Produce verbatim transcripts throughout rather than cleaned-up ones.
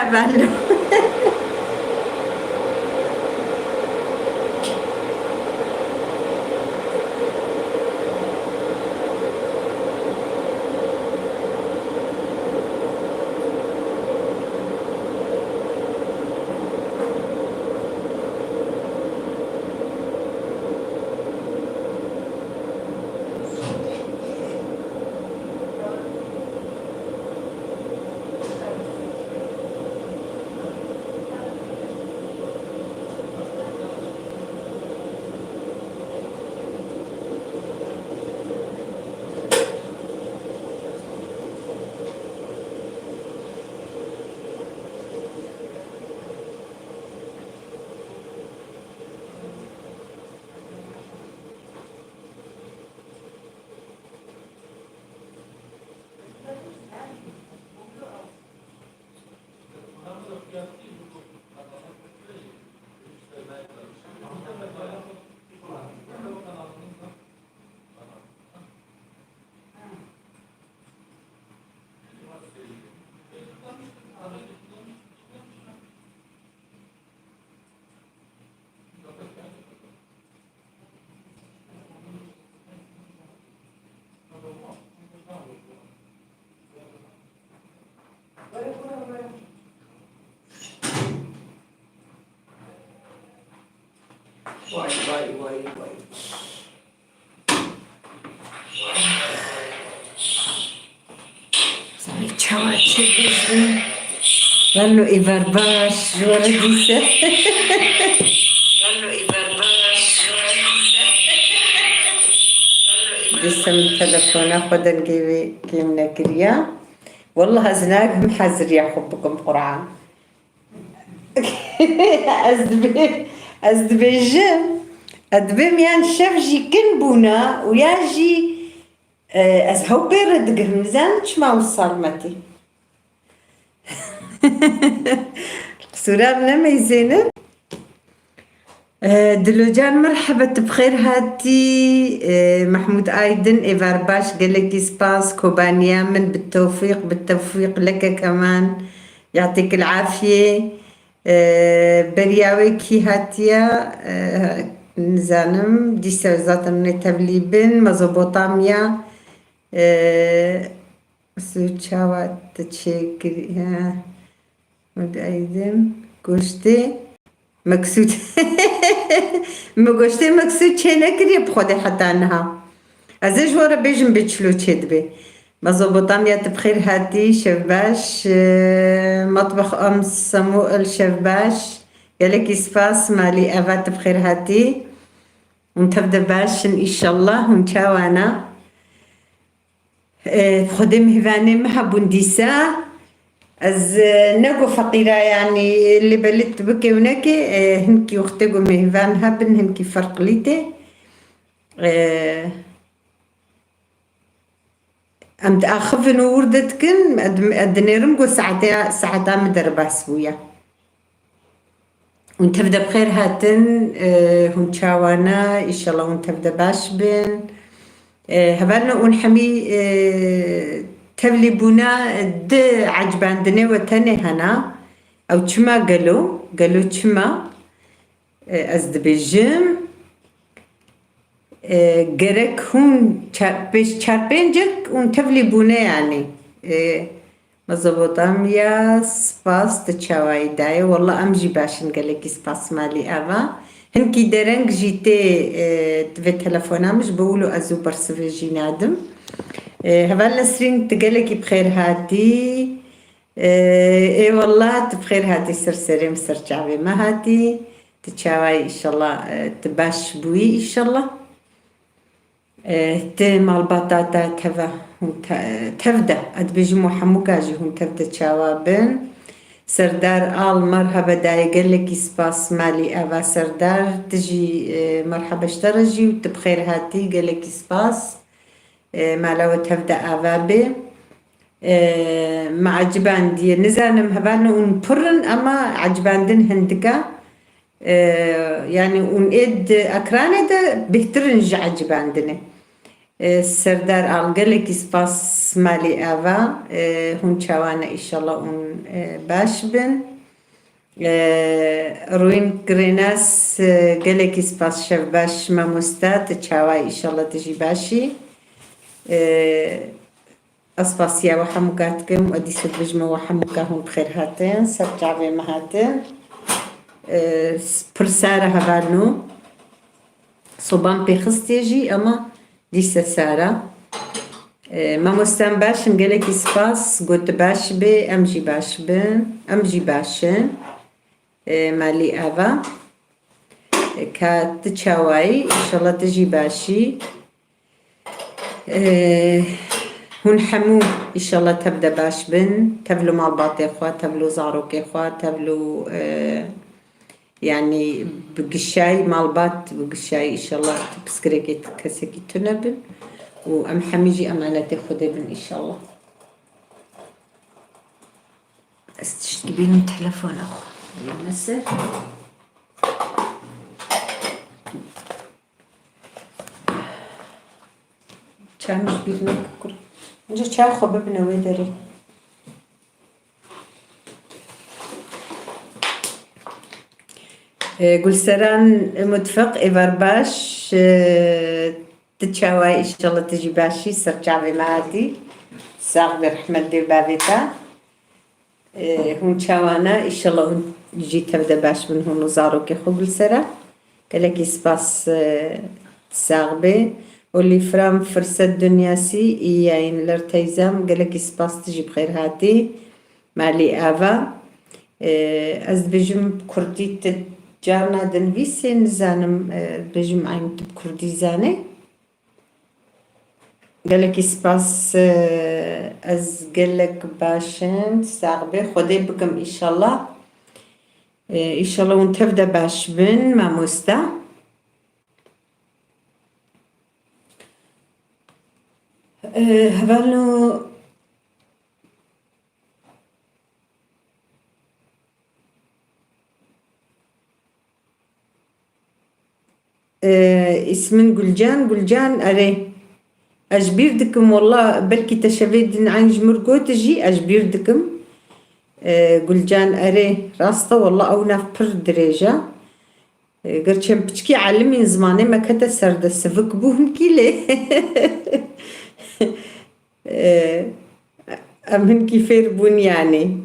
Efendim. Vay, vay, vay, vay. Çawa çêdibin? Welo êvar baş, ji we re dîse. Dîse min telefona xwe dengê wê kêm nekiriya. Wallah ez nakim heziriya xwe bikim Qur'an. Ez dibê-, ez dibêjim, ez dibêm yan şev jî kin bûna û ya jî, e, ez hew pê re digirim, nizanim çima wisa li me tê. Qisûra min nemeyzênin. E, Dilocan, merheba, tu bi xêr hatî. E, Mehmûd Aydin, êvar baş, gelekî spas. Kobaniya min, bi tewfîq, bi tewfîq, leke keman. Yatîkil afiyê. E, beriya wê kî hatiye? E, nizanim, dîsa zaten nê tevlî bin, Mezopotamya. E, Mesûd çawa te çêkirî? He. Mesûd Aydin, goştê Meksûd. Min goştê Meksûd çênekiriye bi Xwedê heta niha. Ez ê ji we re bêjim bê çilo çêdibe. Mezopotamya, tu bi xêr hatî, şev baş. E, Matbex Om Samuel, şev baş. Gelekî spas, malî Eva, tu bi xêr hatî. Hûn tev de baş in, îşallah. Hûn çawa ne? E, Xwedê mêvanê me hebûn dîsa. Ez, e, ne ku feqîra, yanî, lê belê tu bike û neke, e, hinkî wextê ku mêvan hebin, hinkî ferqlî tê. E, em diaxivin û wir de dikin, ez, ez dinêrim ku saetê, saeta min derbas bûye. Hûn tev de bi xêr hatin, e, hûn çawa ne? Îşallah hûn tev de baş bin. E, hevalno hûn hemî, e, tevlî bûna di ecibandinê we tenê hena. Ew çima gelo? Gelo çima? E, ez dibêjim, e, gerek hûn çar, pêş çar pêncek hûn tevlî bûne, yanî. E, Mezopotamya, spas, tu çawayî dayê? Wallah em jî baş in, gelekî spas malî Eva. Hinkî dereng jî tê, e, vê telefona min, ji bo wilo ez û bersivê jî nadim. E, Heval Nesrîn, tu gelekî bi xêr hatî. E, ê wallah, tu bi xêr hatî, ser serê min, ser çavê me hatî. Tu çawayî, îşallah, e, tu baş bûyî, îşallah. E, ti malbata te teve, hûn te-, tev de, ez dibêjim û hemûka jî hûn tev de çawa bin. Serdar Al, merhaba dayê, gelekî spas, malî Eva Serdar, tu jî, e, merhaba ji te re jî û tu bi xêr hatî, gelekî spas. E, mala we tev de ava bê. E, me ecibandiye. Nizanim hevalno hûn pir in, ama ecibandin hindika. E, yanî hûn ê di ekranê de bêhtir in ji ecibandinê. E, Serdar Al, gelekî spas malî ava. E, hûn çawa ne, îşallah hûn, e, baş bin. E, Ruin Grenas, e, gelekî spas, şev baş mamosta, tu çawa, îşallah tu jî baş î. E, Ez spasiya we hemûka dikim û dîsa dibêjim we hemûka hûn bi xêr hatin, ser çavê me hatin. E, s-, pir sar e hevalno. Soban pê xistiye jî, ema dîsa sar e. E, mamoste em baş in, gelekî spas, got tu baş bê, em jî baş bin, em jî baş in. E, malî ava. E, ka tu çawayî, înşallah tu jî baş î. E, hûn hemû înşallah tev de baş bin. Tev li malbatê xwe, tev li zarokê xwe, tev li, e, yanî bi gişayî malbat, bi gişayî înşallah tu pirsgirêkê tu kesekî tune bin. Û em hemî jî emanetê Xwedê bin înşallah. Ez tiştkî bînim telefona xwe. Neyse. Çamiş bîr neke kur. Önce çay xwe bibine wê derê. E, Gulseran Mutfak, êvar baş, e, tu çawa yî, înşallah tu jî baş î, ser çavê me hatî. Sax be, rehmet dê bavê te. E, hûn çawa ne? Înşallah hûn jî tev de baş bin, hûn û zarokê xwe. Gulsera, gelekî spas, e, sax bê. Olîfram Firset Dinyasî, iyi yayınlar teyzem. Gelekî spas, tu jî bi xêr hatî. Malî ava. E, ez dibêjim bi kurdî, tu carna dinivîsê, nizanim, e, dibêjim eyn tu bi kurdî zanê. Gelekî spas, e, ez gelek baş im, sax be, Xwedê bikim înşallah. E, înşallah hûn tev de baş bin, mamoste. E, hevalno, Ee, îsmin Gulcan, Gulcan, erê. Ez ji bîr dikim, wela belkî te şevê din eyn ji mir got jî, ez ji bîr dikim. Ee, Gulcan, erê, rast e, wela ew nav pir dirêj e. Ee, ger çend piçkî elimîn zimanê me kete ser de sivik bû hinkî lê. Ee, em hinkî fêr bûn yanî.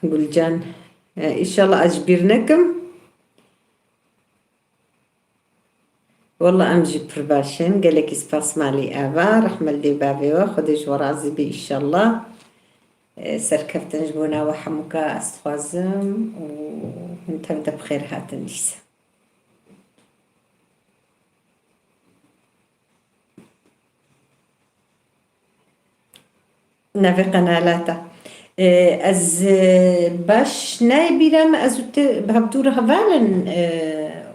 Gulcan, e, înşallah ez ji bîr nekim. Wela em jî pir baş in. Gelekî spas malî ava. Rehmet li dê bavê we. Xwedê ji we razî be înşallah. E, serkeftin ji bona we hemûka ez dixwazim û hûn tev de bi xêr hatin dîsa. Navê qenala te. Ee, ez, e, baş nayê bîra min, ez û tu bi hevdû re heval in, e,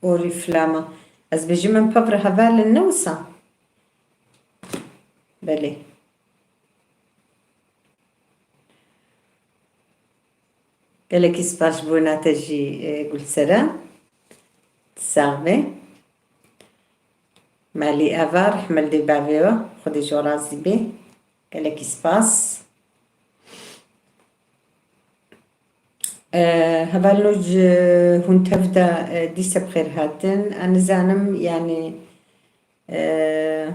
Orîflama. Ez bêjim em pev re heval in, ne wisa? Belê. Gelekî spas ji bona te jî, e, Gulseren. Sax be. Malî ava, rehme li dê bavê we. Xwedê ji we razî be. Gelekî spas. E, hevalno ji hûn tev de, e, dîse bi xêr hatin. Ez nizanim, yanî, e,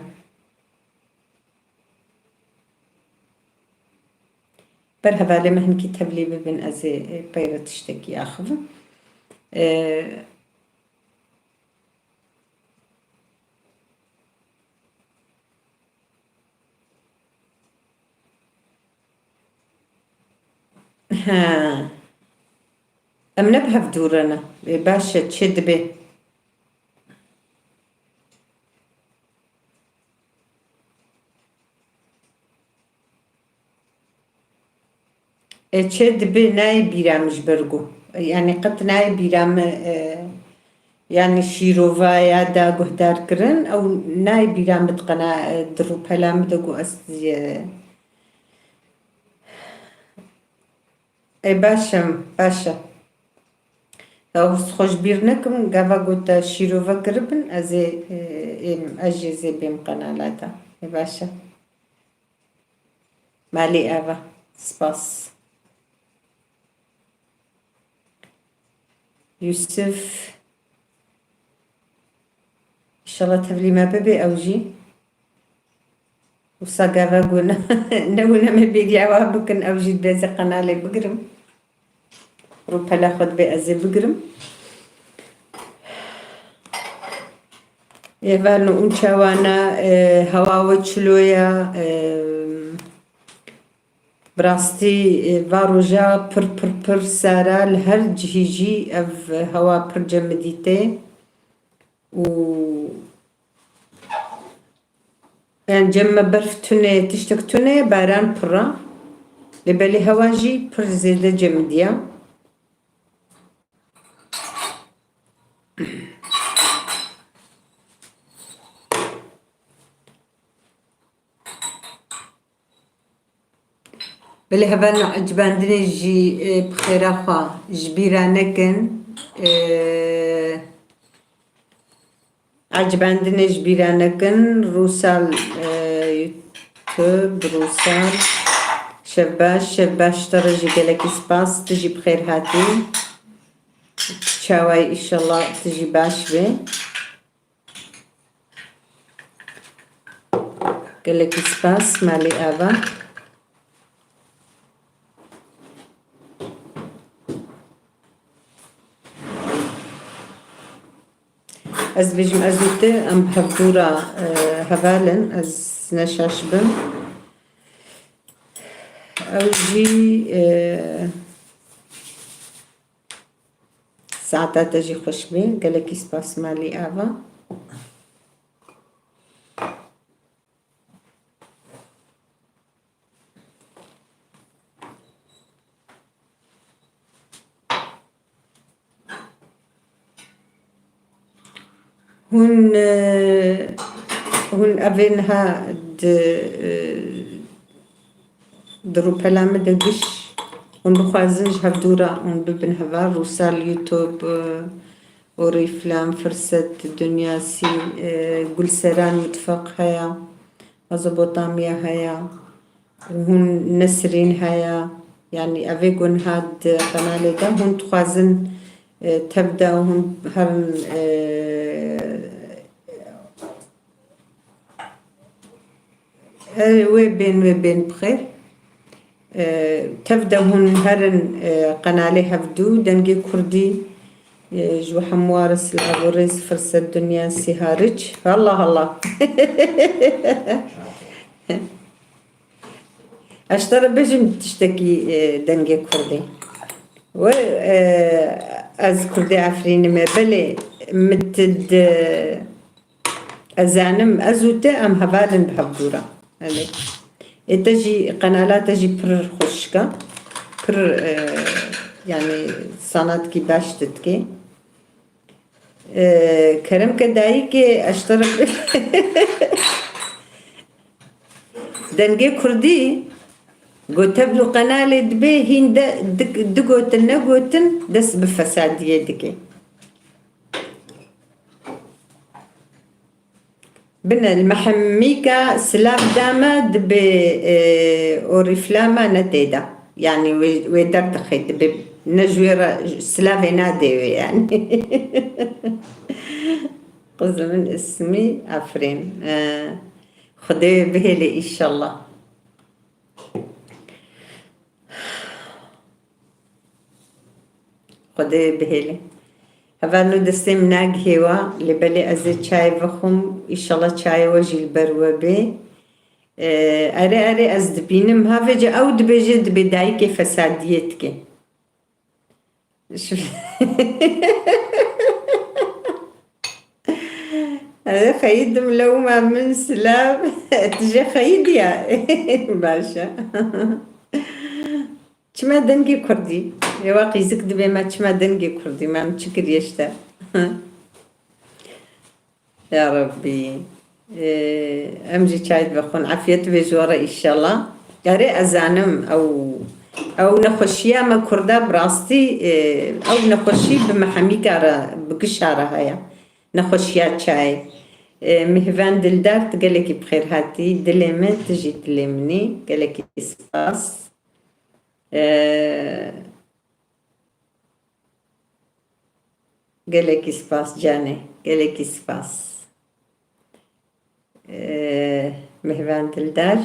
Ber hevalê me hinkî tevlî bibin, ez ê, ê, peyre tiştekî axivim. Ê, he. Em ne bi hev dûr re ne. Ê, baş e, çi dibe? E, çi dibe nayê bîra min ji ber ku, yanî qet nayê bîra min, e, yanî şîrova ya da guhdar kirin, ew nayê bîra min diqena, e, di rûpela min de ku ez, e, Ê, baş e, baş e. Ew xwe ji bîr nekim, gava ku te şîrove kiribin, ez ê, e, êm, ez jî zê bêm qenala te. Ê baş e. Malî ev e. Spas. Yusuf. Înşallah tevlî me bibe ew jî. Wisa gava ku ne, ne wina me bêriya wa bikin, ew jî dibê ez ê qenalê bigirim. Rûpela xwe dibê ez ê bigirim. Êvan û çawana, e, hewa we çilo ye, e, bi rastî, e, va roja pir, pir, pir sar e, li her cihî jî ev hewa pir cemidî tê û Yan cem me berf tune, tiştek tune, baran pir e. Lê belê hewa jî pir zêde cemidiya. Belê hevalno, ecibandinê jî, e, bi xêra xwe ji bîra nekin. E, ecibandinê ji bîra nekin. Rûsal, e, YouTube, Rûsal. Şev baş, şev baş, te re jî gelekî spas. Tu jî bi xêr hatî. Çawayî, înşallah tu jî baş bî. Gelekî spas, malî ava. Ez bêjim, ez û tu em bi hevdû re, e, heval in, ez ne şaş bim. Ew jî, e, Saeta te jî xweş be. Gelekî spas malî ava. Hûn, e, hûn evê niha di, e, di rûpela min de giş hûn dixwazin ji hevdû re hûn bibin heval, Rûsal, YouTube, e, Orîflam, Firset, Dunya Sî, e, Gulseran Mutfak heye, Mezopotamya heye. Hûn Nesrîn heye, yanî evê ku niha di qenalê de hûn dixwazin, e, tev de hûn herin, e, e, wê bên, wê bên bi xêr. E, tev de hûn herin, e, qenalê hevdû, dengê kurdî, e, ji we hemû re silav û rêz, Firset, Dunya Sî hariç. Allah Allah. Ez ji te re bêjim tiştekî, e, dengê kurdî. We, e, ez kurdê Efrînî me, belê min tu di, ez zanim, ez û te em heval in bi hevdû re. Belê. Ê te jî, qenala te jî pir xweşik e. Pir, e, yanî sanatkî baş tu dikê. Ee, kerem ke dayikê, ez ji te re dengê kurdî gote bi qenalê dibê hîn de dik-, digotin negotin dest bi fesadiyê dike. Bine, li me hemîka silav dame, dibê, e, orîflama ne tê de. Yanî wê, wê derdixê, dibê ne ji wê re silavê nadê wê yanî. Qizê min ismî Efrîn. E, Xwedê wê bihêlê înşallah. Xwedê bihêle. Hevalno destê min nagihê wa, lê belê ez ê çayê vexwim, înşallah çayê we jî li ber we bê. Ee, erê, erê, ez dibînim. Ha vêce ew dibêje, dibê dayikê fesadiyê dike. Şu- Erê xeyîdim lewma min silav. Tu jê xeyîdiya. Baş e. Çima dengê kurdî? Êwa qîzik dibê me çima dengê kurdî? Me em çi kiriye ji te? Ya Rabbî. Ee, em jî çay vexwin. Afiyet be ji we re înşallah. Erê ez zanim ew Ew nexweşiya me Kurda bi rastî, e, ew nexweşî bi mehemîka re, bi gişa re heye. Nexweşiya çayê. E, Mihven Dildar, tu gelekî bi xêr hatî. Dilê min, tu jî dilê min î. Gelekî spas. E, Gelekî spas canê, gelekî spas. Ee, Mihvan Dildar.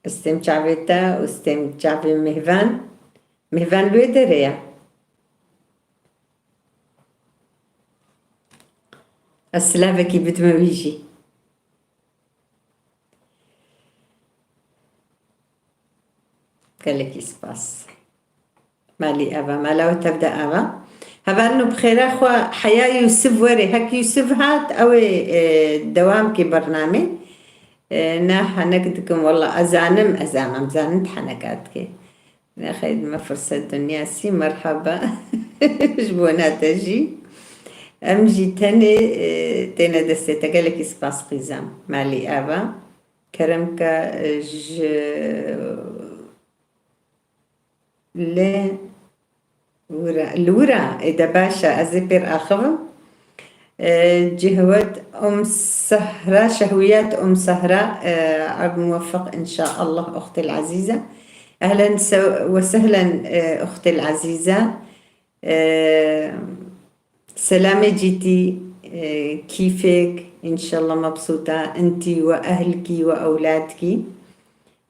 Stêm çavê te û stêm çavê Mihvan. Mihvan li wê derê ye. Ez silavekî bidime wî jî. Gelekî spas. Malî ava, mala we tev de ava. Hevalno bi xêra xwe heya Yûsif were. Hek Yûsif hat, ew ê, e, dewam kê bernamê. E, na henek dikim, walla ez zanim, ez zanim, em zanin tu heneka dikê. Nexeyr, me firset dinyasî, merhaba. Ji bona te jî. Em jî tenê, e, têne destê te. Gelekî spas qîzem. Malî ava. Kerem ke, e, ji lê wira, li wira, ê de baş e, ez ê pêr axivim. E, Cihwet Um Sehra, Şehwiyet Um Sehra, e, erd muweffiq inşaallah, uxtê l-ezîze. Ehlen se-, we sehlen, e, uxtê l-ezîze. E, Selamê cîtî, e, kîfêk, înşallah mebsûta, intî we ehlkî we ewladkî.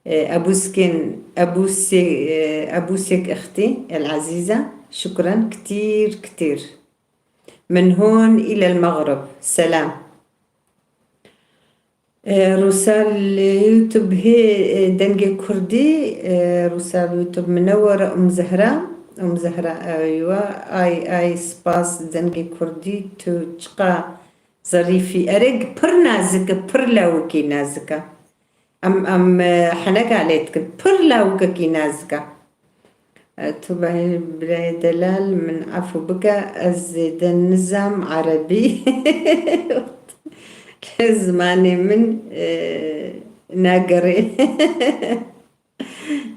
E, ebûskên, ebûsê-, e, ebûsêk ixtî, el ezîze, şukran kitîr, kitîr. Min hûn îlel Mexrib. Selam. E, Rûsal YouTube hê, e, dengê kurdî, e, Rûsal YouTube minewere Um Zehra, Um Zehra, eywa, ay, ay, spas dengê kurdî, tu çiqa zerîfî. Erê pir nazik e, pir lawikî nazik e. Em, em, e, heneka lê dikin, pir lawikekî nazik e. E, tu behê birayê delal, min efû bike, ez zêde nizam erebî. Lê zimanê min, e, nagerê.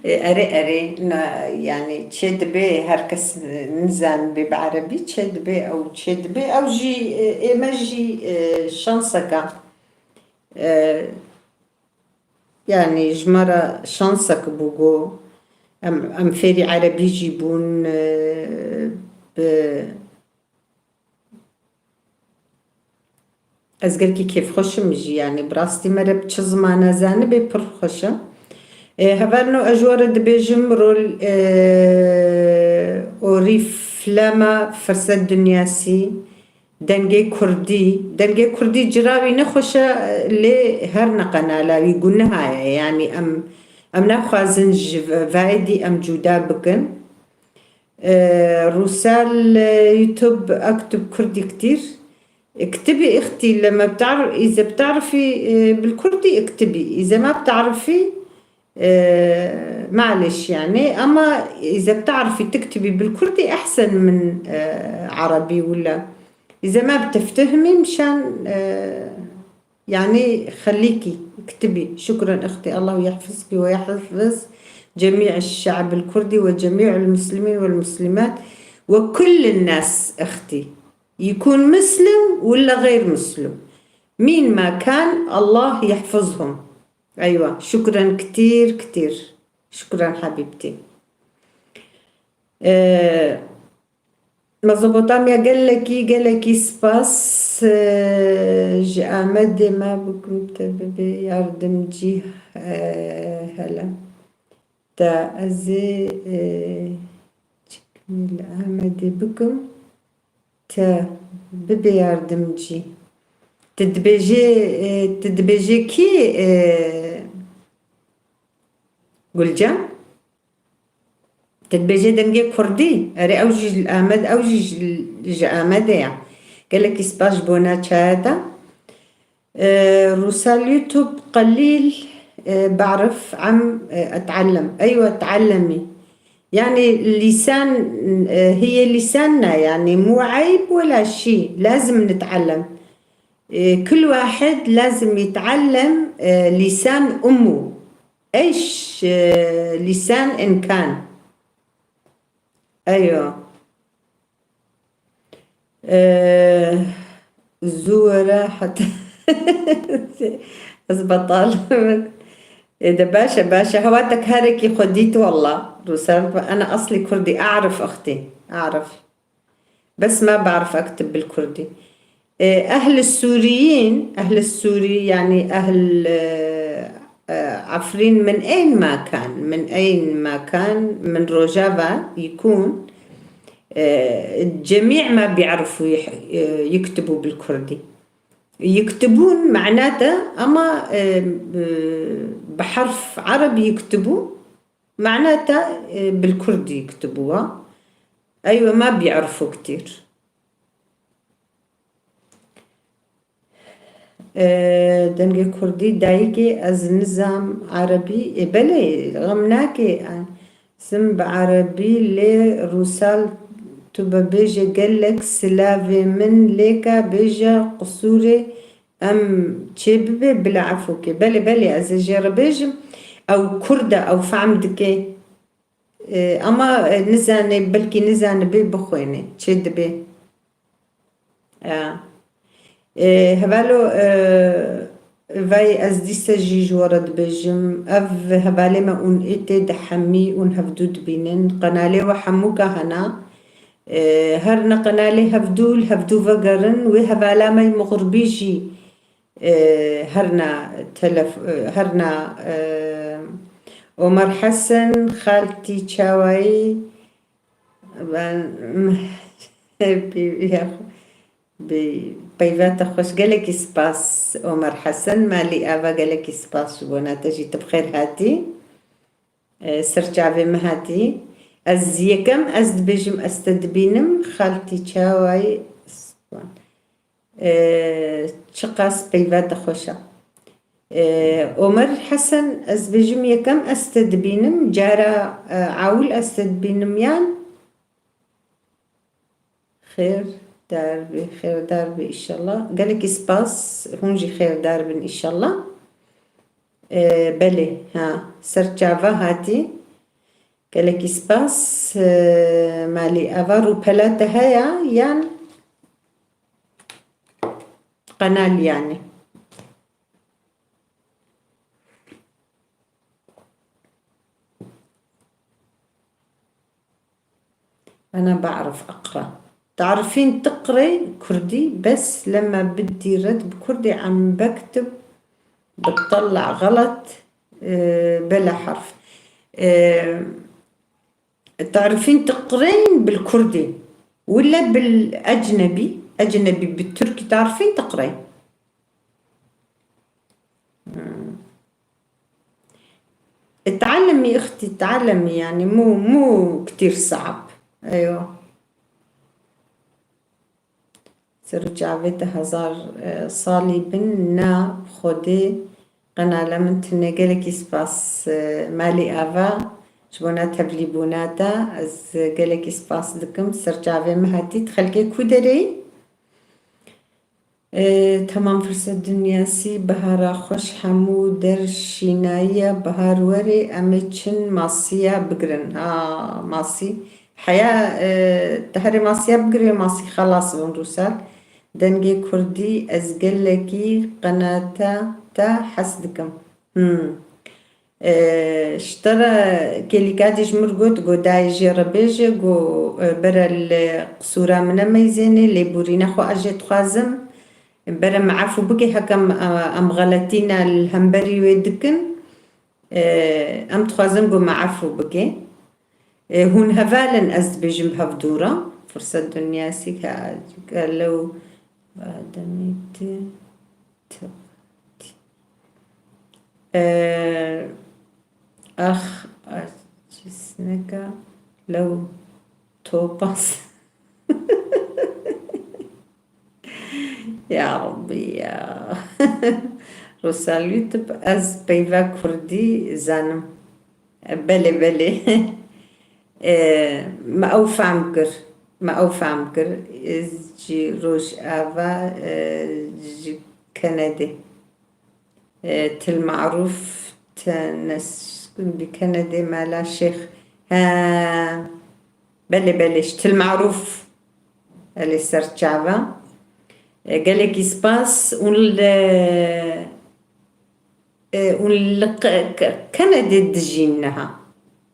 E, erê, erê, na, yani çê dibe her kes nizanibê bi erebî, çê dibe ew, çê dibe ew jî, e, ê me jî, e, şanseka. E, Yani ji me re şansek bû ku em, em fêrî erebî jî bûn, e, bi, ez gelkî kêfxweş im jî, yani bi rastî mere bi çi zimana zanibê pir xweş e. E, hevalno ez ji we re dibêjim rol, e, Orîflama Firset Dinyasî. Dengê kurdî, dengê kurdî cira wî nexweş e, lê her ne qenala wî guneha ye. Yanî em, em naxwazin ji ve-, vayê dî em cuda bikin. E, Rûsal, e, YouTube aktub kurdî kitîr. E, kitibî ixtî le me btar-, îze btarifî, e, bil kurdî iktibî. Îze ma btarifî, Ee, معلش يعني، أما إذا بتعرفي تكتبي بالكردي أحسن من، آه، عربي ولا. إذا ما بتفتهمي مشان، آه، يعني خليكي اكتبي. شكرا أختي، الله يحفظك ويحفظ جميع الشعب الكردي وجميع المسلمين والمسلمات وكل الناس أختي، يكون مسلم ولا غير مسلم، مين ما كان الله يحفظهم. Eywa, şukran kitîr kitîr. Şukran hebîbtî. Ee, Mezopotamya gelekî, gelekî spas, ee, ji Amedê me bikim te bibe yardimcî, ee, hele. Te ez ê, ee, çikmî li Amedê bikim. Te bibe yardimcî. Tu dibêjê, e, tu dibêjê kî, e, Gulcan? Tu dibêjê dengê kurdî? Erê, ew jî ji Amed, ew jî ji, ji Amedê ye. Gelekî spas ji bona çaya te. آه، روسال يوتيوب قليل، آه، بعرف عم، آه، أتعلم. أيوة، تعلمي. يعني لسان، آه، هي لساننا، يعني مو عيب ولا شي، لازم نتعلم. آه، كل واحد لازم يتعلم، آه، لسان أمه. Eş, e, lisan imkan. Eyo. E, zuwere hatta ez betal. E, de baş e, baş e. Hewa te karekî xwe dît walla. Rûsar, ena eslî kurdî, e'rif extî. E'rif. Bes ma ba'rif ektib bil kurdî. E, ehl Sûriyîn, ehl Sûrî, yanî ehl, e, e, Efrîn, min eyn makan, min eyn makan, min Rojava yikûn, e, cemî ma bî'rifû yih-, e, yiktibû bil kurdî. Yiktibûn ma'na te, ama, e, bi, bi herf ereb yiktibû, ma'na te, e, bil kurdî yiktibû wa. Eywe ma bî'rifû ktîr. E, dengê kurdî dayikê ez nizam erebî. E, belê, xem nake. Zim bi erebî lê Rûsal tu bibêje gelek silavê min lêka bêje qisûrê em çê bibe bila efûkê. Belê, belê, ez ê jê re bêjim. Ew kurd e, ew fehm dike. E, ama, e, nizane, belkî nizane bê bixwêne. Çê dibe. Ya. E, hevalo, e, vay ez dîse jî ji we re dibêjim, ev hevalê me ûn ê tê de hemî ûn hevdû dibînin. Qenalê we hemûka hena. E, her ne qenalê hevdû li hevdû vegerin, wê hevala me yî mixurbî jî, e, herna telef-, e, herna, e, Omer Hesen, xaltî çawayî, ben, bi, ya, bi peyva te xweş, gelekî spas Omer Hesen, malî ava gelekî spas ji bona te jî tu bi xêr hatî. E, ser çavê min hatî. Ez yekem, ez dibêjim, ez te dibînim, xaltî çawayî, span. E, çiqas peyva te xweş e. E, Omer Hesen, ez bêjim yekem ez te dibînim, cara, e, awil ez te dibînim yan? Xêr dar be, xêr dar be inşallah. Gelekî spas, hûn jî xêr dar bin inşallah. E, belê, ha, ser çava hatî. Gelekî spas, e, malî ava rûpela te heye yan qenal yanî? Ana ba'rif aqra. Tarifîn tiqrê kurdî, bes lema bidîret bi kurdî em bektib bitella xelet, e, bela harf. E, tarifîn tiqrên bil kurdî. Wile bil ecnebî, ecnebî bi tirkî tarifîn tiqrê. Hmm. اتعلمي أختي، اتعلمي، يعني مو، مو كتير صعب. أيوة. Ser û çavê te hezar, e, salî bin, na, bi Xwedê qenale min tune. Gelekî spas, e, malî ava, ji bona tevlîbûna te, ez gelekî spas dikim. Ser çavê min hatî, tu xelkê ku derê yî? E, tamam, Firset Dinyasî, bihara xweş, hemû der şînayiya bihar werê, em ê çin masiya bigirin. Ha, masî. Heya, e, te herê masiya bigirê, masî xelas bûn Rûsel. Dengê kurdî, ez gelekî qenata te hez dikim. Hmm. E, ji te re kêlîkadê ji min got, got dayê jê re bêje, got, e, bere li qisûra min nemeyzênê, lêborîna xwe ez jê dixwazim. Bere me efû bike, heke em, e, em xeletîna li hemberî wê dikin. E, em dixwazin got me efû bike. E, hûn heval in, ez dibêjim bi hevdû re. Firset Dinyasî ke, ke lew Ademî ti, ti, ti. E, ax, acisneka lew topas. Ya Rabbî ya. Rûsel YouTube, ez peyva kurdî zanim. Belê, belê. E, me ew fehm kir. Me ew fehm kir. Ez ji Rojava, e, ji Kenedê. E, Til Marûf, Tenes bi Kenedê Mela Şêx. He. Belê, belê, ji Til Marûf. Elê ser çava. E, gelekî spas. Û li, e, û li Ke-, Ke-, Kenedê dijîn niha.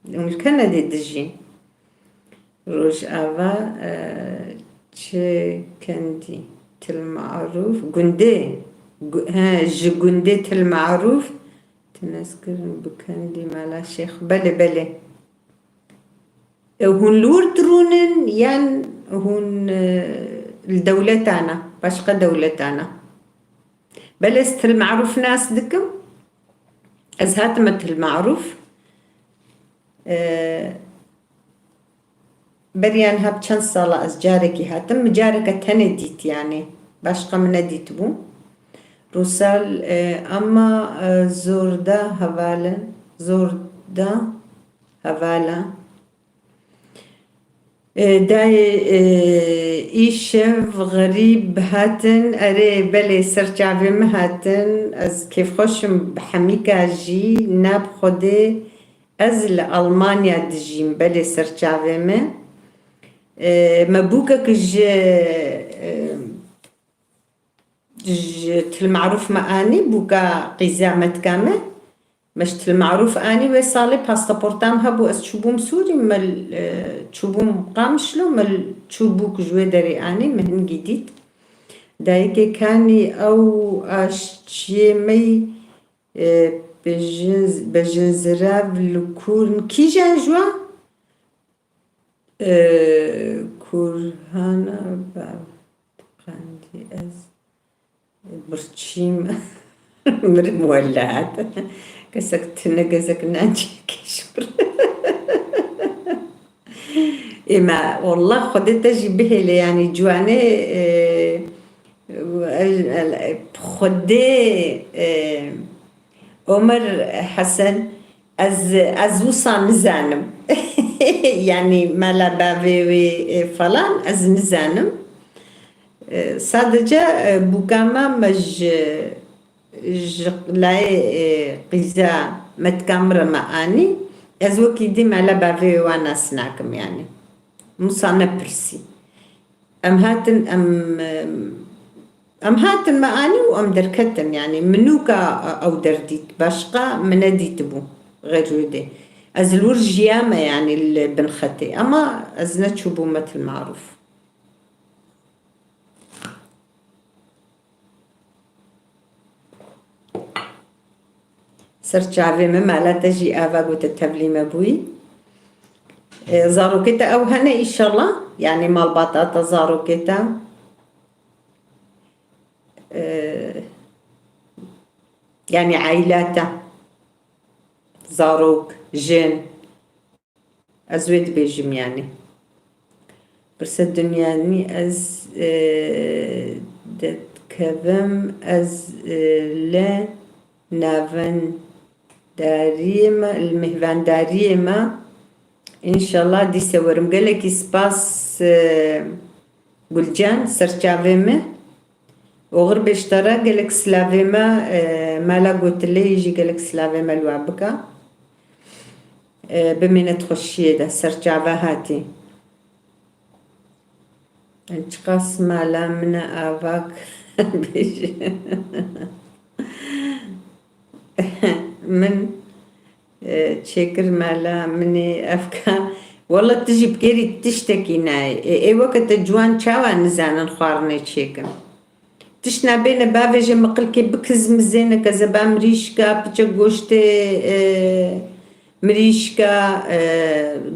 Û li Kenedê dijîn. Rojava, e, çi kendî? Til Marûf. Gundê. Gu-, he, ji gundê Til Marûf. Tineskir bi kendî Mela Şêx. Belê, belê. E, hûn li wir dirûnin yan hûn, e, li dewletan e, başqa dewletan e? Belê ez Til Marûf nas dikim. Ez hatime Til Marûf. E, beriya niha bi çend sala ez carekî hatim. Min careke tenê dît, yanî başqa min nedîtibû. Rûsal, e, ama, e, zor da heval e, zor da heval e. E, dayê, e, îşev xerîb hatin, erê, belê, ser çavê min hatin. Ez kêfxweş im, bi hemîka jî, na bi Xwedê, ez li Almanya dijîm, belê, ser çavê min. E, me bûkek ji, e, ji Til Marûf me anî, bûka qîza metka me. Me ji Til Marûf anî, wê salê pasaporta min hebû, ez çûbûm Sûrî, me, e, çûbûm Qamişlo, me çûbûk ji wê derê anî, me hingî dît. Dayikê kanî ew aşçiyê me yî, e, bejin, bejinzirav li kûr in. Kîjan ji wan? E, Kurhana Bav. Qandî ez birçîm. Mirim welat. Kesek tune, kesek nancî kişbir. Ê me, wallah, Xwedê te jî bihêle, yanî ciwanê, e, e, Xwedê, e, Omer Hesen, ez, ez wisa nizanim. Yanî mala bavê wê, e, falan, ez nizanim. E, sadece, e, bûka me, me ji, ji layê, e, qîza metka min re me anî. Ez wekî dî mala bavê wê wan nas nakim, yanî. Wisa nepirsî. Em hatin, em, em, em hatin me anî û em derketin, yanî min nûka ew derdît, başqa min nedîtibû xêr wê dê. Ez li wir jiyame, yanî li bin xetê, ema ez neçûbûme Til Marûf. Ser çavê min, mala te jî ava gote tevlî me bûyî. E, zarokê te ew hene, îşallah? Yanî malbata te, zarokê te? E, yanî aîla te? Zarok, jin? Ez wê dibêjim, yanî. Pirse dinyayî ez, e, dedikevim, ez, e, li navendariyê me, li mêhvandariyê me, înşallah dîse werim. Gelekî spas, e, Gulcan, ser çavê min. Oxir bê ji te re, gelek silavê me, e, mala Gotileyê jî gelek silavê me li we bike. E, bimîne di xweşiyê de, ser çava hatî. Çiqas mala min e, avak bêje. Min, e, çêkir mala min ê evka. Wela tu jî bi kêrî tiştekî nayê. Ê, ê weke te ciwan çawa nizanin xwarinê çêkin? Tişt nabêne bavêje, miqilkê bikizmizêne, kezeba mirîşka, piçek goştê, e, mirîşka, e,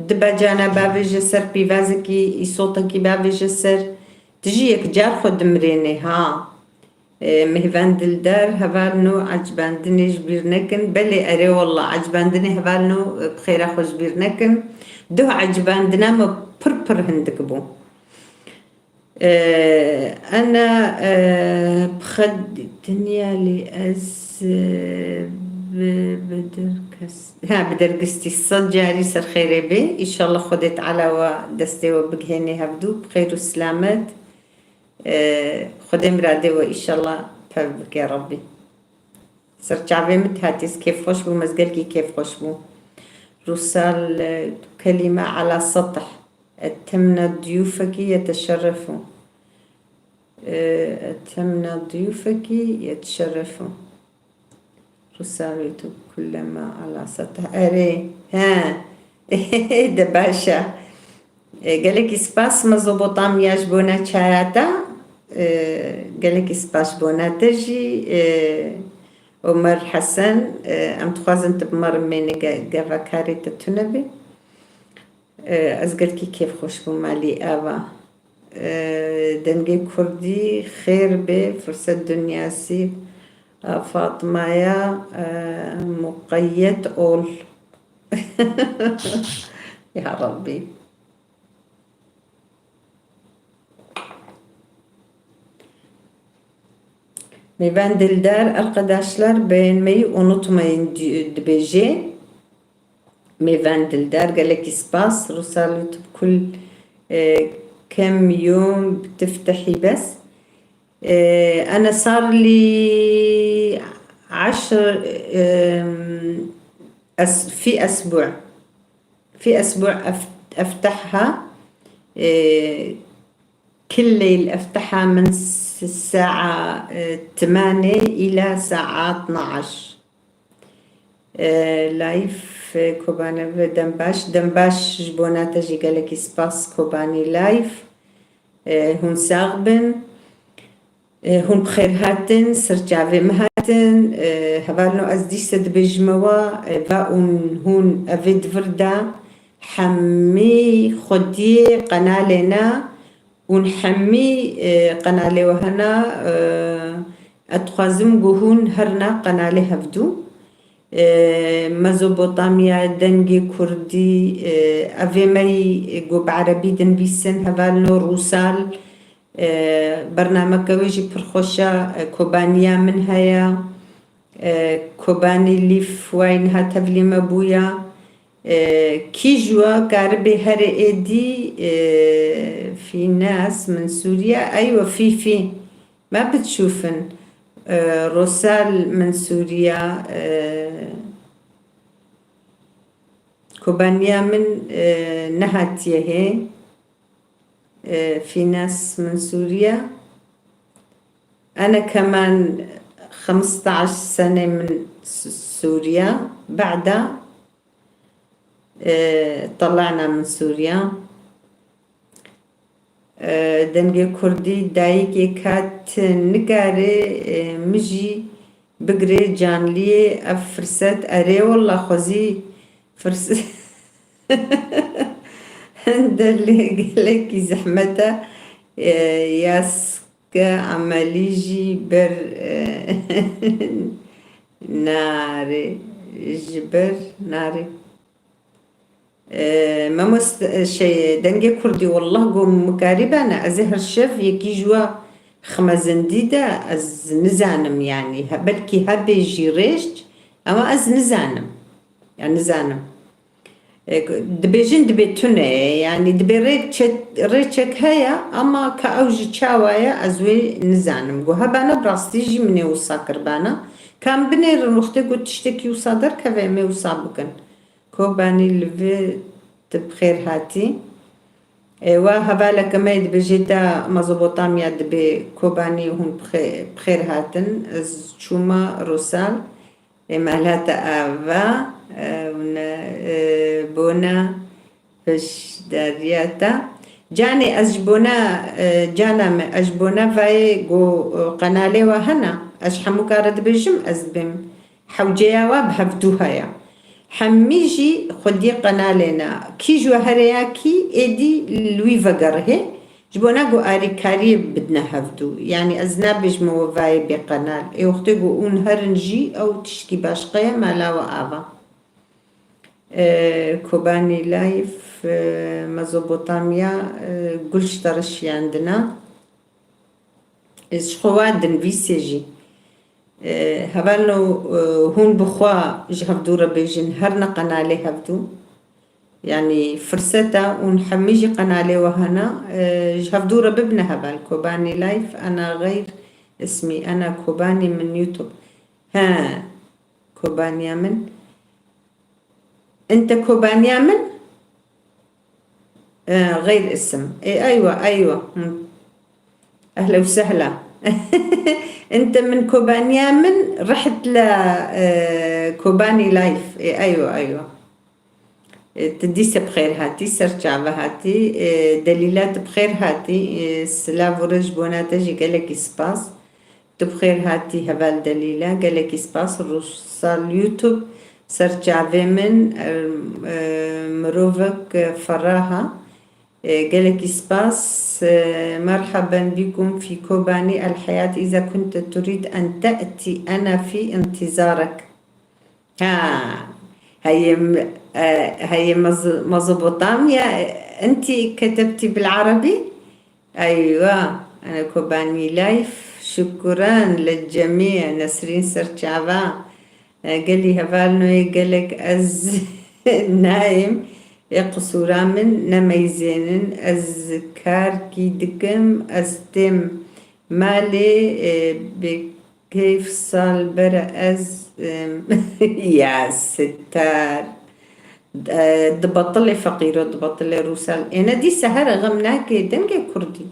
dibe cana bavêje ser pîvazekî, îsotekî bavêje ser. Tu jî yek car xwe dimirênê, ha. E, Mêhven Dildar, hevalno, ecibandinê ji bîr nekin. Belê, erê, wallah, ecibandinê hevalno, e, bi xêra xwe ji bîr nekin. Duh ecibandina me pir pir hindik bû. E, ana, e, bi xwe dinya lê ez, e, bi, bi derkes-, ha, bi dergistî sed carî ser xêrê bê. Înşallah Xwedê Teala we destê we bigihênê hevdû bi xêr û silamet. E, Xwedê miradê we înşallah pev bike Rabbî. Ser çavê min hatî, ez kêfxweş bûm, ez gelkî kêfxweş bûm. Rûsal, e, kelîme ala setih. Etemna diyûfekî yeteşerrefu. E, etemna diyûfekî yeteşerrefu. Rûsal tu kullema ala setih. Erê, he. De baş e. E, gelekî spas Mezopotamya ji bona çaya te. E, gelekî spas ji bona te jî. E, Omer Hesen, e, em dixwazin tu bi me re mêne ge-, geva karê te tune be. E, ez gelkî kêfxweş bûm malî ava. E, dengê kurdî xêr be, firset dinyasî, a, Fatmaya, e, muqeyyet ol. Ya Rabbi. Mêvan Dildar, arkadaşlar, beğenmeyi unutmayın di-, dibêje. Mêvan Dildar, gelekî spas. Rûsal tu bi kul, e, kem yom bitiftehî bes. E, ene sar li eşr, e, es-, fi esbu'. Fi esbu' ef-, eftehha, e, kil leyl eftehha min s-, sa'a, e, tmane ila sa'a tnaş. E, Layf, e, Kobane ve dem baş. Dem baş ji bona te jî gelekî spas Kobanî Layf. E, hûn sax bin. E, hûn bi xêr hatin, ser çavê min hatin. E, hevalno ez dîse dibêjime we, e, va ûn hûn evê di vir de hemî xwediyê qenalê ne ûn hemî, e, qenalê we hene, e, ez dixwazim ku hûn herna qenalê hevdû. E, Mezopotamya, dengê kurdî, e, evê me yî, e, ku bi erebî dinivîsin, hevalno Rûsal, e, bernameke wê jî pir xweş e, e, Kobaniya min heye, e, Kobanî Lîf way niha tevlî me bûya. E, kî ji we karibe here êdî, e, Fînas Minsûriya, eywe fî fî. Me bitşûfin, e, Rosal Minsûriya, e, Kobaniya min, e, nehatiye hê. E, Fînas Minsûriya. Ene keman xemstaş senê min Sûriya. Bada, e, telana min Sûriya. E, dengê kurdî dayikê ka ti nikare, e, min jî bigire canliyê ev firset. Erê wella xwezî firset hinde lê gelekî zehmet e. E, yaske emelî jî ber, e, nare, ji ber nare. E, mamoste, e, şey, dengê kurdî, wallah, go mikarî bene, ez ê her şev yekî ji we xime zindî de, ez nizanim, yanî, he, belkî hebe jî rêç, ama ez nizanim. Ya nizanim. E, dibêjin dibê tune ye, yanî dibê rê çe-, rêçek heye, ama ka ew ji çawa ye, ez wê nizanim. Go hebana bi rastî jî min ê wisa kirbana. Ka em binêrin, wextê go tiştekî wisa derkeve, em ê wisa bikin. Kobanî li vê tu bi xêr hatî. Ê, wa hevaleke me dibêje te Mezopotamya dibê Kobanî hûn bi xê-, bi xêr hatin. Ez çûma Rosal. Ê, mehla te ava, e, hûn, e, bona beşdariya te. Canê ez ji bona, e, cana me, ez ji bona vayê go, e, qenalê we hena. Ez ji hemû kare dibêjim, ez dibêm. Hewceya we bi hevdû heye. Hemî jî xwediyê qenalê ne. Kî ji we here ya kî, êdî li wî vegerihê. Ji bona ku arîkariyê bidine hevdû. Yanî ez nabêjime we vayê bê qenal. Ê wextê ku hûn herin jî ew tişkî başqe ye, mala we ava. E, Kobanî Layf, e, Mezopotamya, e, gul ji te re şiyandina. Ji xwe wa dinivîsê jî. E, hevalno, e, hûn bi xwe ji hevdû re bêjin, her ne qenalê hevdû. Yanî firseta hûn hemî jî qenalê we hene, e, ji hevdû re bibine heval. Kobanî Life, ena xeyr ismî, ena Kobanî min YouTube. He, Kobaniya min. Ente kobaniya min? Ee, xeyr isim. E, eywa, eywa. Hı. Ehla û sehla. Ente min kobaniya min reht la, e, Kobani Life. E, eywa, eywa. E, tu dîse bi xêr hatî, ser çava hatî. E, Delîla, tu bi xêr hatî. E, silav û rêz ji bona te jî gelekî spas. Tu bi xêr hatî heval Delîla, gelekî spas. Rûsal YouTube, ser çavê min, e, e, mirovek, e, feraha. E, gelekî spas. E, merhaben bikum fi Kobani, el hayat iza kunte turid en te'ti, ena fi intizarek. Ha, heye m-, e, heye Mez-, Mezopotamya, e, enti ketebtî bil arabi? Eywa, ene Kobani Life, şukran le cemî, Nesrîn Serçava, e, gelî hevalno yê gelek ez nayêm, ê qisûra min nemeyzênin, ez karkî dikim, ez têm malê, e, bi Keyf sal bere ez, em, ya sitar. E, dibetilê feqîro, dibetilê Rûsal. Êne dîse here xem nake dengê kurdî.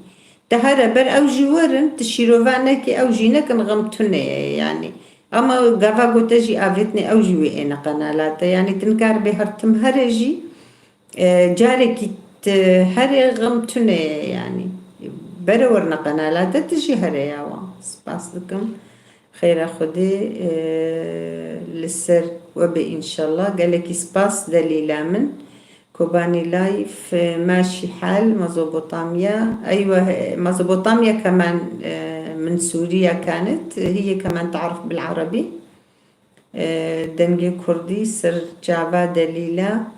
Te here ber ew jî werin, tu şîrova nekê, ew jî nekin xem tune ye yani. Ama gava gote jî avêtnê ew jî wê êne qenala te. Yani tu nikaribê her tim here jî E, carekî tu herê xem tune ye yani. Bere werine qenala te, tu jî here ya wan. Spas dikim. Xeyra Xwedê, e, li ser we be înşallah. Gelekî spas Delîla min. Kobani Life, e, ماشي حال Mezopotamya. Eywa, e, Mezopotamya kemen, e, min Sûriya kanit. Hiye kemen tarif bil arabi. E, dengê kurdî, ser çava Delîla.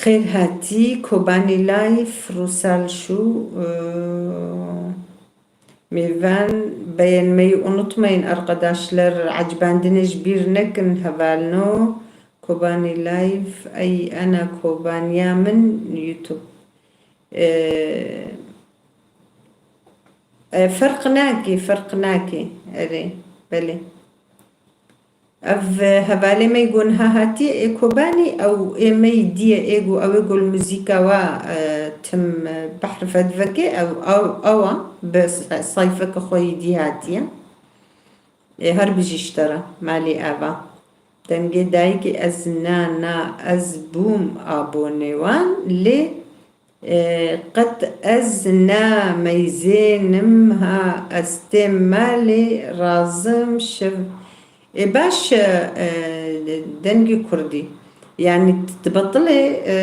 Xêr hatî, Kobani Life, Rûsal Şû, e, mêvan, beğenmeyi unutmayın arkadaşlar, ecbandinê ji bîr nekin hevalno, Kobani Life, ey ena Kobaniya min YouTube. E, e, ferq nake, ferq nake, erê, belê. Ev, e, hevalê me go niha hatiye ê Kobanî, ew ê me yî diye ê go, ew ê go li muzîka wa, e, tim, e, behr vediveke, ew, ew, ew a bi se-, sayfeke xwe yî dî hatiye. Ê her bijî ji te re, malî eva. Dengê dayikê ez na, na, ez bûm abonê wan, lê E, qet ez ne meyzênim ha, ez têm malê razim şev. E, baş e, e, dengê kurdî. Yani dibetilê e,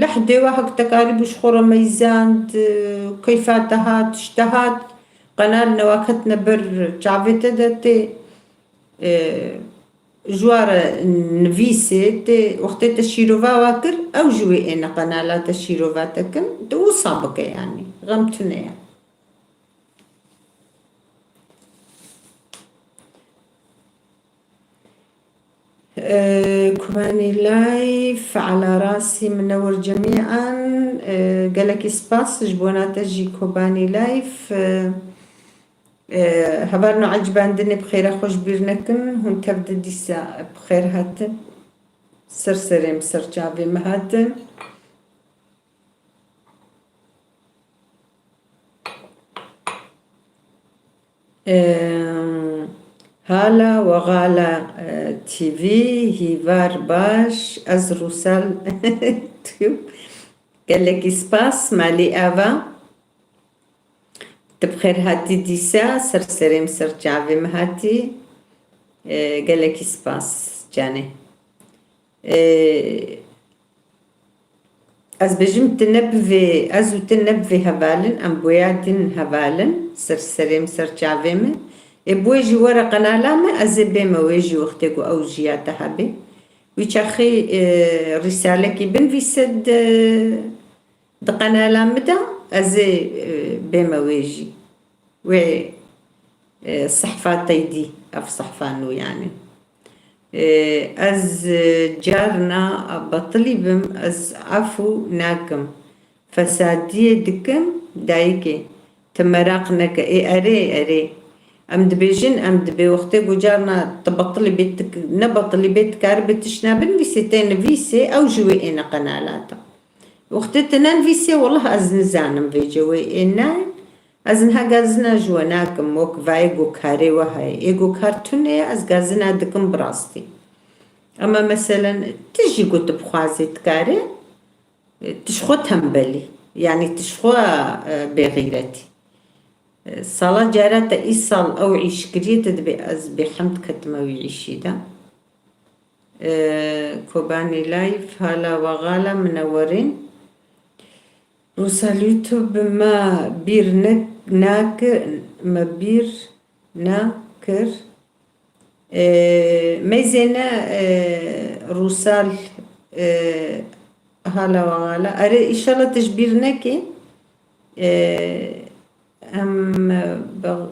leh dêwa hek te karî bû ji xwe re meyzand, e, keyfa te hat, ji te hat, qenal newa ketine ber çavê te de tê. E, ji wa re nivîsê tê, wextê te şîrova wa kir, ew ji wê êne qenala te şîrova te kin, tu wisa bike yani. Xem tune ye. E, Kobanî Life, ala rasî, minewir cemîan. E, gelekî spas ji bona te jî Kobanî Life. E, E, hevalno ecibandinê bi xêra xwe ji bîr nekin, hûn tev de dîsa bi xêr hatin. Ser serê min, ser çavê min hatin. E, hala we xala, e, T V, hîvar baş, ez Rûsal tiyûm. Gelekî spas, malî ava. Tu bi xêr hatî dîsa, ser serê min, ser çavê min hatî. E, gelekî spas canê. E, ez bêjim tu ne bi vê, ez û tu ne bi vê hevalin, em boya din hevalin, ser serê min, ser çavê min. Ê bi wê jî were qenala min, ez ê bême wê jî wextê ku ew jiya te hebê. Wî çaxî, e, rîsalekî binvîse di Di qenala min de ez ê, e, bême wê jî. Wê, e, sehfa te yî dî, ev sehfa nû yani. E, ez, e, carna betilî bim, ez efû nakim. Fesadiyê dikim, dayikê. Tu meraq neke. Ê erê, erê. Em dibêjin, em dibê wextê ku carna tu betilî bê tik-, ne betilî bê dikaribe tişt nebinivîsê, tê nivîsê, ew ji wê êne qenala te. Wextê tu nenivîsê, wellah ez nizanim vêce wê ê nayê. Ez niha gazina ji we nakim, wek vayê ku karê we heye. Ê ku kar tune ye, ez gazina dikim bi rastî. Ama meselen, tu jî ku tu bixwazî dikarê, tu ji xwe tembelî. Yanî tu ji xwe, e, bêxîretî. E, sala cara te îsal ew îş kiriye, tu dibê ez bêhemd ketime wî îşî de. E, Kobanî Life, hala wexala minewerîn. Rûsal YouTube me bîr ne-, nakir, me bîr nakir. E, meyzêne, e, Rûsal, e, hala wexala. Erê, îşallah tu ji bîr nekî. E, em, e, bex-,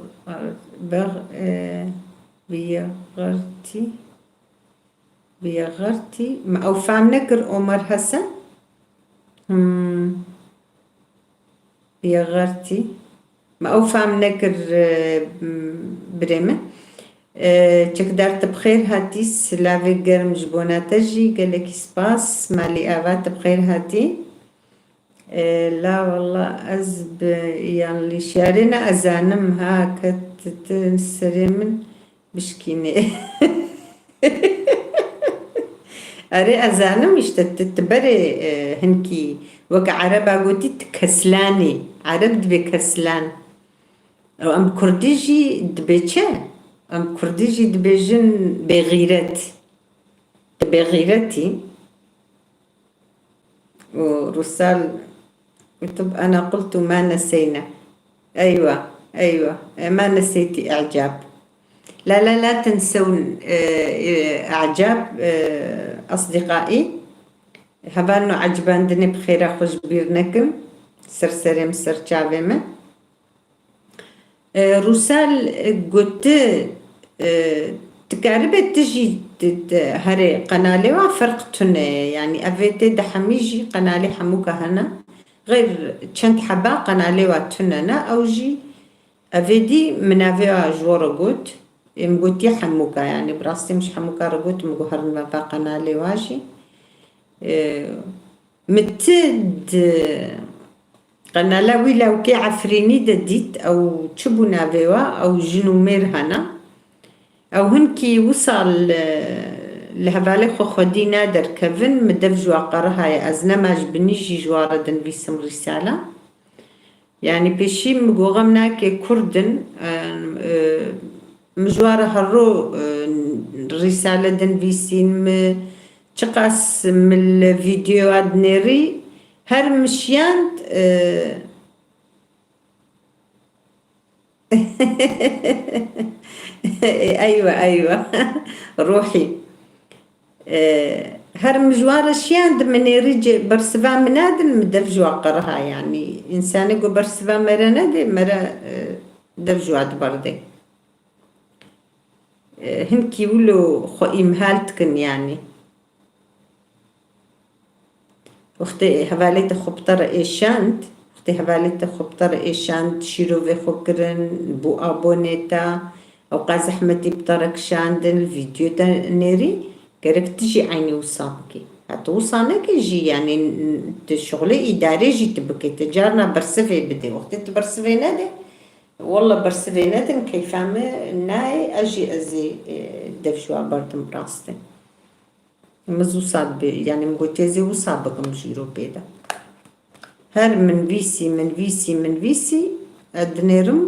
bex-, e, biyexertî. Biyexertî. Me ew fam nekir, Omer Hesen. Hmm. Biyexertî. Me ew fam nekir, e, birê min. E, çekdar tu bi xêr hatî, silavê germ ji bona te jî, gelekî spas. Malî Ava, tu bi xêr hatî. E, la walla ez bi yanlîşiyarê ne ezanim ha, ke tu, tu serê min bişkînê. Erê, ezanim işte, tu, tu berê, e, hinkî weke ereba gotî tu keslanî. Ereb dibê keslan. Û em kurdî jî dibê çi? Em kurdî jî dibêjin bêxîret. Tu bêxîretî. û Rûsal, YouTube, ana qultu ma neseyne. Eywa, eywa. E, ma neseytî i'cab. La, la, la tinsewn, e, e, i'cab, e, asdîqaî. Hevalno ecibandinê bi xêra xwe ji bîr nekin. Ser serê min, ser çavê min. E, Rûsal, e, got, e, dikaribe tu jî di, di, herê qenalê wa ferq tune ye. Yanî evê tê de hemî jî qenalê hemûka hene. Xeyr çend heba qenalê wa tune ne. Ew jî evê dî min navê wa ji we re got. Ê min gotiye hemûka, yanî bi rastî min ji hemûka re got, min got herin me va qenalê wa jî. E, Min ti di qenala wî lawkê Efrînî de dît, ew çi bû navê wa, ew jin û mêr hene. Ew hinkî wisa li, li hevalê xwe xwedî ne derkevin, min dev ji wa qerihaye, ez nema ji binî jî ji wa re dinivîsim rîsala. Yanî pêşî min got xem nake kurd in, e, e, min ji wa re herro, e, rîsale dinivîsîn, min çiqas min li vîdeoya dinêrî, her min şiyand, e, eywa, eywa, ruhî. E, her min ji wan re şiyan di min êrî cê bersiva min nadin, min dev ji wan qeriha, yanî însanê ku bersiva me re nede, me re, e, dev ji wan diberde. E, hinkî wilo xwe îmhal dikin, yanî. Wextê hevalê te xwe bi te re êşand, wextê hevalê te xwe bi te re êşand, şîrovê xwe kirin, bû abonê te, ewqa zehmetî bi te re kişandin, li vîdeo te nêrî, gerek tu jî eynî wisa bikî. Ha tu wisa nekî jî, yanî tu şixulê îdarê jî tu bikî, tu carna bersivê bidê. Wextê tu bersivê nedê, walla bersivê nedin, keyfa min nayê, ez jî ez ê, e, dev ji wan berdim, rast e. Min zû wisa dibê, yanî min got, têzê wisa bikim jîro pê de. Her min vîsî, min vîsî, min vîsî, e, dinêrim,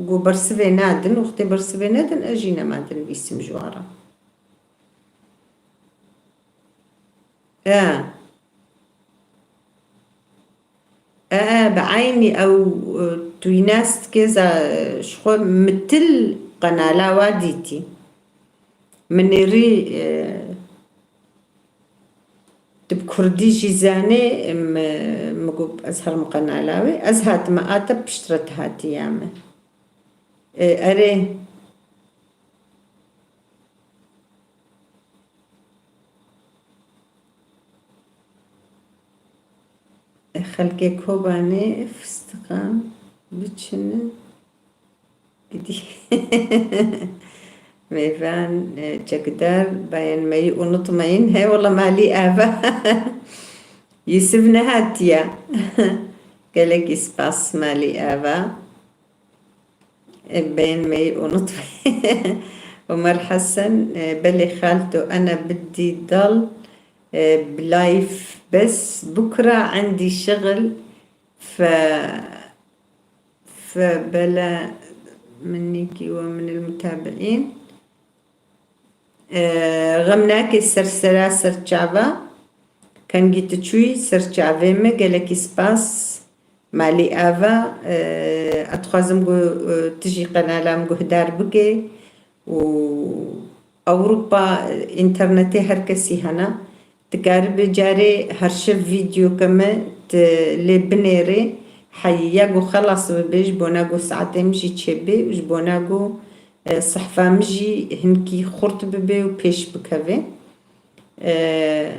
got bersivê nadin, wextê bersivê nedin, ez jî nema dinivîsim ji wan re. E. E, e, bi eynî ew, e, tu wî nas dikê, za, e, ji xwe mitil qenala wa dîtî. Min êrî, e, tu bi kurdî jî zanê, e, mi, mi got, ez herim qenala wê. Ez hatime a te piştre tu hatiya me. E, erê. Xelkê Kobanê fistiqan biçine gidî. Mêvan, e, çekdar, beğenmeyi unutmayın. He, wala malî ava. Yusuf nehatiye. Gelek spas malî ava. E, beğenmeyi unutmayın. Ömer Hasan, e, belê xalto, ena bidî dal, e, bi live bes, bukra endî şixil, fe, fe bela minîkî we min il mutabi'în. E, xem nake ser sera ser çava. Kengî tu çûyî ser çavê me, gelekî spas. Malî ava, e, ez dixwazim ku, e, tu jî qenala min guhdar bike û Ewropa, e, înternetê her kesî hene. Dikaribe carê her şev vîdyoke me tu lê binêrê, heya ku xelas bibe, ji bona ku saetê min jî çêbe û ji bona ku, e, sehfa min jî hinkî xurt bibe û pêş bikeve. E,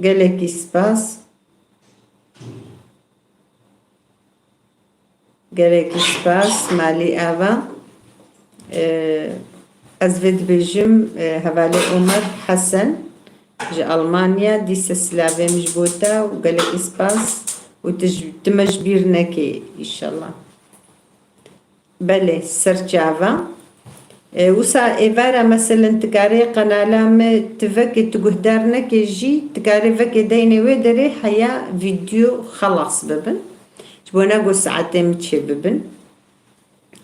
Gelekî spas. Gelekî spas, malî ava. Ee, ez vê dibêjim, e, hevalê Omer Hesen ji Almanya, dîse silavê min ji bo te û gelekî spas û tu ji, tu me ji bîr nekê înşallah. Belê, ser çava. E, wisa êvara meselen tu karê qenala me tu vekê tu guhdar nekê jî, tu karê vekê deynê wê derê heya vîdyo xelas bibin. Ji bona ku saetê min çê bibin.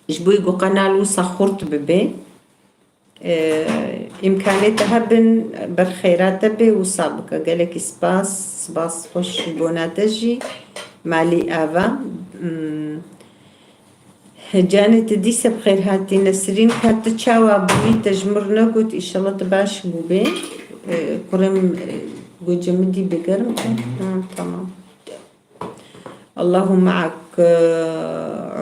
Ji bo ku qenal wisa xurt bibe. E, îmkanê te hebin, ber xeyra te bê, wisa bike. Gelekî spas, spas xweş ji bona te jî. Malî ava. Hmm. Canê tu dîse bi xêr hatî Nesrîn. Ka tu çawa bûyî, te ji mir negot, îşallah tu baş bûbê. E, kurê min, e, gocê min dî bigerim. Ha, tamam. Allahu ma'ak, e,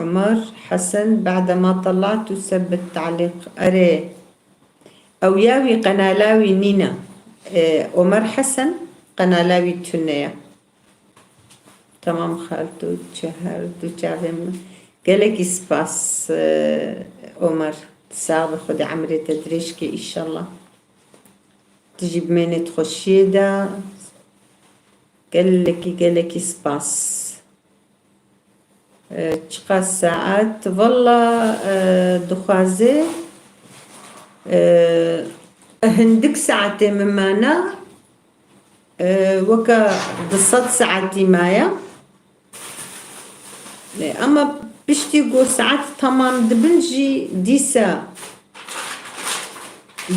Umar Hesen, ba'de ma tela'tu sebbet ta'lîq. Erê, ew ya wî qenala wî nîne. E, Omer Hesen qenala wî tune ye. Tamam xalto, çi her du çavê min. Gelekî spas, e, Omer. Sax be, Xwedê emrê te dirêj ke, îşallah. Tu jî bimênê di xweşiyê de. Gelekî, gelekî spas. E, çiqas saet? Valla, e, dixwaze, e, hindik saetê min mana, e, weke du sed saetî maye. E, ama piştî ku saet temam dibin jî dîsa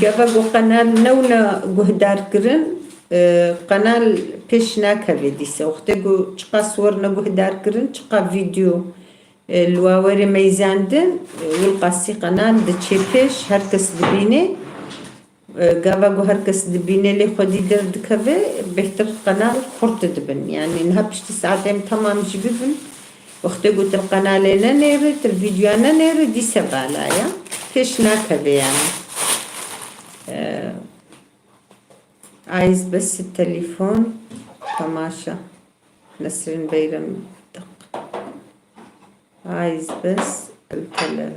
gava ku qenal newne guhdarkirin, e, qenal pêş nakeve dîsa. Wextê ku çiqas werne guhdarkirin, çiqa vîdyo, e, li wa were meyzandin, e, wilqasî qenal diçe pêş, her kes dibîne. E, gava ku her kes dibîne lê xwedî derdikeve, bêhtir qenal xurt dibin. Yanî niha piştî saetên temam jî bibin, wextê ku tu li qenalê nenêrî, tu li vîdyoya nenêrî, dîse bala ye. Pêş nakeve yanî. E, Ayz bes telefon, temaşa. Nesrin Beyram dık. Ayz bes el tele-,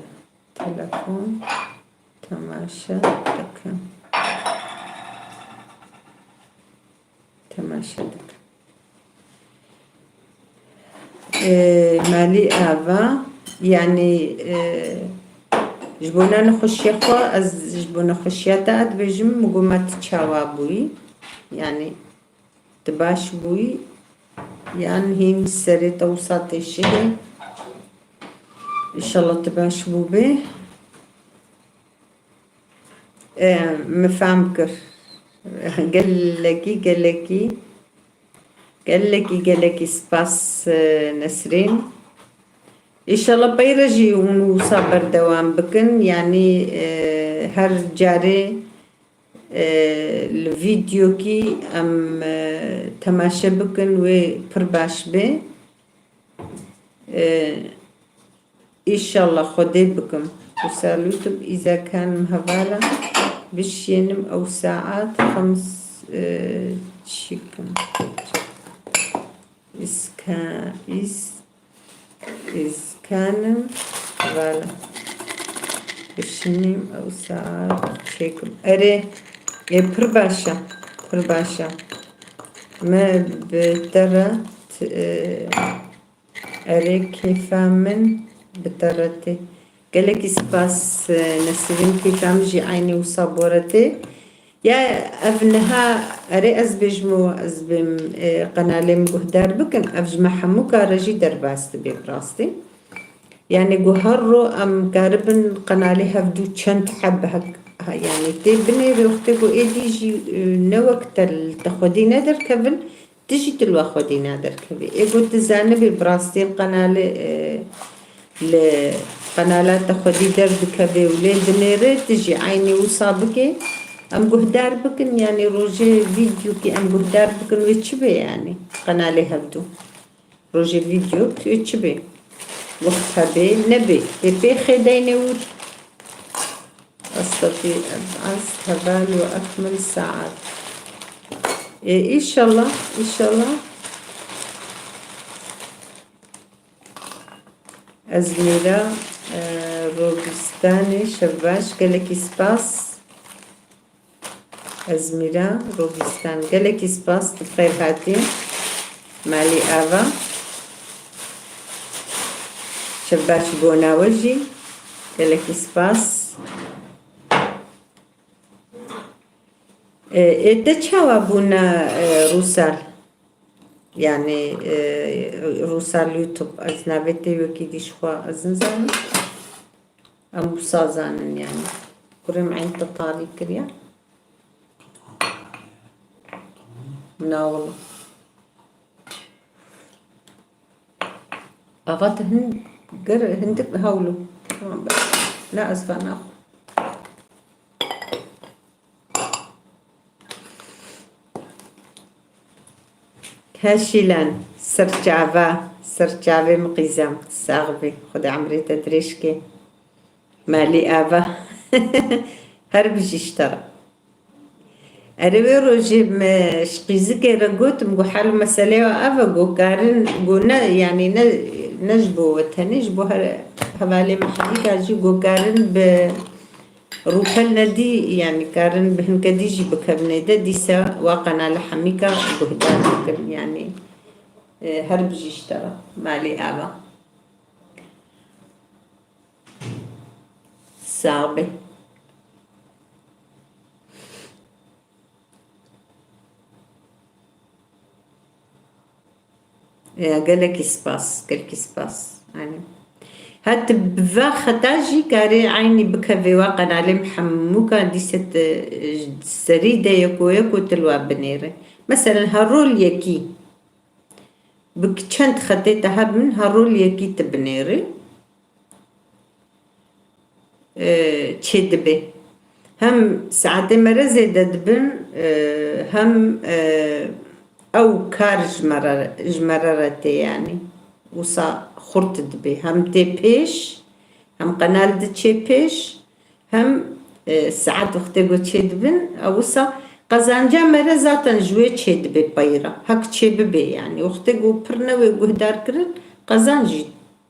telefon, temaşa dık. Temaşa dık. E, malî ava, yanî, e, ji bona nexweşiya xwe, ez ji bo nexweşiya te ez dibêjim, min got, ma tu çawa bûyî? Yanî, tu baş bûyî, yan hîn serê te wisa tê şihê? Înşallah tu baş bûbê. E, min fam kir. Gelekî, gelekî, gelekî, gelekî spas, e, Nesrîn. Înşallah peyre jî hûn wisa berdewam bikin. Yanî, e, her carê, e, li vîdyokî em, e, temaşe bikin, wê pir baş bê. E, Înşallah Xwedê bikim. Wisa lûtib îza kan min hevala bişiyênim ew saet xems, e, çikim. Îska-, îs-, îs-, Kanim, vala. Bişinîm ew saet çêkim. Erê, ê, pir baş e, pir baş e. Me bi te re t-, e, erê, kêfa min bi te re tê. Gelekî spas, e, Nesrîn, kêfa min jî eynî wisa bo re tê. Ya ev niha, erê, ez bêjim û ez bêm, e, qenalê min guhdar bikin, ev ji me hemû kare jî derbas dibe bi rastî. Yani ku her ro em karibin qenalê hevdû çend heb hek, ha, yani tê binêrê wextê ku êdî jî, e, ne wek te li te xwedî ne derkevin, tu jî tu li we xwedî naderkevî. Ê ku tu zanibî bi rastî qenalê, e, li qenala te xwedî derdikevê û lê dinêrê, tu jî eynî wisa bikê. Em guhdar bikin, yani rojê vîdyokî em guhdar bikin wê çi bê yani qenalê hevdû. Rojê vîdyo tu çi bê? Wext hebê, nebê. Ê pê xêdeynê wir. Estafî eb'as heval ve ekmil saat. Ê, inşallah, inşallah. Ezmîra, e, Robistanê, şev baş, gelekî spas. Ezmîra Robîstan, gelekî spas, tu bi xêr hatî. Malî Ava, şev baş bona we jî, gelekî spas. E, ê te çawa bûne, e, Rûsal? Yani, e, Rûsal YouTube, ez navê te wekî dî ji xwe ez nizanim. Em wisa zanin yani. Kurê min eyn te tarî kiriye. Na wala. Ava tu hin-, gir-, hindik hewlo. Tamam be. Na ez va naxwe. Heşîlan, serçava, serçavê min qîzem, sax bî, Xwedê emrê te dirêj ke. Malî Ava, her bijî ji te re. Erê wê rojê me ji qîzikê re gotim, got hal û meselê ev e, got karin, got ne, yani ne, ne ji bo we tenê, ji bo her hevalê me hemîka jî got karin bi rûpel nedî, yani karin bi hinke dî jî bikevnê de, dîsa wa qenale hemîka guhdar bikin, yani, e, her bijî ji te re, Malî Ava. Sax be. Ya, gelekî spas, gelekî spas. Yani, ha tu bi va xeta jî karê eynî bikevê wa qenalê min hemûka dîse tu, e, serî de yeko yeko tu li wa binêre. Meselen, her rol yekî. Bi çend xetê te hebin, her rol yekî tu binêrî. E, çêdibe. Hem saetê me re zêde dibin, e, hem, e, ew kar ji me re, ji me re re tê, yanî wisa xurt dibe. Hem tê pêş, hem qenal diçê pêş, hem, e, saet wextê ku çêdibin, ew wisa qezanca me re zaten ji wê çêdibe peyra. Hek çêbibe, yanî wextê ku pir newê guhdar kirin, qezanc jî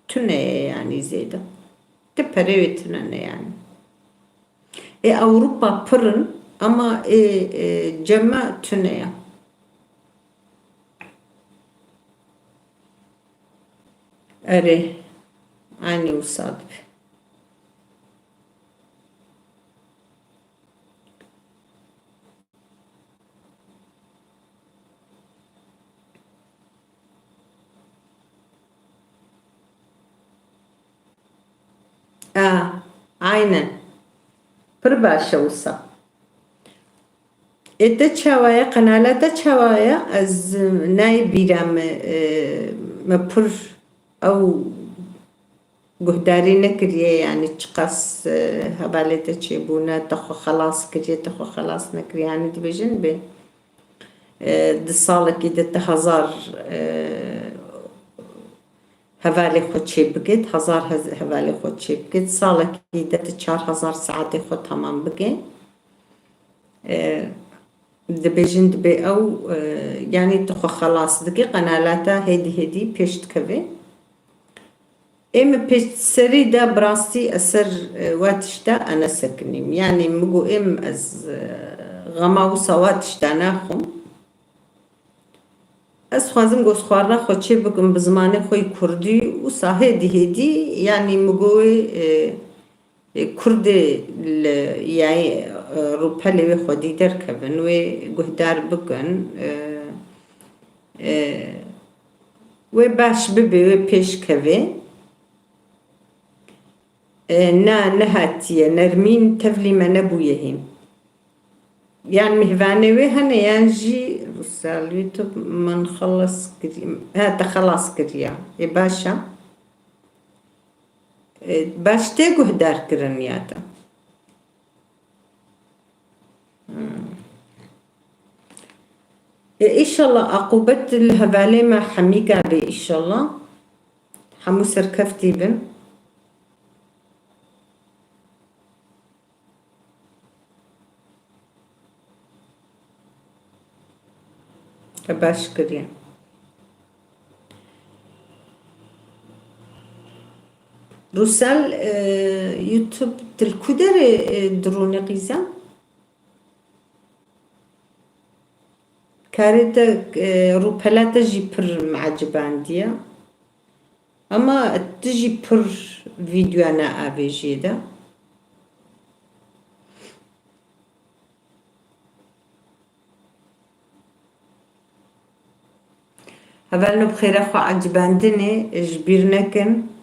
tune ye, yanî zêde. Ti perê wê tune ne, yanî. Ê Ewropa pir in, ama ê, e, cem me tune ye. Erê, eynî wisa dibe. A, aynen. Pir baş e wisa. Ê te çawa ye? Qenala te çawa ye? Ez nayê bîra me, e, me pir ew guhdarî nekiriye, yanî çiqas, e, hevalê te çêbûne, te xwe xelas kiriye, te xwe xelas nekiriye. Yanî dibêjin bê, e, di salekî de te hezar, e, hevalê xwe çêbikit, hezar hez-, hevalê xwe çêbikit, salekî de tu çar hezar saetê xwe temam bike. E, dibêjin dibê ew, e, yanî tu xwe xelas dike, qenala te hêdî hêdî pêş dikeve. Ê min pêşserî de bi rastî ez ser, e, wa tişta ez nesekinîm. Yanî min got ê min ez, e, xema wisa wa tişta naxwim. Ez xwazim got xwarina xwe çê bikim bi zimanê xwe yê kurdî, wisa hêdî hêdî, yanî min got wê, e, e, kurdê li, yanî, e, rûpelê wê xwedî derkevin, wê guhdar bikin, e, e, wê baş bibe, wê pêş keve. E, na, nehatiye. Nermîn tevlî me nebûye hîn. Yan mêvanê wê hene, yan jî Rûsal YouTube min xelas kiriye. Ha, te xelas kiriya. Ê, baş e. E, baş tê guhdar kirin ya te. Hmm. E, îşallah aqûbet li hevalê me hemî gabe îşallah. Hemû serkeftî bin. Te baş kiriye. Rûsel, e, YouTube til ku derê, e, dirûnî qîza? Karê te, e, rûpela te jî pir min ecibandiye. Ama tu jî pir vîdyoya ne avêjiyê de. Hevalno bi xêra xwe ecibandinê ji bîr nekin.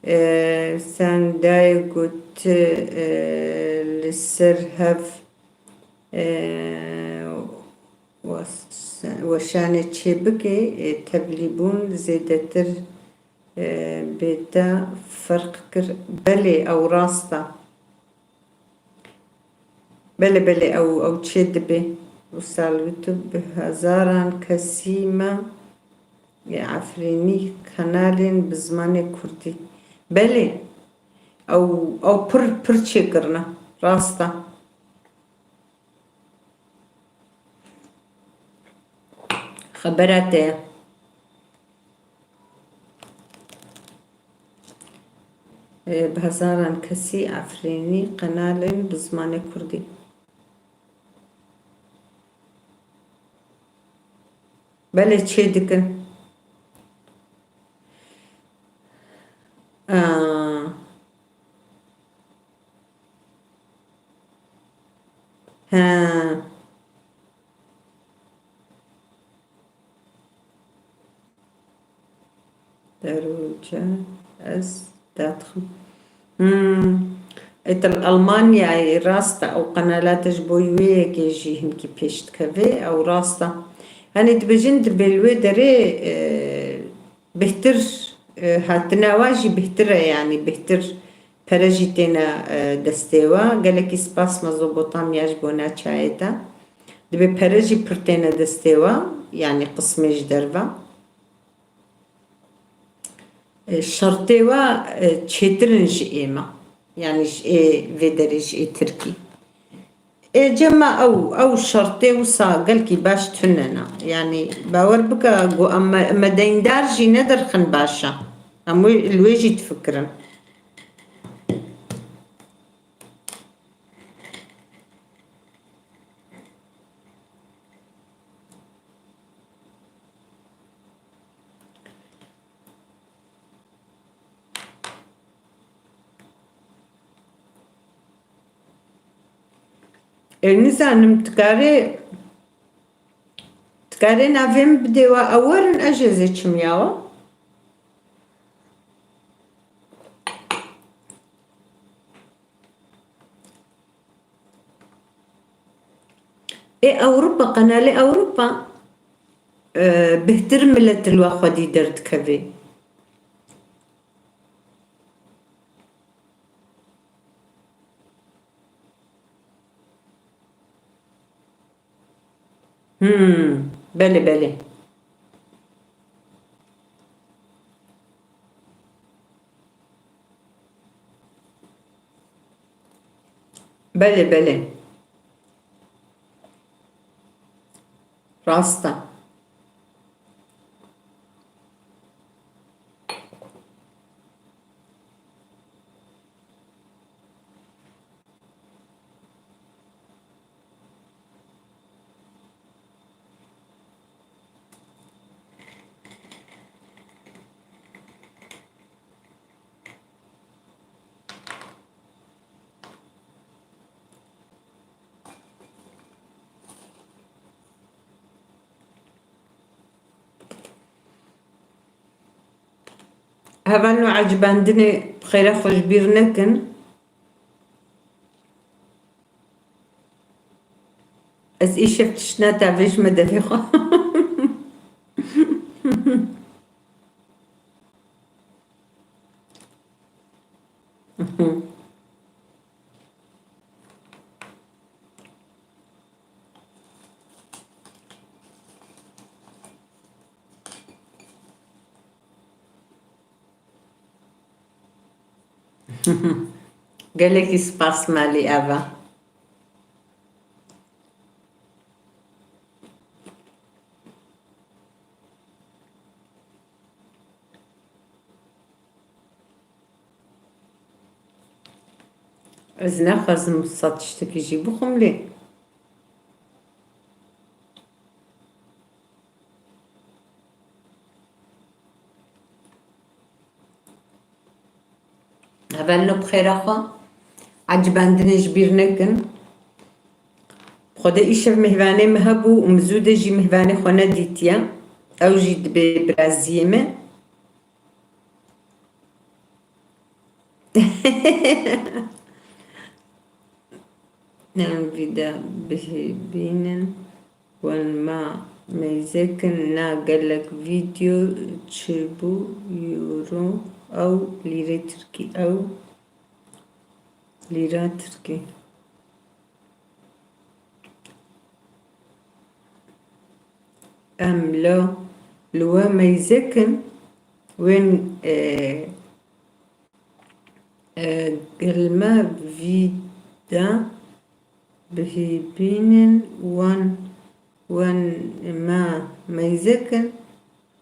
E, Sendayê got, e, li ser hev, e, wes-, weşanê çêbike, e, tevlîbûn zêdetir, e, bê te ferq kir. Belê, ew rast e. Belê, belê, ew, ew çê dibe. Wisa li YouTube bi hezaran kesî me, ê Efrînî kanalên bi zimanê kurdî. Belê, ew, ew pir, pir çêkirine. Rast e. Xebera te ye. Ê, bi hezaran kesî Efrînî qenalên bi zimanê kurdî. Belê çê dikin. Aa. He. Derûce ez dadixim. Hmm. Êtir Almanyayê rast e, ew qenala te ji bo wê yekê jî hinkî pêş dikeve, ew rast e. Henê dibêjin dibê li wê derê, e, bêhtir, e, hatina wa jî bêhtir e, yanî bêhtir pere jî têne, e, destê we. Gelekî spas Mezopotamya ji bona çayê te. Dibê pere jî pir têne destê we, yanî qismê ji derve. E, şertê we, e, çêtir in ji ê me. Yanî ji ê vê derê, ji ê Tirkî. Ê cema ew, ew şertê wisa gelkî baş tune ne. Yanî bawer bike, ku em, me, me deyndar jî nedirxin baş e. Em wê, li wê jî difikirin. Ê, nizanim, tu karê, tu karê navê min bidê we, ew werin, ez jê zê çimya we. Ê Ewropa, qenalê Ewropa, e, bêhtir milet li we xwedî derdikeve. Hmm, belê, belê. Belê, belê. Rast e. Hevalno ecibandinê bi xêra xwe ji bîr nekin. Ez îşev tişt netavêjime devê xwe. Gelekî spas Malî Eva. Ez naxwazim wisa tiştekî jî bixwim lê. Hevalno bi xêra xwe. Ecibandinê ji bîr nekin. Xwedê îşev mêhvanê me hebû û min zû de jî mêhvanê xwe nedîtiye. Ew jî dibê biraziyê me. Em vî de bihîbînin. Wen ma meyzekin na gelek vîdeo çi bû? Euro ew lîrê tirkî ew lîra tirkî. Em lo li we meyzekin wên e, e, gelme vî de bihîbînin wan wen me meyzekin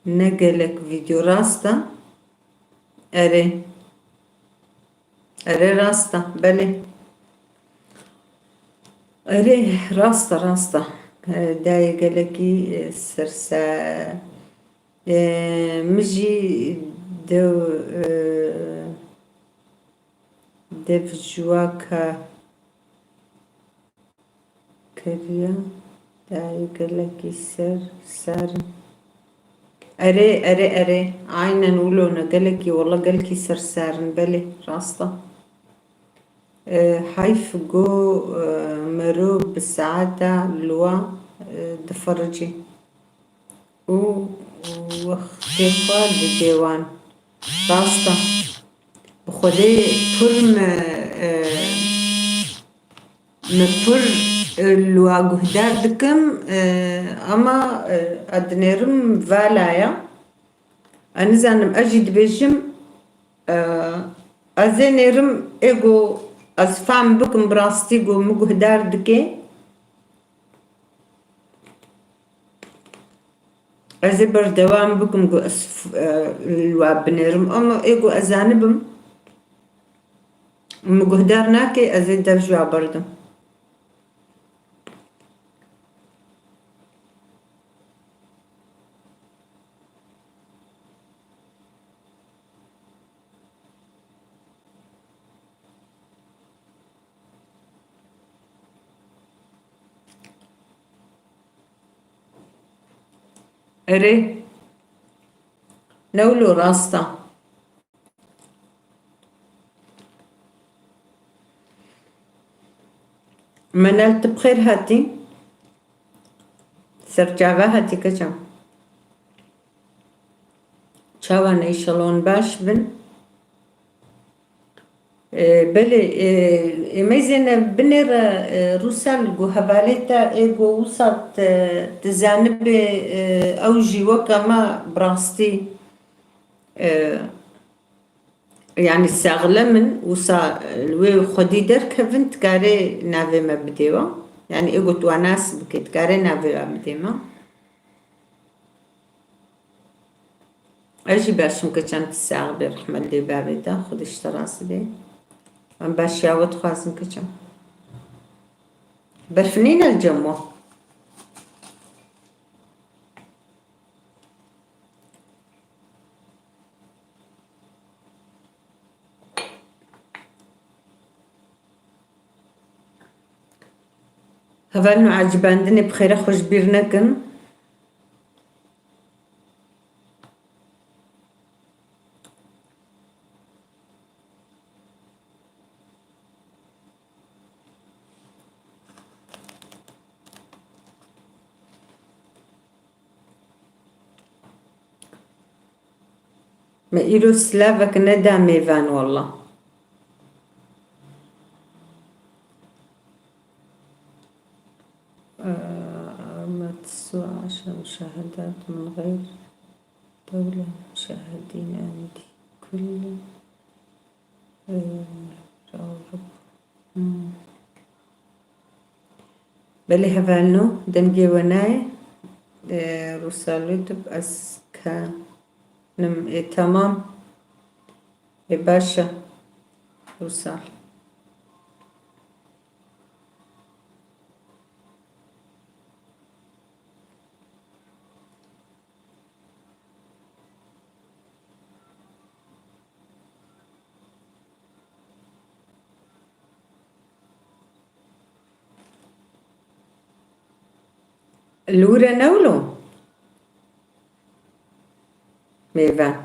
ne gelek vîdeo rast e. Erê. Erê rast e, belê. Erê rast e, rast e. E, dayê gelekî e, serse e, min jî dew e, dev ji wa ka kiriye. Dayê gelekî ser sar in. Erê, erê, erê. Aynen wilo ne. Gelekî, wela gelkî ser sar in. Belê, rast e. E, heyf go, e, mero bi saeta li wa, e, difericî. Û wextê xwe dide wan. Rast e. Bi Xwedê pir me, e, me pir, e, li wa guhdar dikim, e, ama, e, ez dinêrim vala ya. Ez nizanim, ez jî dibêjim, e, ez ê nêrim ê go ez fam bikim bi rastî go min guhdar dike. Ez ê berdewam bikim ku ez f-, e, li we binêrim, ama ê ku ez zanibim, min guhdar nake, ez ê dev ji we berdim. Erê. Ne wilo rast e. Menel, tu bi xêr hatî. Ser çava hatî keça. Çawa ne, înşallah hûn baş bin. E, belê, e, e, meyzêne binêre, e, Rûsel, ku hevalê te ê ku wisa te, te zanibê, e, ew jî weke me bi rastî, e, yanî saxlem in, wisa, e, li wê xwedî derkevin, dikarê navê me bidê we. Yanî ê ku tu we nas bike, dikarê navê we bidê me. Ez jî baş im, keça min, tu sax bî, rehmet lê bavê te, Xwedê ji te razî bê. Em başiya we dixwazin, keça min. Berf nîne li cem we? Hevalno, ecibandinê bi xêra xwe ji bîr nekin. Me îro silavek neda mêvan walla. Ahmet Su, عشر مشاهدات من غير دولة مشاهدين عندي كل، آه، أوروبا. Hmm. Belê hevalno, dengê we nayê. E, Rûsal YouTube ez kenim. E, tamam. E, baş e. Rûsal. Li wir e ne wilo? Mêve.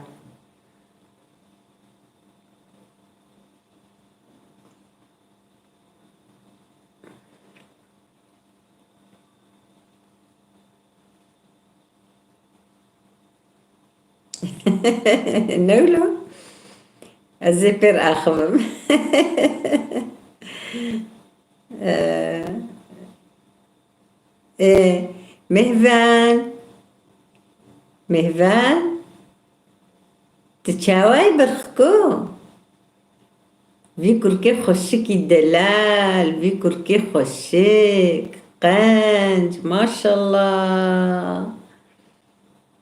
Ne wilo? Ez ê pêr axivim. Ee, ee, Mehven. Mehven. Tu çawayî birxiko? Vî kurkê xweşikî delal, vî kurkê xweşik, qenc, maşallah.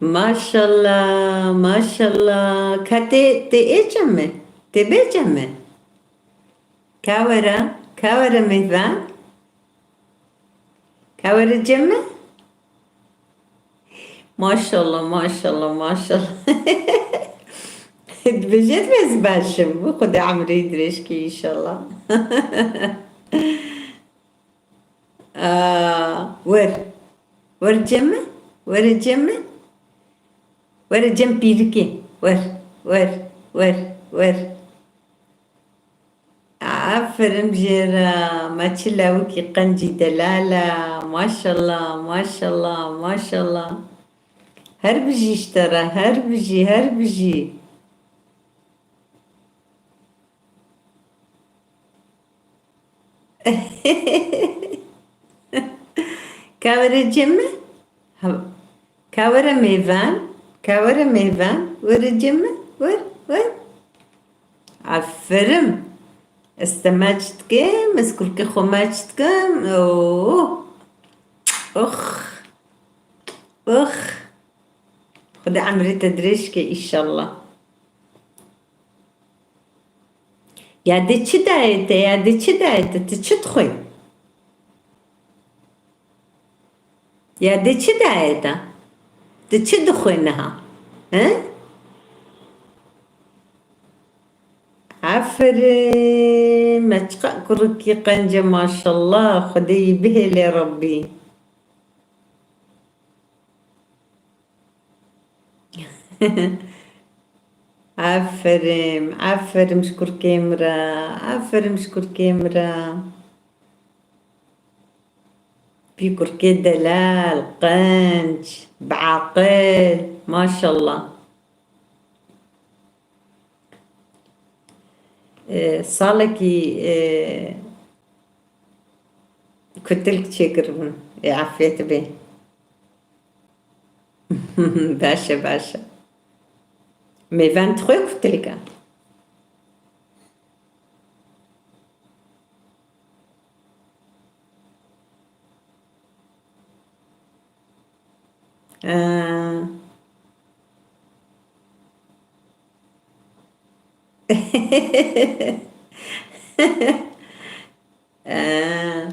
Maşallah, maşallah. Ka tê, tê ê cem me? Tê bê cem me? Ka were, ka were Mehven? Ka were cem me? Maşallah, maşallah, maşallah. Dibêje ez baş im. Xwedê emrê dirêj ke înşallah. Aa, wer. Wer cem me. Were cem me. Were cem pîrikê. Wer, wer, wer, wer. Aferin jê re, me çi lawikî qencî delal e. Maşallah, maşallah, maşallah. Her bijî ji te re, her bijî, her bijî. Ka were cem me? Ha, ka were Mehven? Ka were Mehven? Were cem me? Wer, wer. Aferin. Ez te maç dikim, ez kurkê xwe maç dikim. Oh. Ox. Ox. Xwedê emrê te dirêj ke înşallah. Ya dê çi dayê te, ya dê çi dayê te, tu çi dixwî? Ya dê çi dayê te? Tu çi dixwî niha? He? Aferin, me çiqa kurikî qence maşallah, Xwedê yî bihêlê Rebbî. Aferin, aferin ji kurkê min re, aferin ji kurkê min re. Vî kurkê delal, qenc, bi aqil, maşallah. E, salekî, e, kutilk çêkiribûn. Ê afiyet bê. Baş e, baş e. Mêvan dixwe kutilk e. Ee. Ee.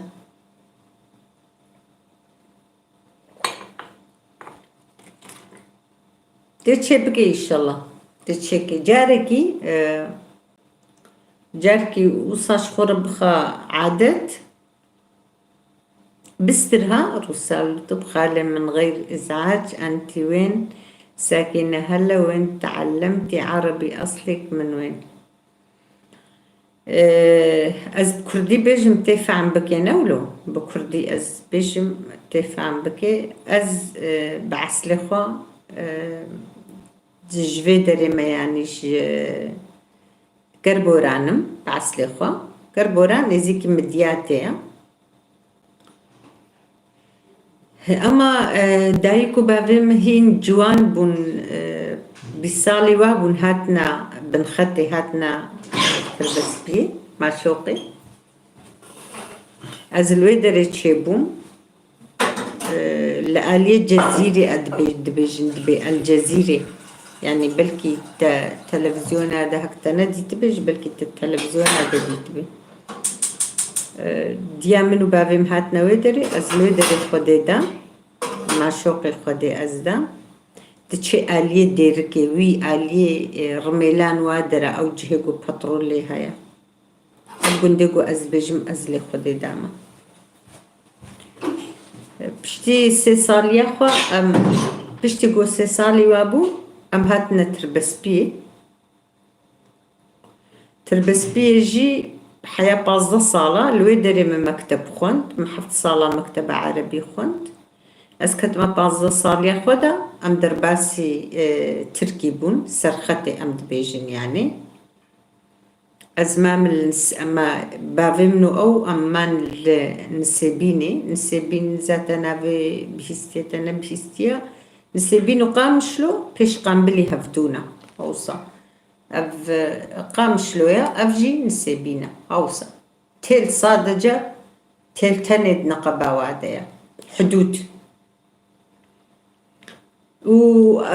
Dê çêbike înşallah. Dê çêke. Carekî, e, carekî wisa ji xwe re bixe adet. Bistir ha, Rûsal YouTube, xalê min xeyr îzac, entî wên, sakîne hele wên, teellemtî erebî eslêk min wên. Ee, ez bi kurdî bêjim tê fehm bike, ne wilo? Bi kurdî ez bêjim tê fehm bike. Ez, e, bi eslê xwe, e, Ji vê derê me, yanî ji Kerboran im, bi eslê xwe. Kerboran nêzîkî Midyatê ye. Ema, e, dayik û bavê min hîn ciwan bûn, e, bîst salî wa bûn, hatine binxetê, hatine Tirbespiyê, Maşoqê. Ez li wê derê çêbûm. E, li aliyê Cezîrê e dibê-, dibêjin, dibê El Cezîrê. Yanî belkî te televizyona de hek te nedîtibe, ji belkî te televizyona de dîtibe. E, diya min û bavê min hatine wê derê, ez li wê derê Xwedê de, Maşoqê Xwedê ez de. Diçê aliyê Dêrikê, wî aliyê, e, Rimêlan wa dera, ew cihê ku petrol lê heye. Ev gundê ku ez dibêjim, ez lê Xwedê dama. Piştî sê saliya xwe, em, piştî ku sê salî wa bû, em hatine Tirbespiyê. Tirbespiyê jî heya pazdeh sala li wê derê min mekteb xwend. Min heft sala mekteba erebî xwend. Ez ketime pazdeh saliya xwe de, em derbasî, e, tirkî bûn, serxetê em dibêjin yanî. Ez mam li Nis-, ema bavê min û ew em man li Nisêbînê. Nisêbîn zaten navê bihîstiye te nebihîstiye. Nisêbîn û Qamişlo pêş Qambilî hevdû ne. Hewsa. Ev, e, Qamişlo ye, ev jî Nisêbîn e. Hewsa. Têl sadece, têl tenê di neqeba wa de ye. Hidûd. Û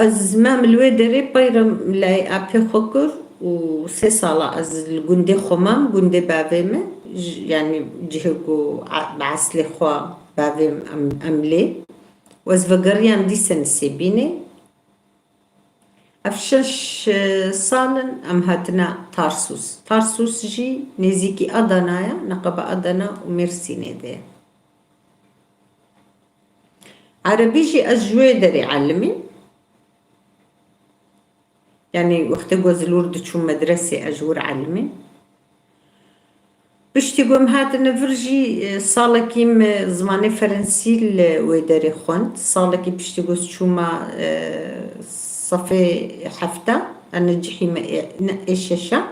ez mam li wê derê peyre layê apê xwe kir û sê sala ez li gundê xwe mam, gundê bavê min, ji, yanî cihê ku a-, bi eslê xwe bavê min em, em lê. Û ez vegeriyam dîse Nisêbînê. Ev şeş, e, sal in em hatine Tarsus. Tarsus jî nêzîkî Adana ye, neqeba Adana û Mêrsînê de ye. Erebî jî ez ji wê derê elimîm. Yanî wextê ku ez li wir diçûm medresê, ez ji wir elimîm. Piştî ku em hatine vir jî, e, salekî me zimanê ferensî li wê derê xwend. Salekî piştî ku ez çûma, e, sefê hefta, ene cihî me ê, ne, ê şeşa.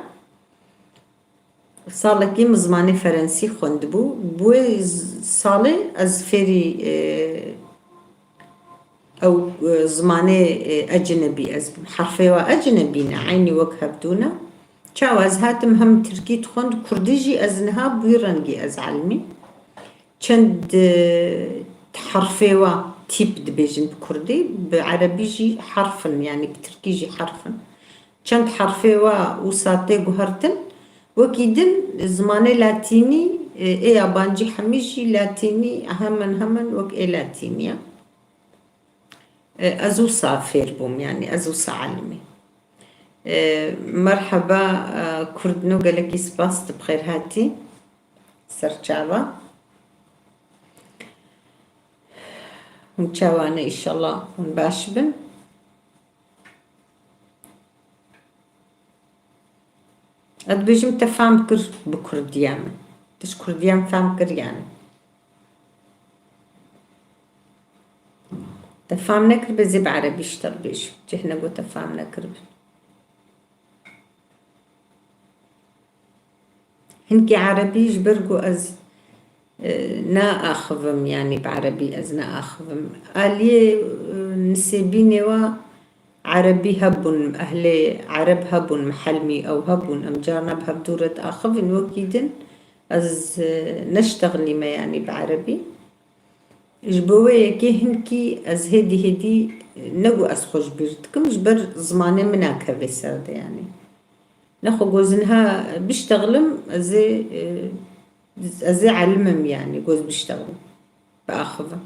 Salekî min zimanê ferensî xwendibû. Bi wê z-, salê ez fêrî, e, ew, e, zimanê, e, ecinebî ez bûm. Herfê wa ecinebî ne, eynî wek hevdû ne. Çawa ez hatim hem tirkî dixwend, kurdî jî ez niha bi wî rengî ez elimîm. Çend, e, herfê wa tîp dibêjin bi kurdî, bi erebî jî herf in, yanî bi tirkî jî herf in. Çend herfê wa wisa tê guhertin, wekî din zimanê latînî, e, ê yabancî hemî jî latînî hemen hemen wek ê latînî ye. E, ez wisa fêr bûm, yanî ez wisa elimî. E, merheba, e, Kurdno, gelekî spas, tu bi xêr hatî. Serçava. Hûn çawa ne, îşallah hûn baş bin. Ez dibêjim te fam kir bi kurdiya min. Tu ji kurdiya min fam kir yanî. Te fam nekir be zê bi erebî ji te re bêjim. Cih ne got te fam nekir be. Hinkî erebî ji ber ku ez, e, naaxivim, yanî bi erebî ez naaxivim. Aliyê, e, Nisêbînê wa erebî hebûn, ehlê ereb hebûn, mihelmî ew hebûn, em carna bi hevdû re diaxivin, wekî din ez, e, neştexlîme, yanî bi erebî. Ji bo wê yekê hinkî ez hêdî hêdî, ne ku ez xwe ji bîr dikim, ji ber zimanê min nakeve ser de, yanî. Nexwe ku ez niha biştexlim, ez ê, e, ez ê elimim, yanî ku ez biştexlim, biaxivim.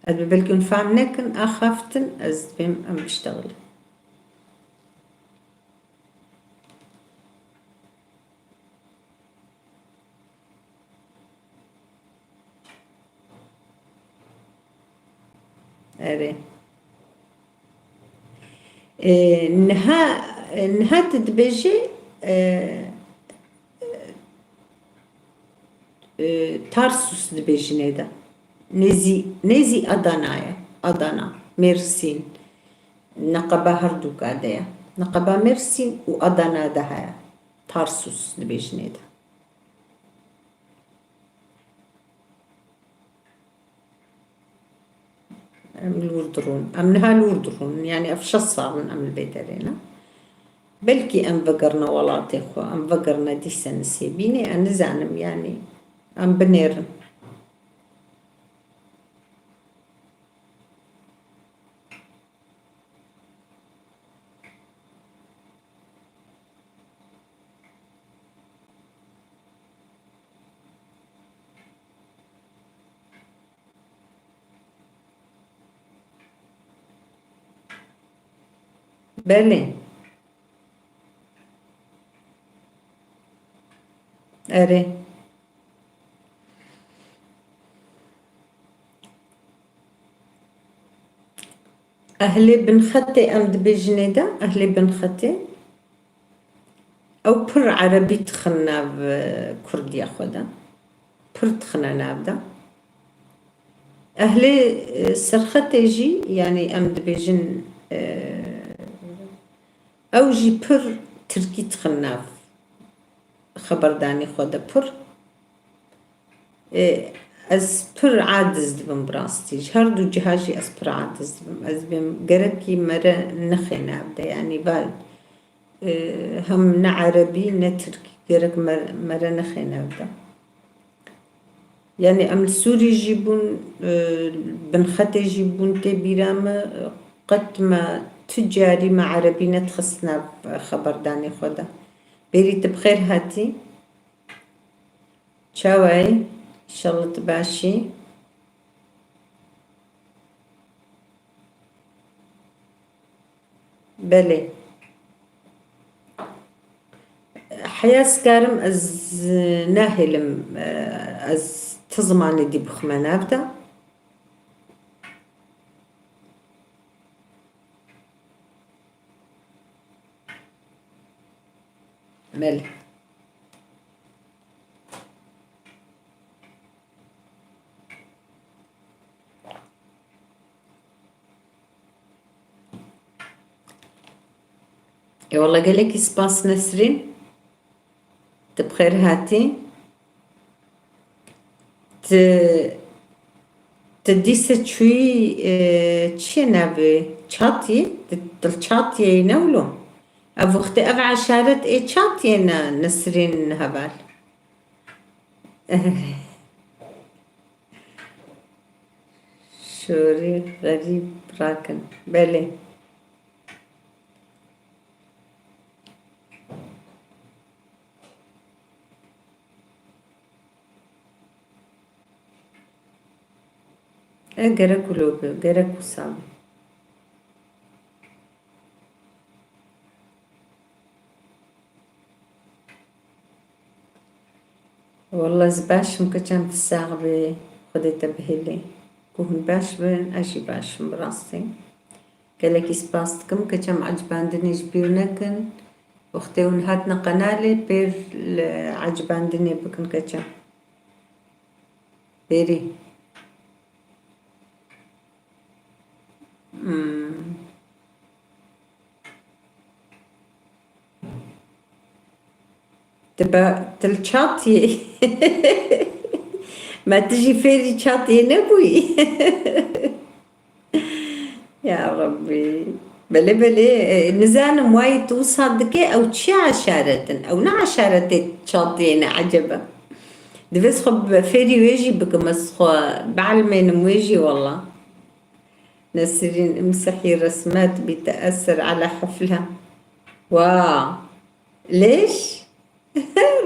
Ez bi belkî hûn fam nekin, axaftin, ez dibêm em biştexlin. Erê. E, niha, niha tu dibêjî, e, e, Tarsus dibêjinê de. Nêzî, nêzî Adana ye. Adana, Mêrsîn. Neqeba her dûka de ye. Neqeba Mêrsîn û Adana de heye. Tarsus dibêjinê de. Em li wir dirûn. Em niha li wir dirûn. Yanî ev şeş sal in em li vê derê ne. Belkî em vegerine welatê xwe, em vegerine dîse Nisêbînê, ez nizanim, yanî em binêrin. Belê. Erê. Ehlê binxetê em dibêjinê de, ehlê binxetê. Ew pir erebî dixin nav, e, kurdiya xwe de. Pir dixine nav de. Ehlê, e, serxetê jî, yanî em dibêjin, e, ew jî pir tirkî dixin nav xeberdanê xwe de pir. E, ez pir aciz dibim bi rastî. Ji her du ciha jî ez pir aciz dibim. Ez bêm gerekî mere nexê nav de. Yanî va, e, hem ne erebî ne tirkî gerek mer-, mere nexê nav de. Yanî em li Sûrî jî bûn, e, binxetê jî bûn tê bîra me, qet me tu carî me erebî nedixist nav xeberdanê xwe de. Bêrî tu bi xêr hatî. Çawa yî? Înşallah tu baş î. Belê. Heya ez karim ez nahêlim, e, ez ti zimanê dî bixime nav de. Belê. Ê wele gelekî spas Nesrîn. Tu bi xêr hatî. Tu, tu dîse çûyî, e, çi ye navê? Çatiyê? Tu, tu li Çatiyê yî ne wilo? Ev wextê ev eşaret ê Çatiyê ne Nesrîn heval. Şorî xerîb rakin. Belê. E, gerek wilo be, gerek wisa be. Wallah ez baş im, keçem tu sax bî, Xwedê te bihêlê. Ku hûn baş bin, ez jî baş im, bi rastî. Gelekî spas dikim, keçem ecibandinê ji bîr nekin. Wextê hûn hatine qenalê, pêr li ecibandinê bikin keçem. Bêrî. Hmm. Tu be, tu li Çatiyê. Me tu jî fêrî Çatiyê nebûyî. Ya Rabbî. Belê, belê, e, nizanim wayî tu wisa dike, ew çi eşaret in? Ew ne eşaretê Çatiyê ne, ecebe. Divê ez xwe bi fêrî wê jî bikim, ez xwe bielmênim wê jî, wallah. Nesrîn, imsehî resmat bî teeser ala hefla. Wa. Lêş?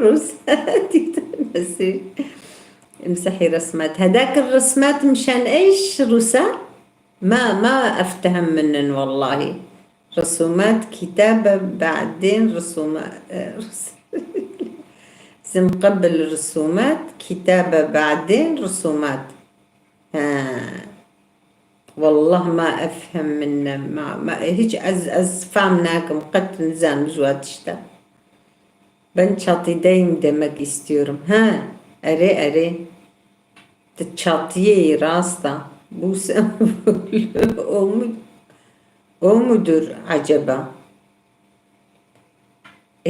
Rûsa dîtin Nesrîn. Imsehî resmat. Heda kir resmat mişen eş Rûsa? Ma, ma eftehim min in wellahî. Risumat, kitabe, badên risumat, e, rus-, zim qebil risumat, kitabe, badên risumat. He. Wallah ma efhem minne, ma, ma, hiç ez, ez fam nakim, qet nizam ji wa tişta. Ben çatideyim demek istiyorum. Ha, erê, erê. Ti çatiyê yî rast a. Bûse, o mu, O mudur acaba?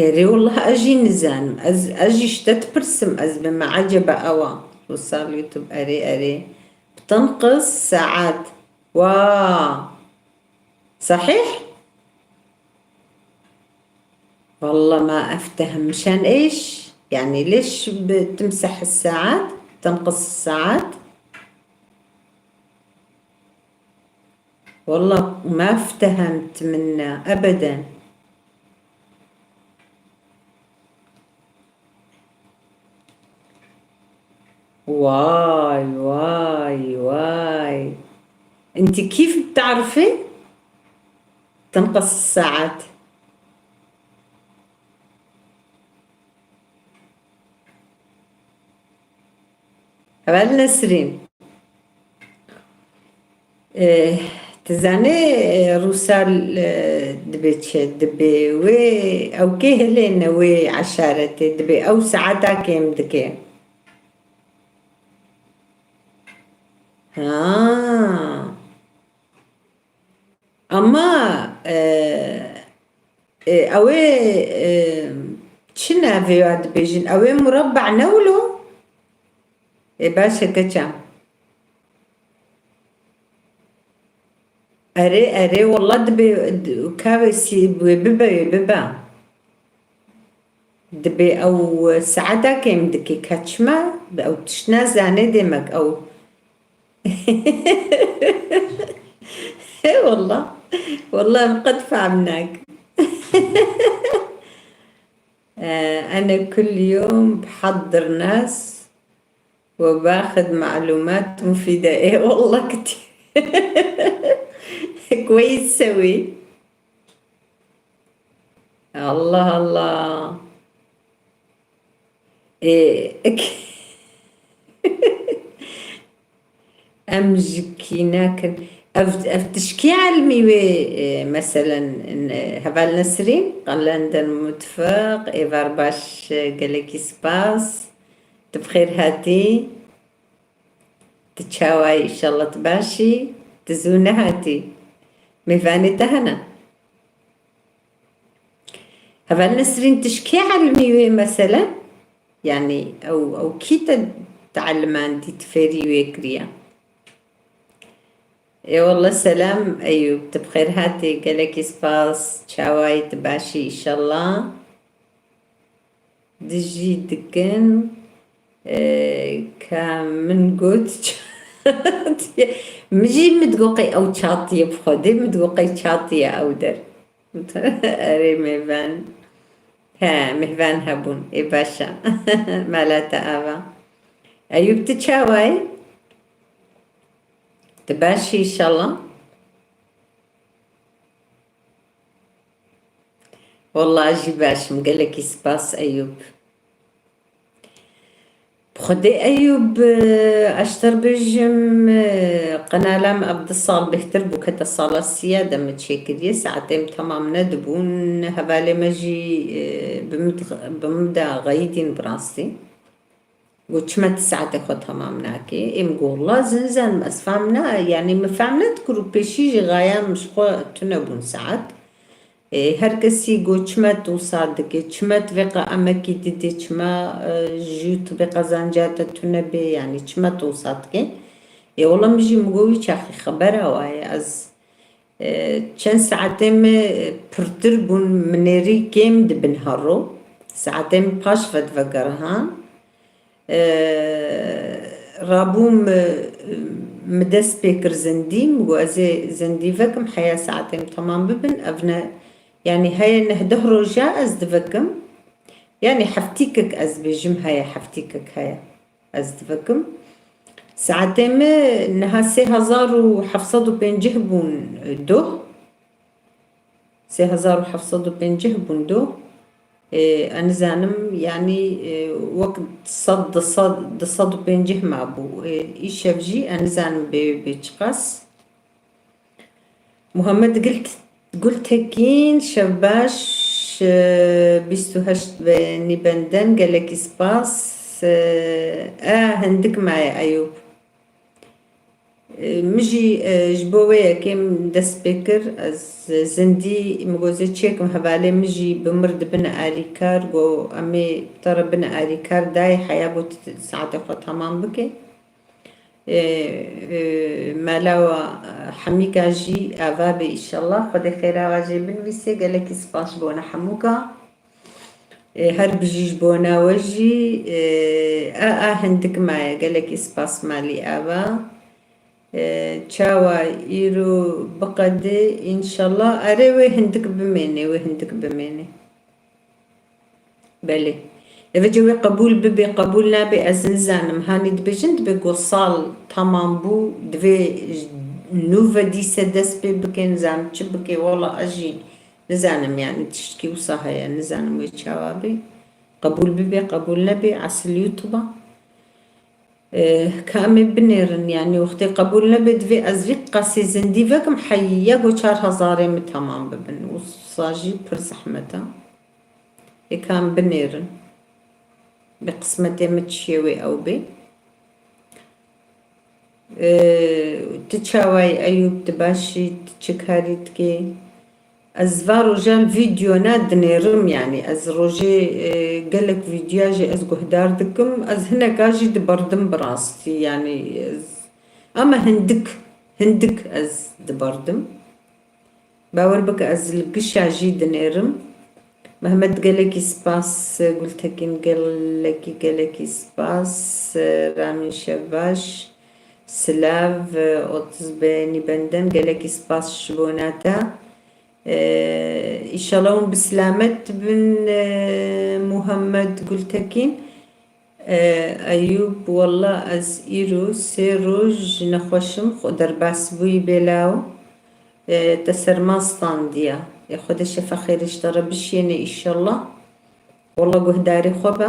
Erê, wallah ez jî nizanim. Ez, ez jî ji te dipirsim, ez bime eceba ewa. Wisa li YouTube, erê, erê. بتنقص ساعات. Wa. صحيح؟ والله ما أفتهم، مشان إيش؟ يعني ليش بتمسح الساعات؟ تنقص الساعات؟ والله ما افتهمت منه أبدا. واي، واي، واي. انتي كيف بتعرفي تنقص الساعات؟ Heval Nesrîn. Eh, tu zanî, eh, Rûsal, eh, dibê çi? Dibê wê, ew kê hilêne wê eşaretê, dibê ew saeta kêm dike. Ha. Ama, e, e, ew ê, e, çi navê ya dibêjin? Ew ê murabba ne wilo? Ê, baş e, keça. Erê, erê, wela dibê, d-, ka wê sî-, wê bibe, wê bibe. Dibê ew saeta kêm dikê, ka çima? Ew tişt nazane demek ew. He, wela. Wela em qet fehm nakin. Ee, ene kul yom bihaddir nas. وباخد معلومات مفيدة. اي والله كتير. كويس سوي. الله الله. ايه. Em ji kî nekin. Ev, ev tişkî elmî wê, e, meselen, e, heval Nesrîn, qelenden mutfaq, êvar baş, e, gelekî spas. Tu bi xêr hatî. Tu çawa yî? Înşallah tu baş î. Tu zû nehatî. Mêvanê te hene. Heval Nesrîn, tu ji kê elmî wê mesele? Yanî ew, ew kî te, te elimandî, tu fêrî wê kiriye? Ê wallah selam Eyûb, tu bi xêr hatî, gelekî spas, çawa yî, tu baş î înşallah. Dijî dikin, e, ka min got çatiye. Min jî min digot qey ew çatiye bi Xwedê, min digot qey çatiye ew der. Erê mêvan. He, mêvan hebûn. Ê baş e. Mala te ava. Eyûb, tu çawa yî? Tu baş î înşallah? Wallah ez jî baş im. Gelekî spas Eyûb. Bi Xwedê Eyûb, ez ji te re bêjim, qenala min ev du sal bêhtir bû, kete sala sî ya de min çêkiriye, saetê min temam nedibûn, hevalê me jî, bi min, bi min de xeyidîn bi rastî. Got, çima tu saetê xwe temam nakî? Ê, min got, wela ez nizanim, ez fehm na-, yanî min fehm nedikir û pêşî jî xayam ji xwe tune bûn saet. Ê, her kesî got, çima tu wisa dikî, çima tu vê qas emekî didî, çima, e, ji tu vê qazanca te tune bê, yanî çima tu wisa dikî? Ê, wela min jî min got, wî çaxî xebera wa ye, ez E, çend saetê min pirtir bûn, min nêrî kêm dibin herro. Saetê min paş ve divegerihan. E, rabûm, e, min dest pê kir zindî, min got, ez ê zindî vekim, heya saetê min temam bibin. Ev ne, yanî heye neh deh roja ez divekim. Yanî heftîkek ez bêjim heye, heftîkek heye. Ez divekim. Saetê min niha sê hezar û heft sed û pêncî bûn doh. Sê hezar û heft sed û pêncî bûn doh. Ê, ez nizanim, yanî, ê, wek sed, du sed, du sed û pêncî mabû. Ê, îşev jî ez nizanim bê, bê çiqas. Muhammed Gul-, Gultekin, şevbaş, e, bîst û heşt benî benden, gelekî spas. E, e, hindik maye Eyûb. E, min jî, e, ji bo wê yekê min dest pê kir, ez zindî, min got, zê çêkim hevalê min jî bi mir dibine alîkar, got, em ê te re bine alîkar dayê heya, got, saetê xwe tamam bike. E, e, mala we, e, hemîka jî ava be, înşallah. Xwedê xêra we jê binivîsê. Gelekî spas ji bona hemûka. E, her bijî ji bona we jî. E, a, a hindik maye. Gelekî spas malî ava. E, çawa îro biqedê, înşallah. Erê, wê hindik bimênê, wê hindik bimênê. Belê. Eve ce wê qebûl bibe, qebûl nabe, ez nizanim. Hanî dibêjin, dibê ku sal tamam bû, divê nû ve dîse dest pê bike, nizanim çi bike, wala ez jî nizanim, yanî tiştkî wisa heye, nizanim wê çawa be. Qebûl bibe, qebûl nebe, esil YouTube a. Eh, ka em ê binêrin, yanî wextê qebûl nebe, divê ez vî qasê zindî vekim, heya ku çar hezarê min temam bibin. Wisa jî pir zehmet e. Ê ka em binêrin. Bi qismetê min çiyê wê ew bê. Eh, tu çawa yî Eyûp, tu baş î, tu çi karî dikê? Ez va roja vîdeo ne dinêrim, yanî ez rojê, e, gelek vîdeo jî ez guhdar dikim, ez hineka jî diberdim bi rastî, yanî ez, ama hindik, hindik ez diberdim. Bawer bike ez li gişa jî dinêrim. Mehmet, gelekî spas, Gultekin, gelekî, gelekî spas, Ramî Şevaş, silav, otuz beğeni benden, gelekî spas ji bona te. Ee, îşallah hûn bi silamet bin, ee, Muhammed Gultekin. Ee, Eyûb, walla ez îro sê roj nexweş im, xwe derbas bûyî bêlaw. Ee, te serma standiya. Ê Xwedê şefa xêrê ji te re bişiyêne îşallah. Walla guhdarî xwe be.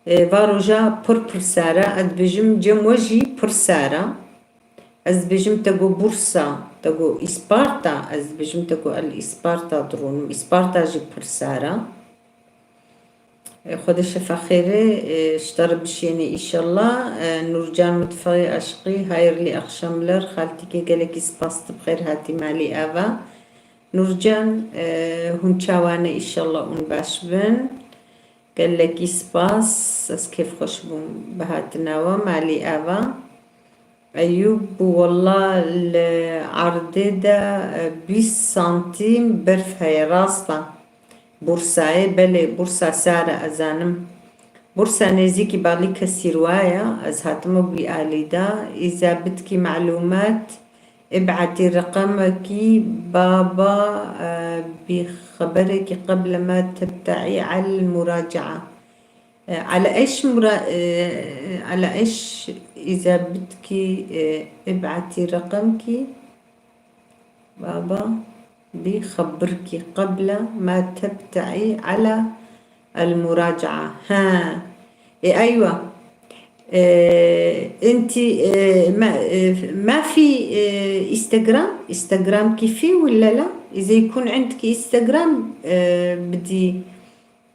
Ê, va roja pir pirsar e, ez dibêjim cem we jî pirsar e. Ez dibêjim te got Bursa, te got Îsparta, ez dibêjim te got El Îsparta dirûnim. Îsparta jî pirsar e. Ê, Xwedê şefa xêrê, ê, ji te re bişênê îşallah. Ê, Nûrcan Mitfeqê Eşqî, hayırlı akşamlar. Xaltîkê gelekî spas, tu bi xêr hatî malî ava. Nûrcan, ê, hûn çawa ne, îşallah hûn baş bin. Gelekî spas, ez kêfxweş bûm bi hatina we, malî ava. Eyûb, walla li erdê de, e, bîst santîm berf heye, rast e. Bursayê, belê, Bursa sar e, ez zanim. Bursa nêzîkî Balî Kesîrwa ye, ez hatime wî alî de. Îza bitkî malûmat, ابعتي رقمك بابا، آه، بخبرك قبل ما تبتعي على المراجعة. آه، على إيش مرا-، آه، على إيش إذا بدك، آه، ابعتي رقمك بابا بخبرك قبل ما تبتعي على المراجعة. ها. إيه، أيوة. إيه، أنت، إيه، ما، إيه، ما في، إيه، إنستغرام؟ إنستغرام كيفي ولا لا؟ إذا يكون عندك إنستغرام، إيه، بدي،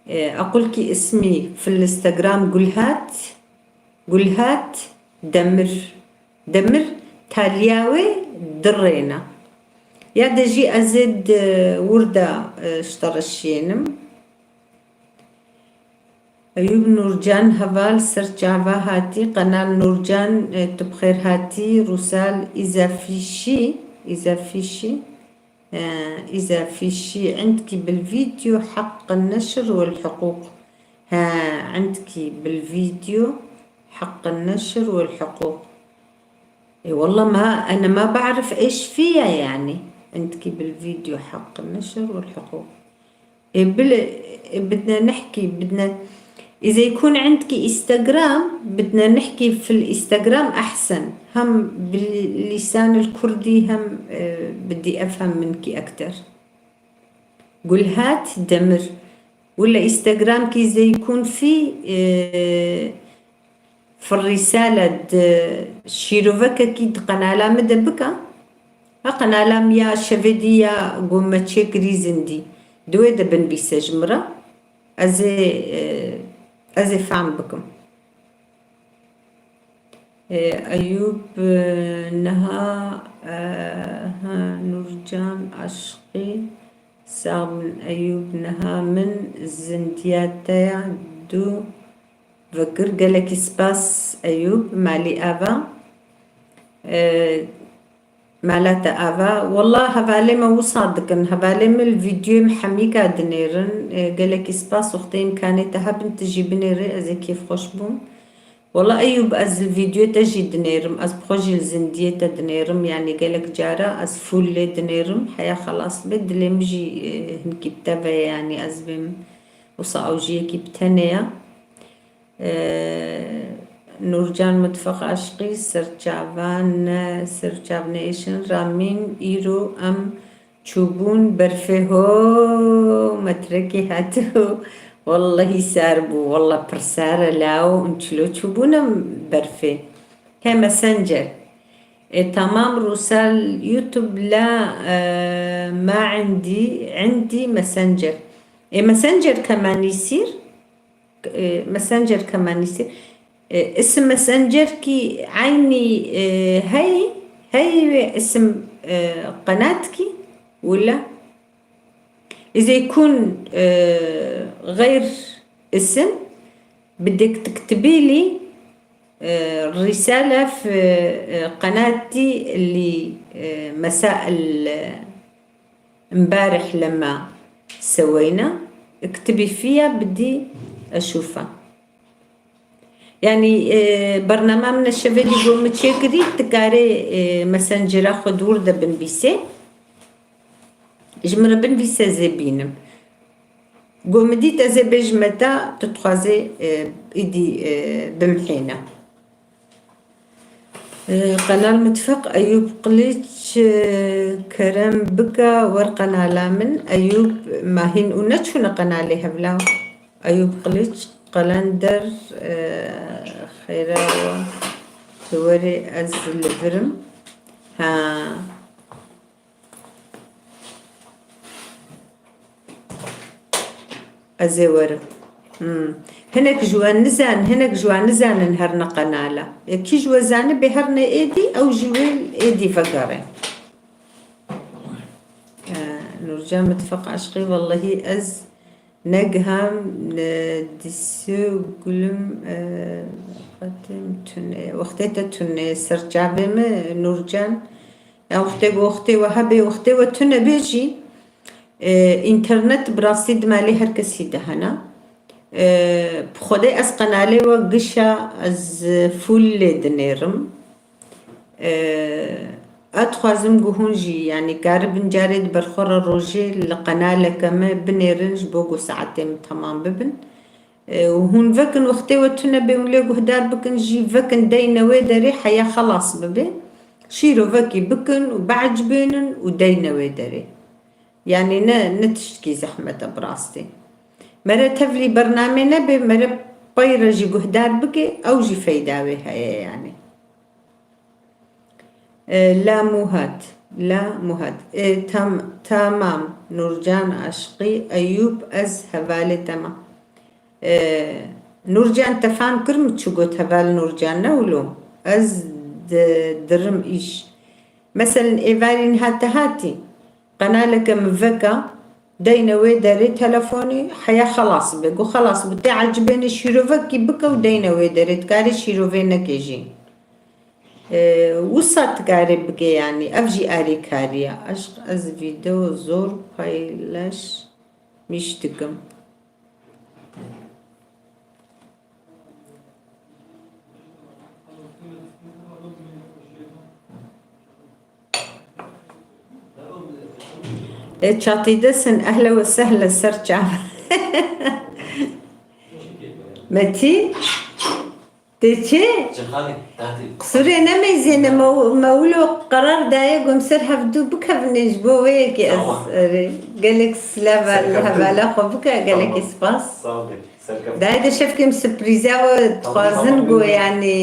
إيه، أقول لك اسمي في الإنستغرام، قلهات، قلهات دمر، دمر تالياوي درينا. يا دجي أزيد، إيه، وردة، إيه، اشترى الشينم. Eyûb Nûrcan, heval, ser çava hatî, qenal Nûrcan, e, tu bi xêr hatî, Rûsal Îzafîşî, Îzafîşî, e, Îzafîşî, عندك بالفيديو حق النشر والحقوق. He, عندك بالفيديو حق النشر والحقوق. E, والله ما، أنا ما بعرف إيش فيها يعني. عندك بالفيديو حق النشر والحقوق. إيه، بل-، إيه، بدنا نحكي، بدنا، إذا يكون عندك إنستغرام، بدنا نحكي في الإنستغرام أحسن. هم باللسان الكردي، هم، آه، بدي أفهم منك أكتر. قلهات دمر. ولا إنستغرامك إذا يكون في، آه، في الرسالة د-، şîrovekekî di qenala min de bike. Ha, qenala min ya şevê dî ya ku me çêkirî zindî. Di wê de binivîse ji min re. Ez ê, e, ez ê fehm bikim. Ê, Eyûb, e, niha, e, ha, Nûrcan Aşqî, sax bin Eyûb, niha min zindiya te ya dû vekir. Gelekî spas Eyûb, malî ava. E, Mala te ava. Wela hevalê me wisa dikin. Hevalê min li vîdyoyê min hemîka dinêrin. E, gelekî spas, wextê îmkanê te hebin tu jî binêrî, ez ê kêfxweş bûm. Wela Eyûb, ez li vîdyoyê te jî dinêrim. Ez bi xwe jî li zindiyê te dinêrim. Yanî gelek cara ez full lê dinêrim. Heya xelas be, dilê min jî, e, hinkî bi te ve ye. Yanî ez bêm wisa ew jî yekî bi tenê ya. Ee, Nûrcan Mitfeq Aşqî, serçavan ne, serçav ne êşin, Ramîn, îro em çûbûn berfê, ho, metrekî hatibû. Wellehî sar bû, welleh pir sar e, lawo, in çilo çûbûn em berfê. He, Messenger. E, tamam, Rûsel YouTube la, e, ma indî, indî Messenger. E, Messenger kemanî sîr? E, Messenger kemanî sîr. E, isim Messenger kî eynî, e, hey, hey ve isim, e, qenat kî wila. Îzê kun, e, xeyr isim bi dek tiktibî lî, e, risale fi, e, qenatî lî, e, mesail, e, Mbarih lema seweyna, iktibî fiya bidî eşûfa. Yanî, e, bernama min şevê dî got min çêkirî, dikarê, e, Messengera xwe di wir de binvîsê. Ji min re binvîse ez ê bînim. Got min dît ez ê bêjime te, tu dixwazê, e, îdî, e, bimhêne. Ee, Qenal Mitfeq, Eyûb Qiliç, e, kerem bike wer qenala min. Eyûb Mahîn û neçûne qenalê hevla. Eyûb Qiliç, Qelender, e, xeyra we, tu werê ez li vir im. Ha. Ez ê werim. Hmm. Hinek ji we nizan, hinek ji we nizanin herine qenala. Yekî ji we zanibê herine êdî, ew jî wê êdî vegere. Ee, Nurcan Mitfeq Aşqî, wellehî ez Negiham, e, dîsû gulum, e, xetim tune. Wextê te tune, serçavê min, Nurcan. Ya wextê ku wextê we hebe, wextê we tune bê jî, e, înternet bi rastî di malê her kesî de hene. E, bi Xwedê ez qenalê we gişa ez full lê dinêrim. Ee, ez dixwazim ku hûn jî, yanî, karibin carê di ber xwe re rojê li qenaleke me binêrin ji bo ku saetê min temam bibin. Ee, û hûn vekin wextê we tune bê, hûn lê guhdar bikin jî, vekin deyne wê derê heya xelas bibe. Şîrovekî bikin û biecibênin û deyne wê derê. Yanî ne, ne tiştkî zehmet e bi rastî. Mere tevlî bernamê nebe, mere pey re jî guhdar bike, ew jî feyda wê heye yanî. E, la Muhat, la Muhat. E, tam, tamam, Nurcan Aşqî, Eyûb, ez hevalê te me. E, Nurcan, te fam kir min çi got heval Nurcan, ne wilo? Ez di-, dirim îş. Meselen, êvarî niha te hatî, qenaleke min veka, deyne wê derê telefonê, heya xelas be. Got xelas be, tê ecibênê şîrovekî bike û deyne wê derê, dikarê şîrovê neke jî. Ee, wisa dikarê bike, yanî ev jî alîkarî ye. Aşq, ez vîdeo zor paylaşmîş dikim. E, çatî desin, ehle we sehle ser çav. Metî? Tê çi? Cixalê, tatî. Qisûrê nemeyzêne, me, me wilo qerar daye ku em ser hevdû bikevin ê, ji bo wê yekê ez, Tamam. erê, gelek silav Serkeftin. hevala xwe bike, gelekî Tamam. spas. Sağ ol. Serkeftin. Dayê de şevkê em surprîza we Tamam, dixwazin tamam, ku bilmiyorum. yanî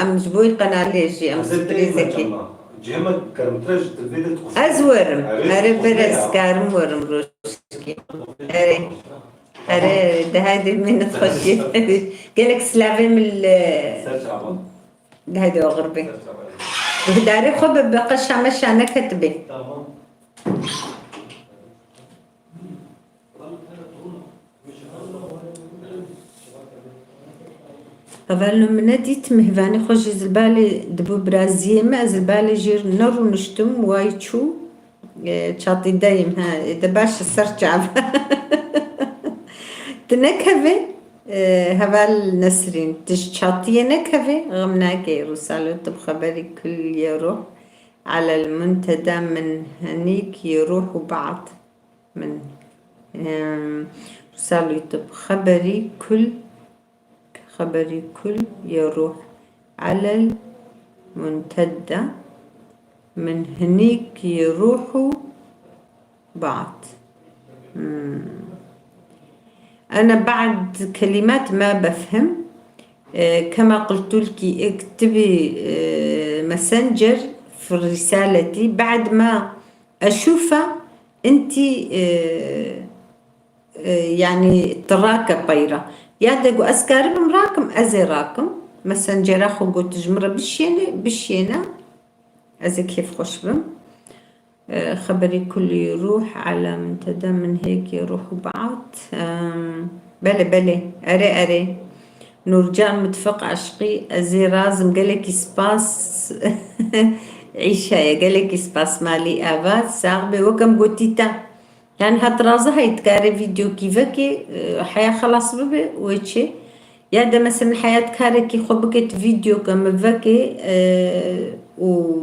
em ji bo qenalê jî em Hazır değil surprîzekî. mi acaba? Cihê me kilometre ji Tirkiyê de dixuze. Ez werim. Evet, Erê, dixuze bere ya. ez karim werim rojkê. Erê. Erê, erê, de hadi min xweşî. Gelek silavê min li Ser çavan. Hede oxir bê. Guhdarê xwe bi, bi qeşa meşa neketibê. Hevalno min nedît, mihvanê xwe jî zilbalê dibû biraziyê me, ez zilbalê jêr nerûniştim, way çû, e, çatîdeyim, he, ê de baş e ser çav. Tu nekevê, e, heval Nesrîn, tu ji çatiyê nekevê, xem nake, Rûsalo tu bi xeberî kul yê ruh, alel muntada min henîk yê ruh û baad. Min, em, Rûsal YouTube xeberî kul, xeberî kul yê ruh alel muntedda min hinîk yê ruh û baad. Hmm. Ana baad kelimat ma befhim. E, kema qultulkî iktibî, e, messenger fi risaletî baad ma eşûfa intî, e, e, yanî tu rake peyra. Ya de got ez karibim rakim, ez ê rakim. Messencera xwe got ji min re bişêne, bişêne. Ez ê kêfxweş bim. E, xeberî kulî ruh, ala min tede min hêkê ruh û baat. Em, belê, belê. Erê, erê. Nûrcan Mitfiq Eşqî, ez ê razim, gelekî spas. Îşa ye, gelekî spas malî ava, sax be, wek em gotî te. Yani hat raza hey dikare vîdeokî vekê, e, heya xelas bibe, wê çi? Ya de mesela heya dikarekî xwe bike tu vîdeoke min vekê, e, û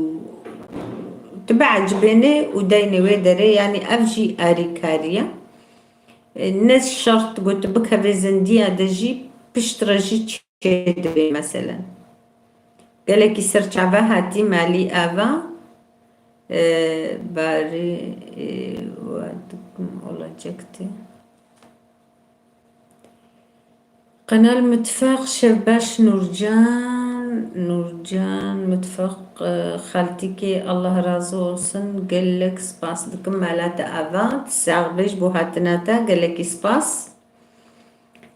tu biecibêne û deyne wê derê, yani ev jî arîkarî ye. E, ne şert got bikeve zindiya de jî piştre jî çêdibe meselen. Gelekî serçave hatî malî ava, e, barî, e, we dikim olacaktı. Qenal Mitfaq, şev baş Nurcan, Nurcan Mitfaq, e, xaltîkê Allah razı olsun, gelek spas dikim mala te ava, sax bê ji bo hatina te, gelekî spas.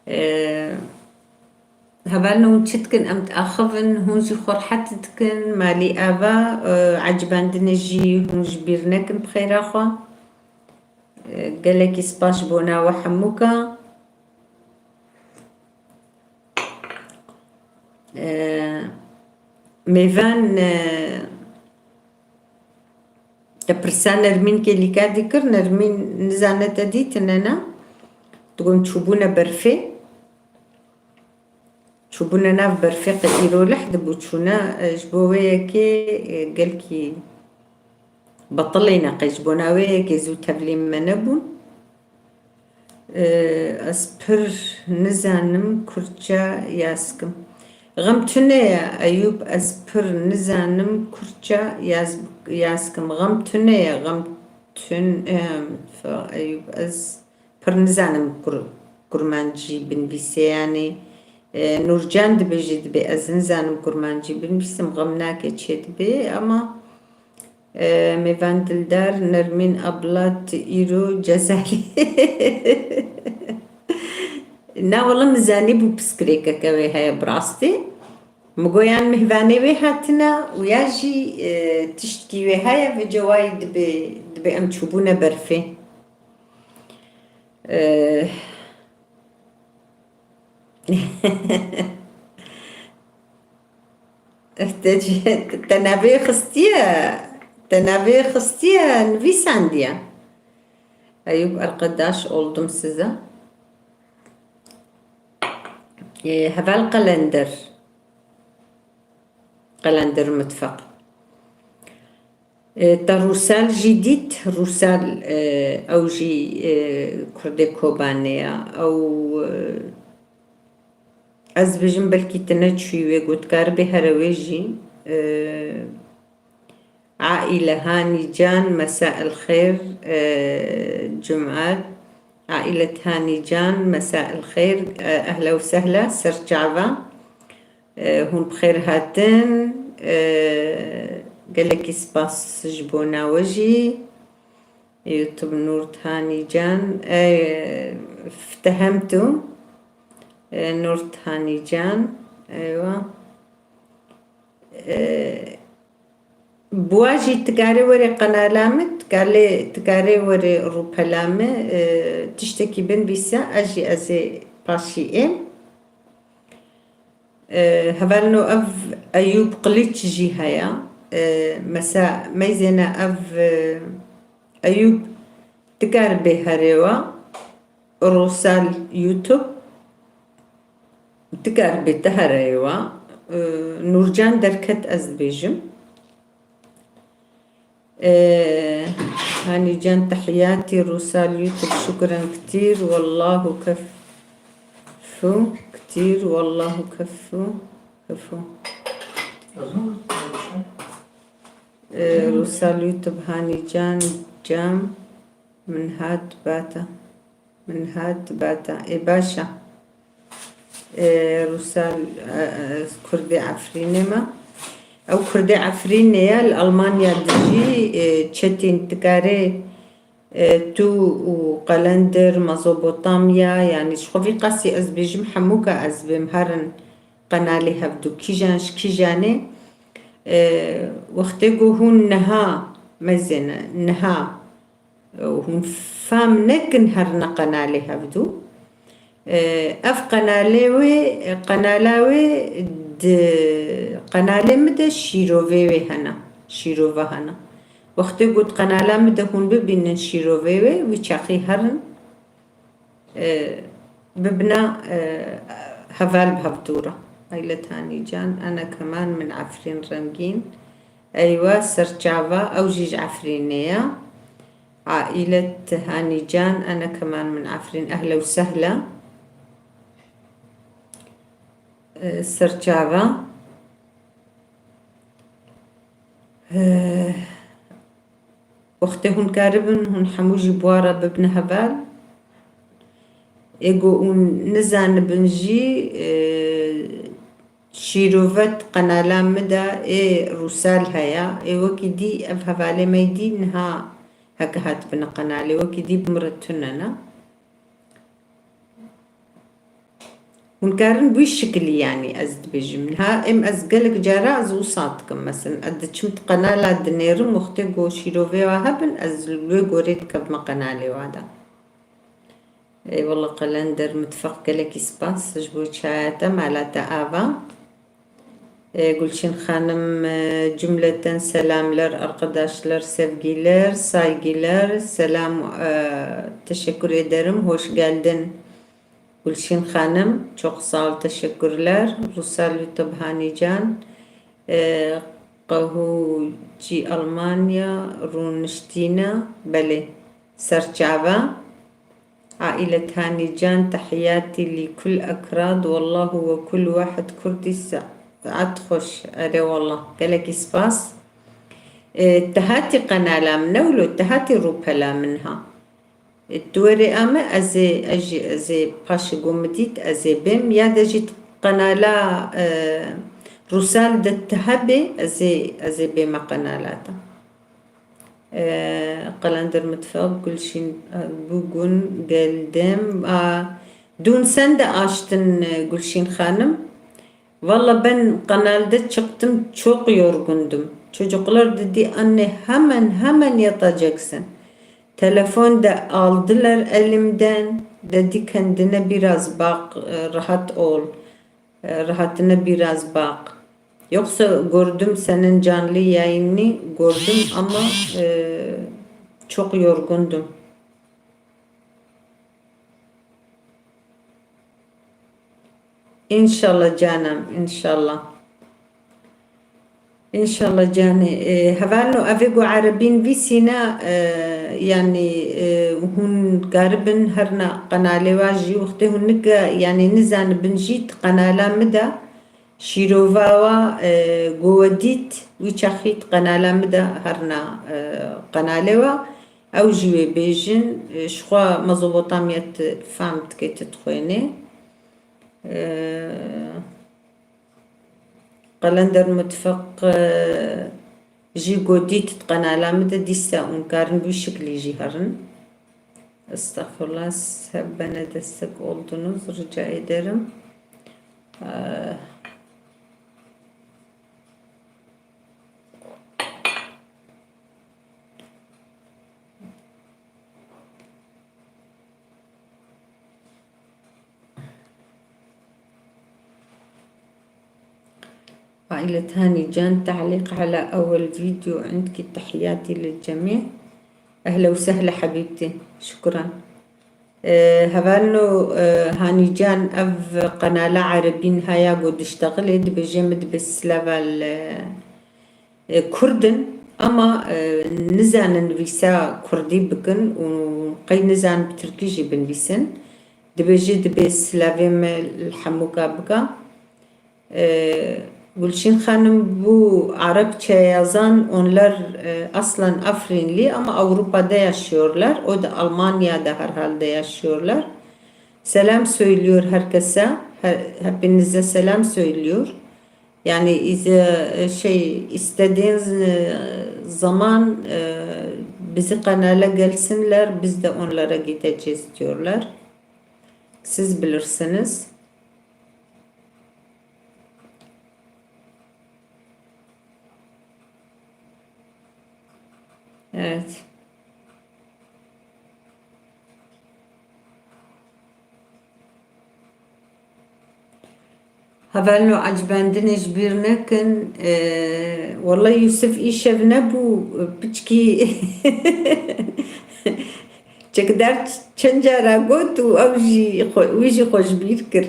E, Hevalno hûn çi dikin? Em diaxivin, hûn jî xwe rehet dikin, malî ava, e, ecibandinê jî hûn ji bîr nekin bi xêra xwe. E, gelekî spas ji bona we hemûka. E, mêvan, e, Te pirsa Nermîn Kêlîkadî kir, Nermîn nizane te dîtine ne? Digon çûbûne berfê. Çûbûne nav berfê qe îro leh dibû çûne, e, ji bo wê yekê, e, gelkî betilîne qey ji bona wê yekê zû tevlî me nebûn. Ee, ez pir nizanim Kurdça yaz kim. Xem tune ye, Eyûb, ez pir nizanim Kurdça yaz, yaz kim. Xem tune ye, xem tun-, em, fa-, Eyûb, ez pir nizanim Kur-, Kurmancî binivîsê. Yanî, e, Nûrcan dibêje, dibê ez nizanim Kurmancî binivîsim, xem nake çê dibê, ama E, mêvan dildar, Nermîn abla, tu îro Cezayî. Na wele min zanîbû piskirêkeke wê heye bi rastî. Min got yan mêvanê wê hatine û ya jî, e, tiştkî wê heye, vêca wayî dibê, dibê em çûbûne berfê. E, Te, te navê xistiye, te navê xistiye, nivîsandiye. Eyûb Erqedaş oldum size. Ê, heval Qelender. Qelender Mitfeq. E, te Rûsal jî dît, Rûsal, e, ew jî, e, Kurdê Kobanê ye. Ew, e, ez dibêjim belkî tu neçûyî wê got, karibê here wê jî. E, Aîle Hanî Can, mesa el xêr, e, Cumat. Aîlet Hanî Can, mesa el xêr, e, ehla û sehla, ser çava. E, hûn bi xêr hatin. E, gelekî spas ji bona we jî. YouTube Nurthanî Can. E, ftehemtu. E, Nurthanî Can. Eywa. E, Buwa jî tikare were qenala min, tikare, tikare were rûpela min, e, tiştekî binivîse, ez jî ez ê paşî êm. E, hevalno ev Eyûb Qiliç jî heye. E, mesela meyzêne ev, e, Eyûb dikar bê herêwa. Rûsal YouTube dikar bê te herêwa. E, Nûrcan Derket ez dibêjim. E, Hanî Can, tehiyatî. Rûsal YouTube, şukran kitîr, wallahu kefu kitîr, wallahu kefu, kefu. E, Rûsal YouTube, Hanî Can, cam, min hat bata. Min hat bata. Ê, baş e. Ê, Rûsal, e, e, Kurdê Efrînê me. Ew Kurdê Efrînê ye, li Almanya dijî, e, Çetîn, dikarê, e, tu û Qelender, Mezopotamya, yanî ji xwe vî qasî ez bêjim, hemûka ez bêm herin qenalê hevdû. Kîjan ji kîjanê, e, wextê ku hûn niha, mezêne, niha Hûn fam nekin herine qenalê hevdû. Ev qenalê wê, qenala wê di qenalê min de şîrovê wê hene. Şîrova hene. Wextê got qenala min de hûn bibînin şîrovê wê, wî çaxî herin. E, bibina, e, heval bi hevdû re. Eylet Hanî Can, ene keman min Efrîn rengîn. Eywa, serçava, ew jî ji Efrînê ye. Ailet Hanî Can, ene keman min Efrîn. Ehle û sehla. E, serçava. E, Wextê hûn karibin, hûn hemû jî bi wa re bibine heval. Ê ku hûn nizanibin jî, e, şîrove di qenala min de ê Rûsal heye. Ê wekî dî ev hevalê me dî niha heke hatibine qenalê. Wekî dî bi min re tune ne. Hûn karin bi wî şikilî, yanî ez dibêjim. Niha em ez gelek cara ez wisa dikim. Mesela ez diçim di qenala dinêrim, wextê ku şîrovê wa hebin, ez li wê gorê dikevime qenalê wa de. Ê wele Qelender Mitfeq, gelekî spas ji bo çaya te, mala te ava. E, Gülçin Hanım, e, cümleten selamlar, arkadaşlar, sevgiler, saygılar, selam, e, teşekkür ederim, hoş geldin Gülçin Hanım, çok sağ ol, teşekkürler. Rusal YouTube Hanican, e, Qehûcî Almanya, rûniştîne, belê, serçava. Aîlet Hanî Can, tehiyatî lî kul ekrad, wallahu we kul wahid kurdî, saet xweş. Erê wallah, gelekî spas. E, te hatî qenala min, ne wilo, te hatî rûpela min ha. E, tu werê ame, ez ê, ez jî, ez ê paşê ku min dît, ez ê bêm, ya de jî qenala, e, Rûsal de te hebê, ez ê, ez ê bême qenala te. Ee, Kalender Mutfak, Gülşin, e, bugün geldim. Aa, dün sen de açtın, e, Gülşin Hanım. Valla ben kanalda çıktım, çok yorgundum. Çocuklar dedi, "Anne, hemen, hemen yatacaksın." Telefon da aldılar elimden. Dedi, "Kendine biraz bak, e, rahat ol." E, rahatına biraz bak. Yoksa gördüm senin canlı yayını, gördüm ama, e, çok yorgundum. İnşallah canım, inşallah. Înşallah canê. E, hevalno, evê ku erebî nivîsîne, e, yanî, e, hûn karibin herna qenalê wa jî, wextê hûn nika, yanî nizanibin jî, di qenala min de şîrova wa, e, ku we dît, wî çaxî di qenala min de herna, e, qenalê wa, ew jî wê bêjin, e, ji xwe Mezopotamya tu fam dikê, tu dixwênê. E, Qelender Mutfeq, e, jî ku dît di qenala min de, dîsa hûn karin bi wî şiklî jî herin. Estağfurullah, siz hep bana destek oldunuz, rica ederim. E, عائلة هاني جان، تعليق على أول فيديو عندك، تحياتي للجميع. أهلا وسهلا حبيبتي، شكرا. Ee, hevalno, e, Hanî Can, ev qenala erebî niha ya ku diştexilê, dibêje min dibê silava li, e, Kurd in, ama, e, nizanin nivîsa Kurdî bikin û qey nizanin bi Tirkî jî binivîsin. Dibêje dibê silavê me li hemûka bika. Ee, Gülşin Hanım, bu Arapça yazan, onlar, e, aslen Afrinli ama Avrupa'da yaşıyorlar. O da Almanya'da herhalde yaşıyorlar. Selam söylüyor herkese. He-, hepinize selam söylüyor. Yani ize-, e, şey, istediğiniz, e, zaman, e, bizi kanala gelsinler, biz de onlara gideceğiz diyorlar. Siz bilirsiniz. Evet. Hevalno, ecibendinê ji bîr nekin. Ee, welleh Yusuf îşev nebû, piçkî çekdar çend cara got û ew jî xwe, wî jî xwe ji bîr kir.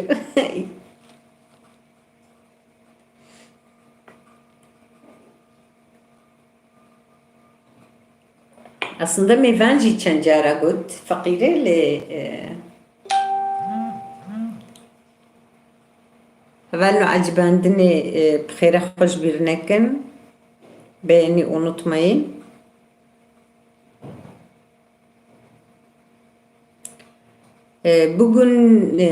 Aslında mêvan jî çend cara got feqîrê lê, e, hevalno, ecibendinê, e, bi xêre xwe ji bîr nekin. Beğeni unutmayın. E, bugün, e,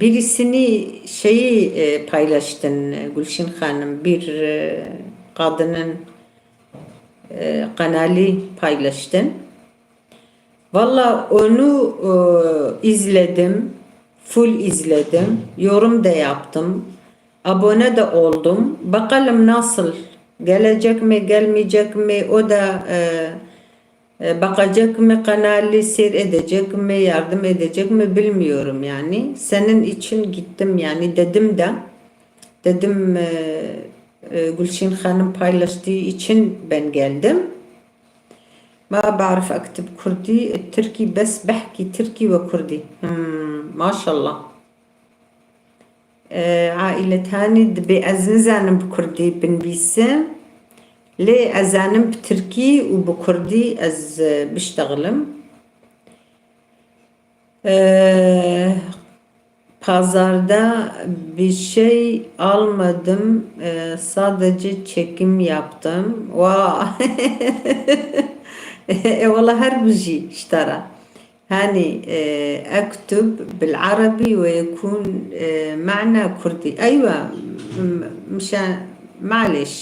birisini şeyi, e, paylaştın, e, Gülşin Hanım, bir, e, kadının, e, kanali paylaştın. Valla onu, e, izledim, full izledim, yorum da yaptım, abone de oldum. Bakalım nasıl, gelecek mi, gelmeyecek mi, o da, e, E, bakacak mı kanalı, seyredecek mi, yardım edecek mi bilmiyorum yani. Senin için gittim yani dedim de. Dedim, e, e, Gülşin Hanım paylaştığı için ben geldim. ما بعرف أكتب كردي، التركي بس بحكي تركي وكردي. Hmm, maşallah. E, Aîlet Hanî, dibê ez nizanim bi kurdî binivîsim, lê ez zanim bi tirkî û bi kurdî ez, e, biştexilim. E, pazarda bir şey almadım, e, sadece çekim yaptım. Wa. E, wala her bijî ji te re. هاني، آه، أكتب بالعربي ويكون، آه، معنى كردي. أيوة، م-، مشان، معلش،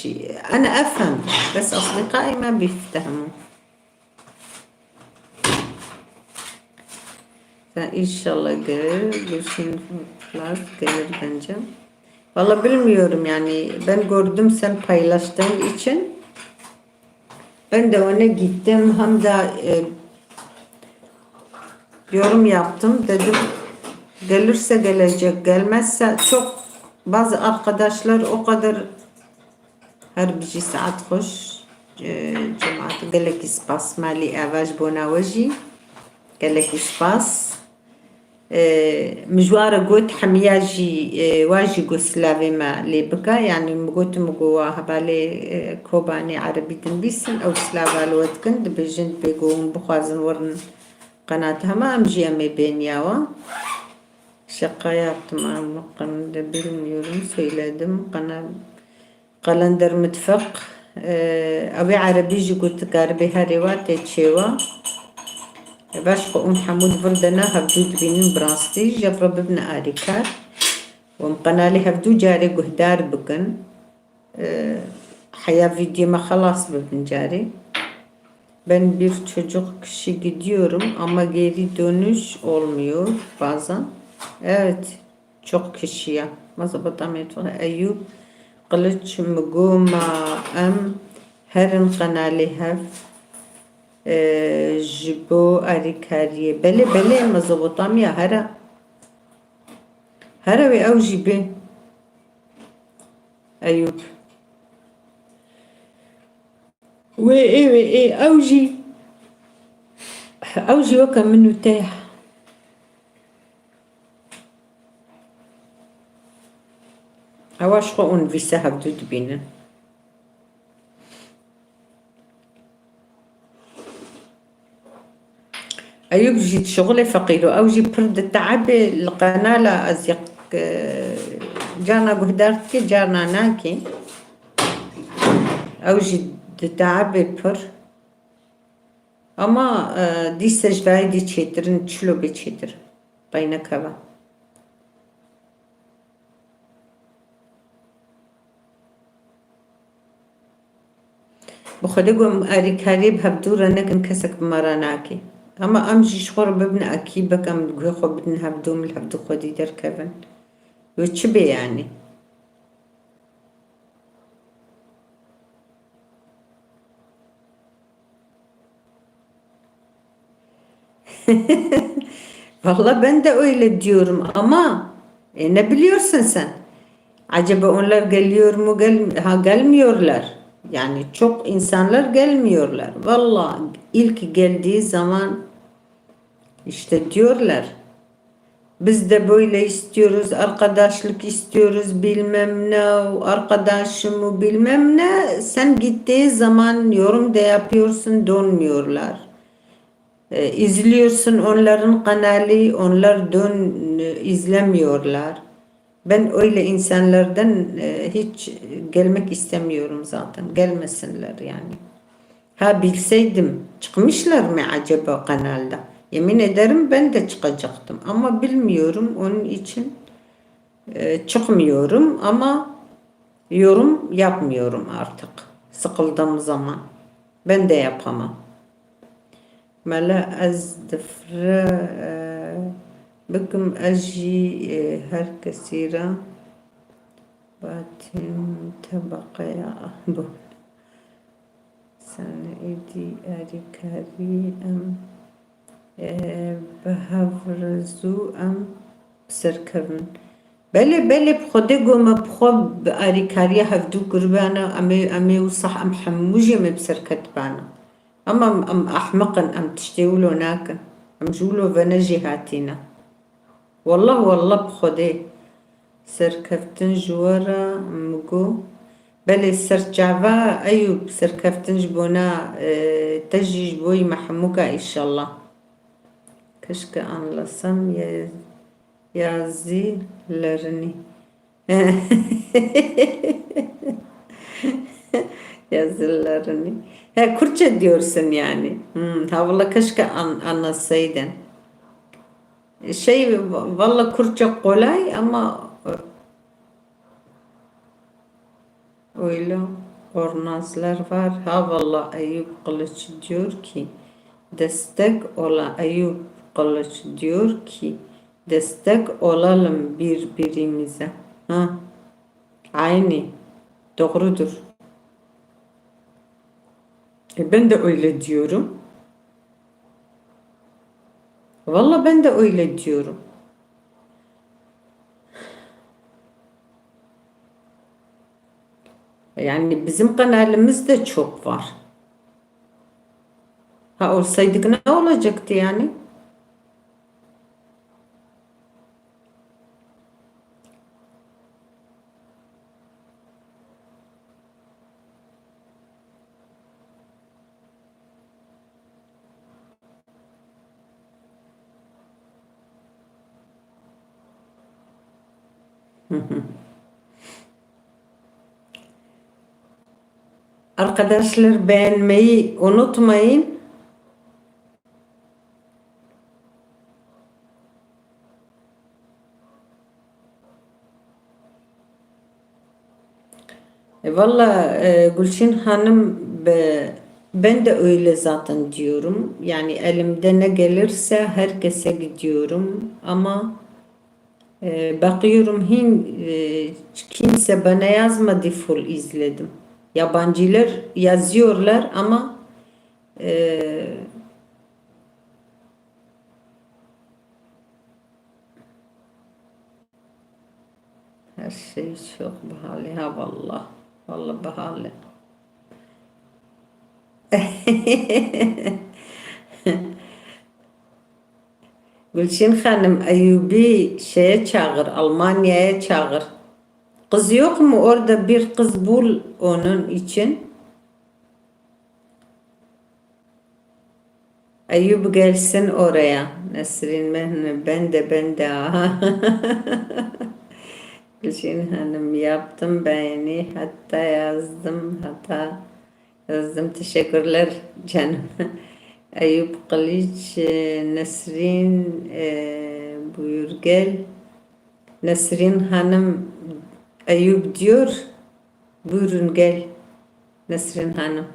أنا أفهم، بس أصدقائي ما بيفتهموا. فإنشالله gelir, Gülşin Plus gelir bence. Valla bilmiyorum yani, ben gördüm sen paylaştığın için. Ben de ona gittim, hem de, e, yorum yaptım. Dedim, gelirse gelecek, gelmezse çok, bazı arkadaşlar o kadar. Her bijî, saet xweş, e, cemaat, gelekî spas. Malî Eva ji bona we jî gelekî spas. E, min ji wa re got, hemiya jî, e, wa jî got silavê me lê bike. Yanî min got, min got wa hevalê, e, Kobanê erebî dinivîsin, ew silava li we dikin, dibêjin dibê ku hûn bixwazin werin qenata me, em jî em ê bên ya we. Şaka yaptım, ama qen-, de bilmiyorum, söyledim. Qena-, Kalender Mutfak, e, ew ê erebî jî got, dikaribê herê wa tê çêwa. E, baş xwe û Hemûd vir de ne, hevdû dibînin bi rastî, ji hev re bibine alîkar. Û em qenalê hevdû carê guhdar bikin. E, heya vîdyo me xelas bibin carê. Ben bir çocuk kişi gidiyorum ama geri dönüş olmuyor bazen. Evet. Çok kişiye. Mezopotamya, Eyüp Kılıç, Mugoma, em herin qenalê hev, e, ji bo alîkariyê. Belê, belê, Mezopotamya here. Here wê ew jî bê. Eyûb. Wê ê, wê ê, ew jî, ew jî weke min û te ye. Ewa ji xwe û nivîse hevdû dibînin. Eyûb jî dişixulê feqîro, ew jî pir diteebe li qenala ez yek, e, carna guhdar dike, carna nake. Ew jî diteebe pir. Ama, e, dîse ji dayê dî çêtir in, çilo bê çêtir. Qey nekeve. Bi Xwedê ku em alîkariyê bi hevdû re nekin, kesek bi me re nake. Ama em jî ji xwe re bibin ekîbek, em guhê xwe bidin hevdû, em li hevdû xwedî derkevin. Wê çi bê yanî? Valla ben de öyle diyorum ama, e, ne biliyorsun sen? Acaba onlar geliyor mu, gel-, ha, gelmiyorlar. Yani çok insanlar gelmiyorlar. Valla ilk geldiği zaman işte diyorlar, "Biz de böyle istiyoruz, arkadaşlık istiyoruz, bilmem ne, arkadaşım o bilmem ne." Sen gittiği zaman yorum da yapıyorsun, dönmüyorlar. E, izliyorsun onların kanalı, onlar dön, e, izlemiyorlar. Ben öyle insanlardan, e, hiç gelmek istemiyorum zaten. Gelmesinler yani. Ha, bilseydim, çıkmışlar mı acaba kanalda? Yemin ederim ben de çıkacaktım. Ama bilmiyorum, onun için, e, çıkmıyorum ama yorum yapmıyorum artık. Sıkıldığım zaman. Ben de yapamam. Mele ez difre, e, bikim, ez jî, e, her kesî re batim tebeqeya bu. Sen êdî erîkarî em, e, bi hev re zû em bi ser kevin. Belê, belê, bi Xwedê go me bi xwe bi erîkariya hevdû kiribana, em ê, em ê wisa em hemû jî em ê bi ser ketibana. Ama em, em ehmeq in, em tiştê wilo nakin. Em ji wilo ve ne jî hatîne. Wallah, wallah bi Xwedê. Serkeftin ji we re min got. Belê serçava Eyûb, serkeftin ji bona, e, te jî ji bo me hemûka înşallah. Keşke anlasam ya, yazılarını. Yazılarını. He, Kürtçe diyorsun yani. Hmm, ha, valla keşke an-, anlasaydın. Şey, va-, valla Kürtçe kolay ama, e, öyle kornazlar var. Ha, valla Eyüp Kılıç diyor ki, destek ola-, Eyüp Kılıç diyor ki, destek olalım birbirimize. Ha, aynı. Doğrudur. E, ben de öyle diyorum. Valla ben de öyle diyorum. Yani bizim kanalımızda çok var. Ha, olsaydık ne olacaktı yani? Arkadaşlar, beğenmeyi unutmayın. E, valla, e, Gülçin Hanım, be-, ben de öyle zaten diyorum. Yani elimde ne gelirse herkese gidiyorum. Ama, e, bakıyorum hin, e, kimse bana yazmadı, full izledim. Yabancılar yazıyorlar ama, e, Her şey çok pahalı ha, wallah. Wallah pahalı. Gülşin Hanım, Eyüp'ü şeye çağır, Almanya'ya çağır. Kız yok mu? Orada bir kız bul onun için. Eyüp gelsin oraya. Nesrin Mehmet, ben de, ben de. Aha. Gülşin Hanım, yaptım beğeni, hatta yazdım, hatta yazdım. Teşekkürler canım. Eyüp Kılıç, e, Nesrin, e, buyur gel. Nesrin Hanım, Eyüp diyor. Buyurun gel, Nesrin Hanım.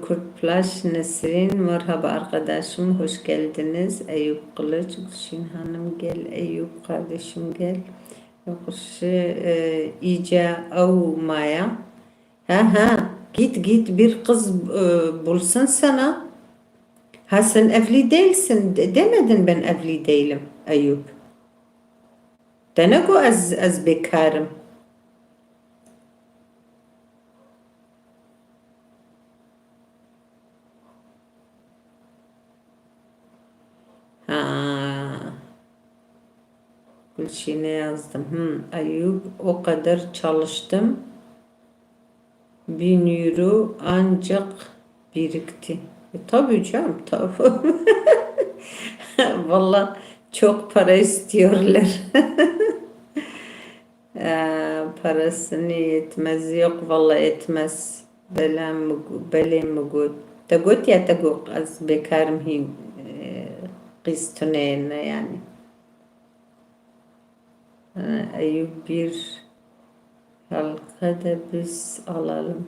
Kurt Plaş, Nesrin, merhaba arkadaşım, hoş geldiniz. Eyüp Kılıç, Gülşin Hanım, gel. Eyüp kardeşim, gel. Yokuşu, e, iyice avmaya. Ha ha, git git, bir kız, e, bulsun sana. Ha, sen evli değilsin, de-, demedin ben evli değilim, Eyüp. Te ne got ez, ez bêkar im? Ha. Gülşin'e yazdım. Hmm, Eyüp, o kadar çalıştım. Bin euro ancak birikti. E, tabii canım, tabii. Valla çok para istiyorlar. E, parasını yetmez. Yok, valla yetmez. Belê mi gu-, belê mi got. Te got ya, te got, ez bêkar im hîn, e, qîz tune ne yani. Eyüp, bir halka da biz alalım.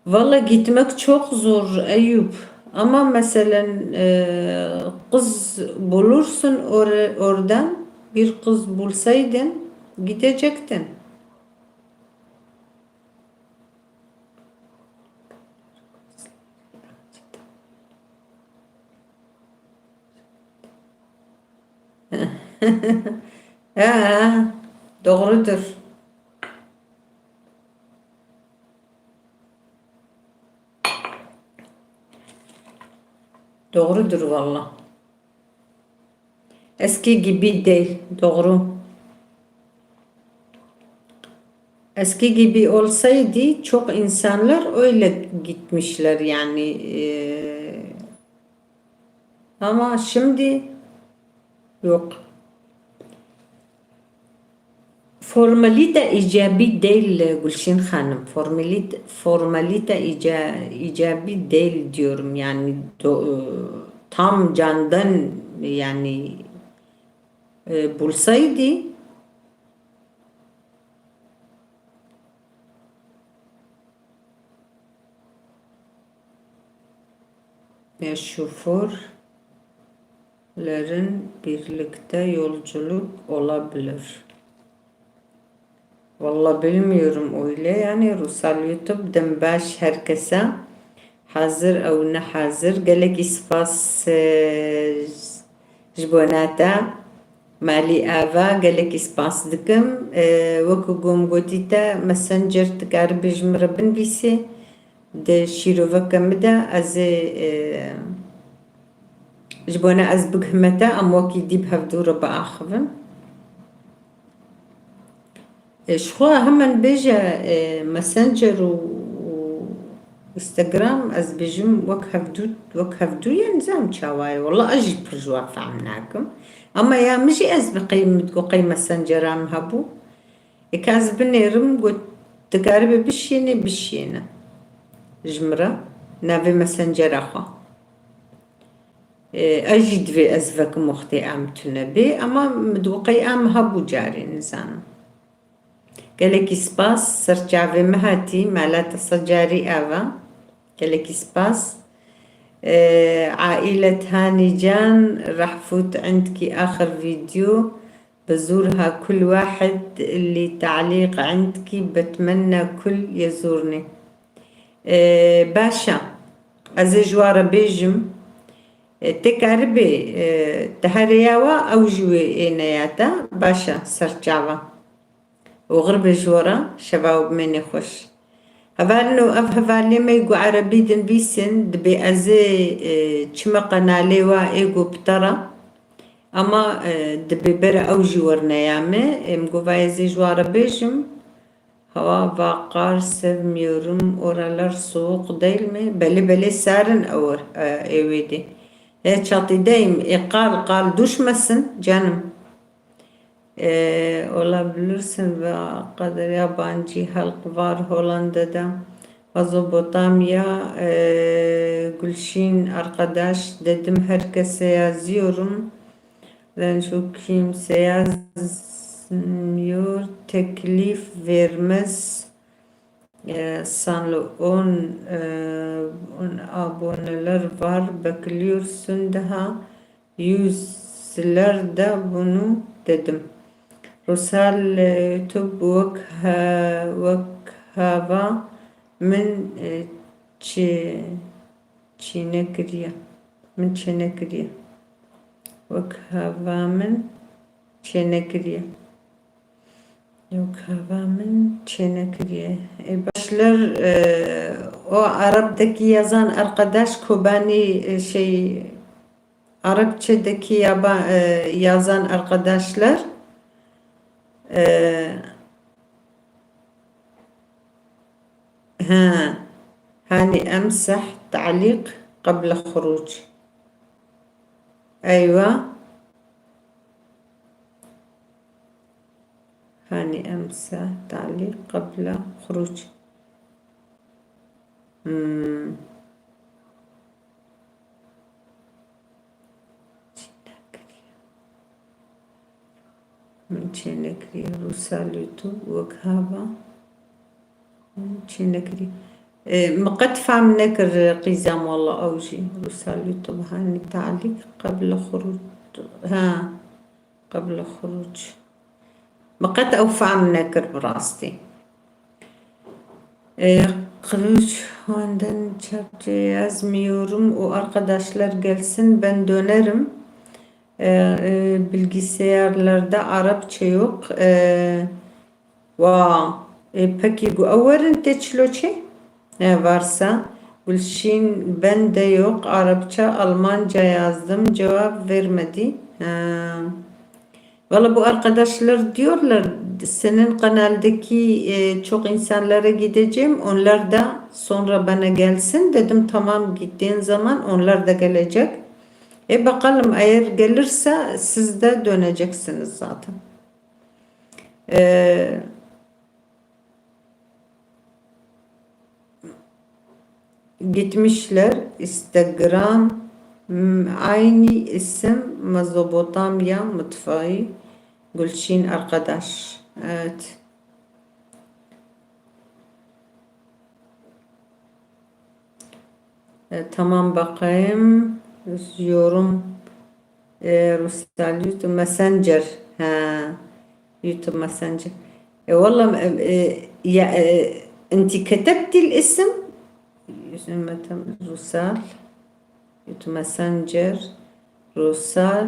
Valla gitmek çok zor Eyüp. Ama meselen, e, kız bulursun or-, oradan, bir kız bulsaydın gidecektin. He, doğrudur. Doğrudur valla. Eski gibi değil, doğru. Eski gibi olsaydı çok insanlar öyle gitmişler yani, e, ama şimdi yok. Formalite icabi değil Gülşin Hanım. Formalit-, formalite ica-, icabi değil diyorum yani do-, tam candan yani, e, bulsaydı. Ya şoförlerin birlikte yolculuk olabilir. Valla bilmiyorum öyle yani. Rusal YouTube, dem baş herkese. Hazir ew ne hazir. Gelek spas, e, ji bona te. Malî Ava, gelekî spas dikim. E, wekî ku min gotî te, Messenger dikaribî ji min re binivîsî. Di şîroveke min de ez ê, e, ji bona ez bigihime te, em wekî dî bi hevdû re biaxivin. E, ji xwe hemen bêje, e, Messenger û, û Instagram, ez bêjim wek hevdû, wek hevdû ye, nizam çawa ye. Wela ez jî pir ji we fehm nakim. Ama ya min jî ez bi qey, min digot qey Messengera min hebû. Ê ka ez binêrim, got, dikaribê bişînê, bişîne. Ji min re navê Messengera xwe. E, ez jî divê ez vekim wextê em tune bê, ama min digot qey em hebû carê, nizanim. Gelekî spas, ser çavê min hatî, mala te sed carî ava. Gelekî spas. E, عائلة هاني جان، راح فوت عندكي آخر فيديو، بزورها كل واحد اللي تعليق عندكي، بتمنى كل يزورني. E, baş e. Ez ê ji we re bêjim, E, tê karibê, e, te herêya wa, ew jî wê ê neya te, baş e, ser çava. Oxir be ji we re, şeva we bimêne xweş. Hevalino, ev hevalê me ku erebî dinivîsin, dibê ez ê, e, çime qenalê wa ê ku bi te re. Ama, e, dibê bere ew jî werneya me. Em got, va ez ê ji wa re bêjim. Hava va qar, sevmiyorum, oralar soğuk değil mi? Belê, belê, serin ew, e, ê wê dê. E, çatîdeyim, ê qal, qal düşmesin, canım. E, olabilirsin ve kader yabancı halk var Hollanda'da. Mezopotamya, e, Gülşin arkadaş, dedim herkese yazıyorum. Ben çok kimse yazmıyor, teklif vermez. E, sanlı on, e, on aboneler var, bekliyorsun daha. Yüzlerde bunu dedim. Rusal, e, YouTube wek he-, wek hava min, e, çi-, çênekiriye. Min çênekiriye. Wek hava min çênekiriye. Yok, hava min çênekiriye. E, başlar, e, o Arap'taki yazan arkadaş Kobani, e, şey, Arapçedeki yaba-, e, yazan arkadaşlar, e, ha, hani emsah ta'liq qabla khuruc. Eywa. Hani emsah ta'liq qabla khuruc. Hmm. Min çênekiriye, Rusal YouTube wek hava. Min çênekiriye. E, min qet fam nekir qîzam walla ew jî. Rusal YouTube hani ta'liq qabla khuruc. Ha, qabla khuruc. Min qet ew fam nekir bi rastî. E, Kılıç, Handan Çapçı yazmıyorum. O arkadaşlar gelsin, ben dönerim. E, e, bilgisayarlarda Arapça yok. E, wa, e, peki gu-, ew werin tê çiloçê? E, varsa. Gülşin, ben de yok. Arapça, Almanca yazdım. Cevap vermedi. Ha. Valla bu arkadaşlar diyorlar, senin kanaldaki, e, çok insanlara gideceğim, onlar da sonra bana gelsin. Dedim, tamam, gittiğin zaman onlar da gelecek. E, bakalım, eğer gelirse siz de döneceksiniz zaten. E, Gitmişler Instagram, m-, aynı isim Mezopotamya mutfağı Gülşin arkadaş. Evet. E, tamam bakayım. Yorum. E, Rusal YouTube Messenger. Ha. YouTube Messenger. E, والله, e, e, ya, e, انتي كتبتي الاسم. Rusal. YouTube Messenger. Rusal.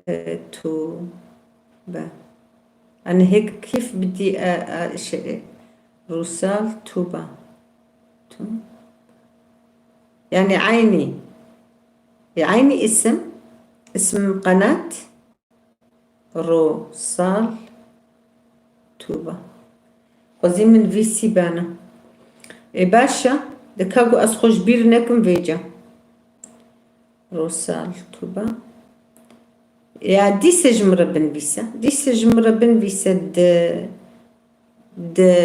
E, Tuba. أنا هيك كيف بدي، آه، آه، شيء؟ Rusal Tuba. Tu-, يعني عيني. عيني اسم، اسم قناة Rusal Tuba. Xwezî min vî sî bana. Ê baş e, dika ku ez xwe ji bîr nekim vêca. Rusal Tuba. Ya dîse ji min re binivîse. Dîse ji min re binivîse di, di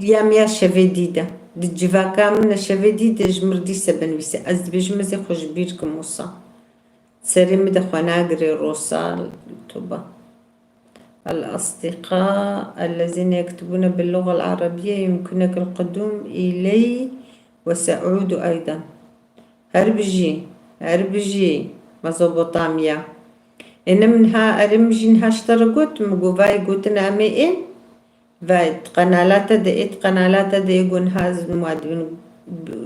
ya miya şevê dî de. Di civaka min de şevê dî de ji min re dîse binivîse. Ez dibêjim ez ê xwe ji bîr kim wisa. Serê min de xwe nagirê Rusal Tuba. الأصدقاء الذين يكتبون باللغة العربية يمكنك القدوم إلي وسأعود أيضا. Her bijî, her bijî Mezopotamya. Ê ne min ha, erê min jî niha ji te re got, min got, vayê gotina em ê ên, vay, di qenala te de, ê di qenala te de ê got niha ez wan dibin,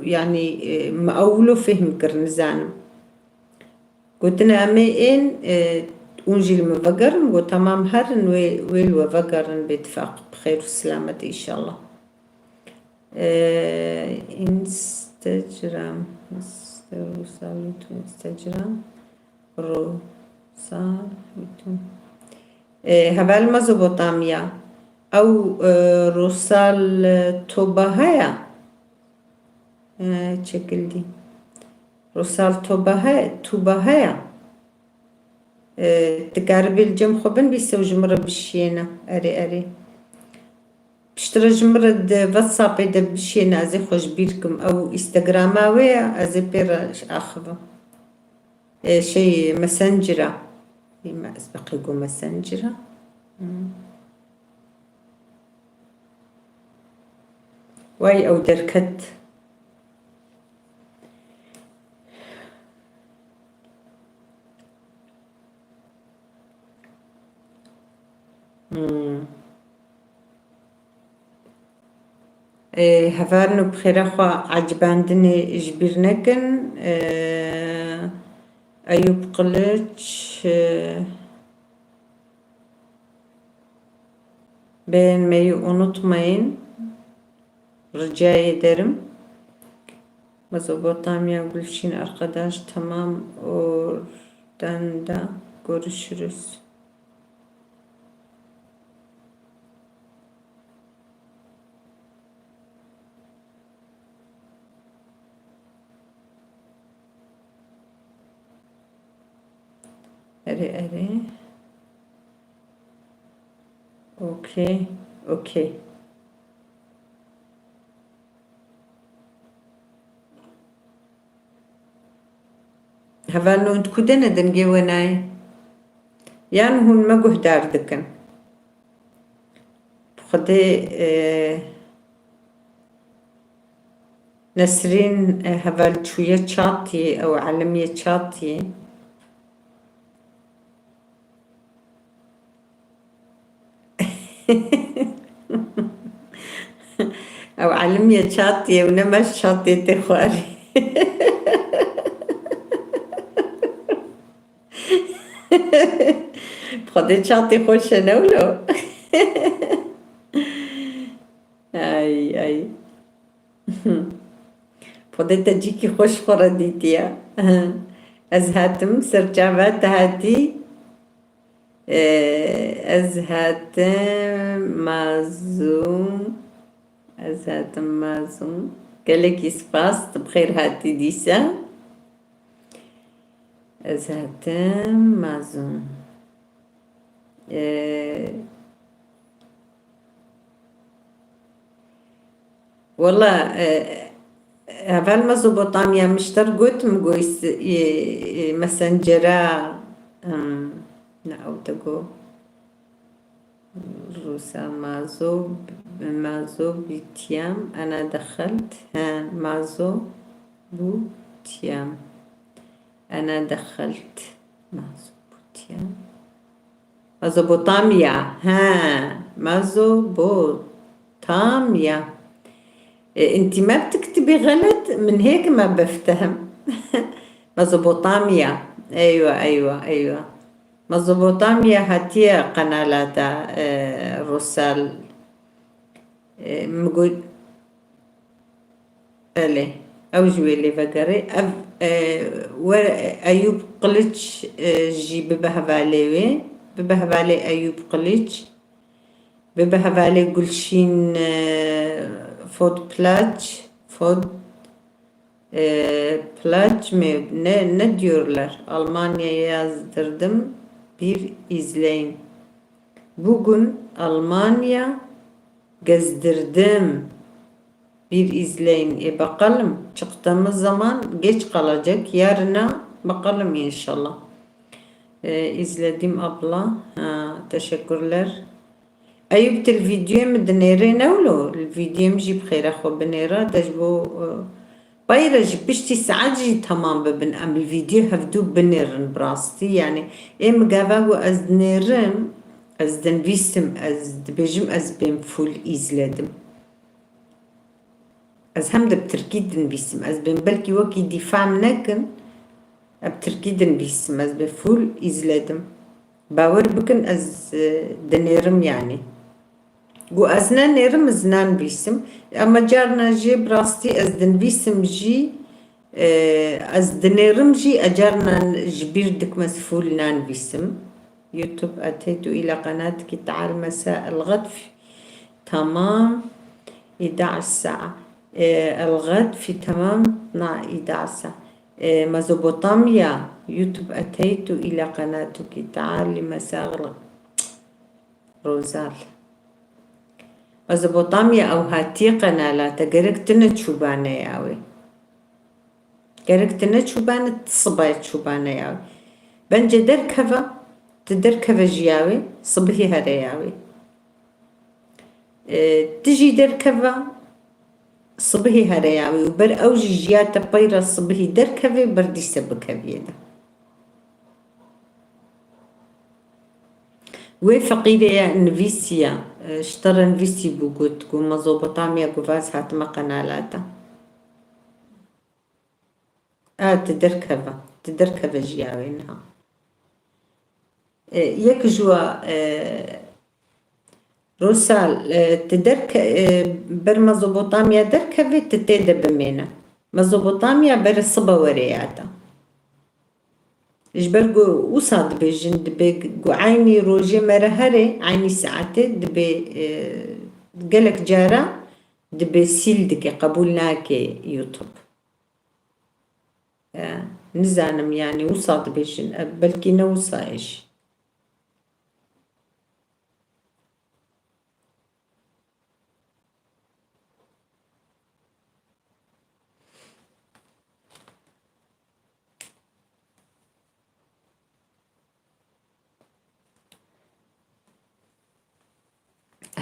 yanî, e, min ew wilo fêhm kir, nizanim. Gotine, em ê ên, e, hûn jî li min vegerin, got, tamam, herin, wê, wê li we vegerin, bê tifaq, bi xêr û selamet, înşallah. E, Instagram, Insta-, Rosal YouTube, Instagram, Rosal YouTube. E, heval Mezopotamya. Ew, e, Rosal, e, Toba heye. E, çekildi. Rosal Toba he, Tuba heye. E, dikaribî li cem xwe binivîse û ji min re bişiyêne. Erê, erê. Piştre ji min re di WhatsAppê de bişiyêne, ez ê xwe ji bîr kim. Ew Instagrama wê ye, ez ê pê re axivim. E, şey, Messenger-a. Ê, me, ez beqê got Messenger-a. Hmm. Way ew derket. Hmm. Ê, hevalno bi xêra xwe ecibandinê ji bîr nekin. Ê, Eyûp Qiliç, ê, Beğenmeyi unutmayın. Rica ederim. Mezopotamya Gülçin arkadaş, tamam, oradan da görüşürüz. Erê, erê. Okey, okey. Hevalno hûn di ku de ne, dengê we nayê? Yan hûn me guhdar dikin? Bi Xwedê, e, Nesrîn, e, heval çûye çatiyê, ew elimiye çatiyê. Ew elimiye çatiyê û ne meş çatiyê tê xwarî. Bi Xwedê çatê xweş e, ne wilo? Ay, ay. Xwedê te cîkî xweş xwe re dîtiye. Ez hatim ser çava te hatî. Ee, ez hatim mazûm. Ez hatim mazûm. Gelekî spas, tu bi xêr hatî dîsa. Ez hatim mazûm. Ee, Wela, e, heval Mezopotamya min ji te re got, min got, e, e, Messenger-a, em, ne ew te got, Rûsa Mazo, Mazo bûtiyam, ena dexelt, he, Mazo bûtiyam, ena dexelt, Mazo bûtiyam. Mezopotamya. He. Mezopotamya. E, انتي ما بتكتبي غلط، من هيك ما بفتهم. Mezopotamya. Eywa, eywa, eywa. Mezopotamya hatiye qenala te, e, Rosal. E, min got, Belê, ew ji wê lê vegerê. Ev, e, wer, Eyûp Qiliç, e, jî bibe hevalê wê. Bibe hevalê Eyûp Qiliç. Bibe hevalê Gulşîn, e, Fodplaç. Fod, e, Plaç mi? Ne, ne diyorlar? Almanya'ya yazdırdım. Bir izleyin. Bugün Almanya gezdirdim. Bir izleyin. E, bakalım. Çıktığımız zaman geç kalacak. Yarına bakalım inşallah. E, izledim abla. Ha, teşekkürler. Eyüp, tu li vîdyoyê min dinêrê ne wilo? Li vîdyoyê min jî bi xêra xwe binêre. Te ji bo, e, peyre jî piştî saet jî temam bibin. Em li vîdyoyê hevdû binêrin bi rastî. Yani, ê min gava ku ez dinêrim, ez dinivîsim, ez dibêjim, ez bên full izledim. Ez hem de bi tirkî dinivîsim. Ez bên belkî wekî dîfam nekin. Em tirkî dinivîsim, ez bi full izledim. Bawer bikin, ez, e, dinêrim yanî. Gu ez nenêrim, ez nanivîsim. Ama carna jê bi rastî ez dinivîsim jî, e, ez dinêrim jî, e, carna ji bîr dikim, ez full nanivîsim. YouTube أتيت إلى قناتك تعال مساء الغد في تمام إحدى عشر ساعة. إيه، الغد في تمام اثنا عشر ساعة. إيه، ميزوبوطاميا، YouTube أتيت إلى قناتك تعال مساء الغد. Rozal. Mezopotamya ew hatiye qenala te, gerek tine çûbane ya wê. Gerek tine çûbane, sibe çûbane ya wê. Bence derkeve, tu derkeve ji ya wê, sibihî here ya wê. E, tu jî derkeve, sibihî here ya wê û ber ew jî ji ya te peyra sibihî derkeve, ber dîse bikeviyê de. Wê feqîrê nivîsiya, e, ji te re nivîsî bû, got ku Mezopotamya guvaz hatime qenala te. A, tu derkeve, tu derkeve ji ya wê niha. E, yek ji wa, e, Rosal, e, tu derke-, e, ber Mezopotamya derkeve, tu tê de bimêne. Mezopotamya ber sibe were ya te. Ji ber ku wisa dibêjin, dibê ku eynî rojê me re here, eynî saetê dibê, e, gelek cara dibê sîl dike, qebûl nake YouTube. E, nizanim, yanî wisa dibêjin, e, belkî ne wisa ye jî.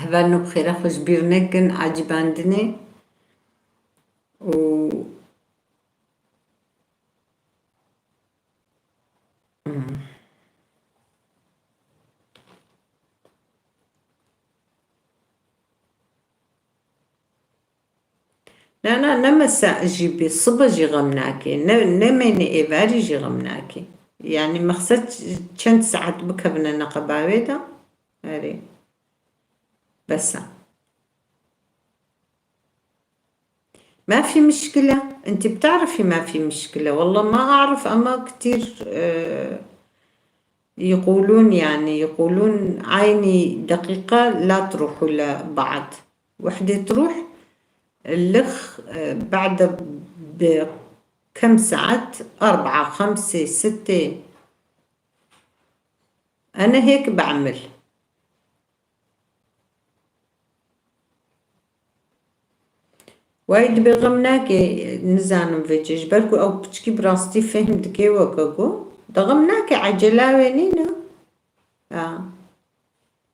Hevalno bi xêra xwe ji bîr nekin, acibandinê û Na, na, ne mesa jî bê, sibe jî xem nake. Ne, ne mêne êvarî jî xem nake. Yani mexsed çend saet bikevine neqeba wê de. Erê. Bes e. ما في مشكلة، انت بتعرفي ما في مشكلة، والله ما أعرف، أما كتير، آه، يقولون، يعني، يقولون عيني دقيقة لا تروحوا لبعض، وحدة تروح لخ، آه، بعد بكم ساعات، أربعة، خمسة، ستة، أنا هيك بعمل. Wey dibê xem nake, nizanim vêce, ji ber ku ew piçkî bi rastî fêhm dike weke ku. De xem nake, ecela wê nîne. Ha.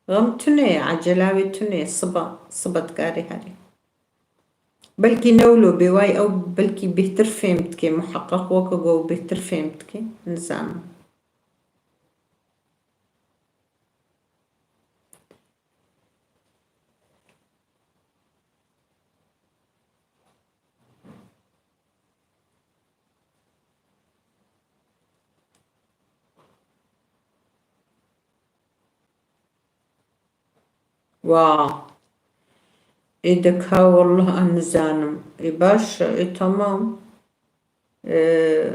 Xem tune ye, ecela wê tune ye, siba, siba dikarê herê. Belkî ne wilo bê, wey ew belkî bêhtir fêhm dike, muheqeq weke ku ew bêhtir fêhm dike, nizanim. Wa. Ê de ka wallah ez nizanim. Ê baş e, ê tamam. Ee,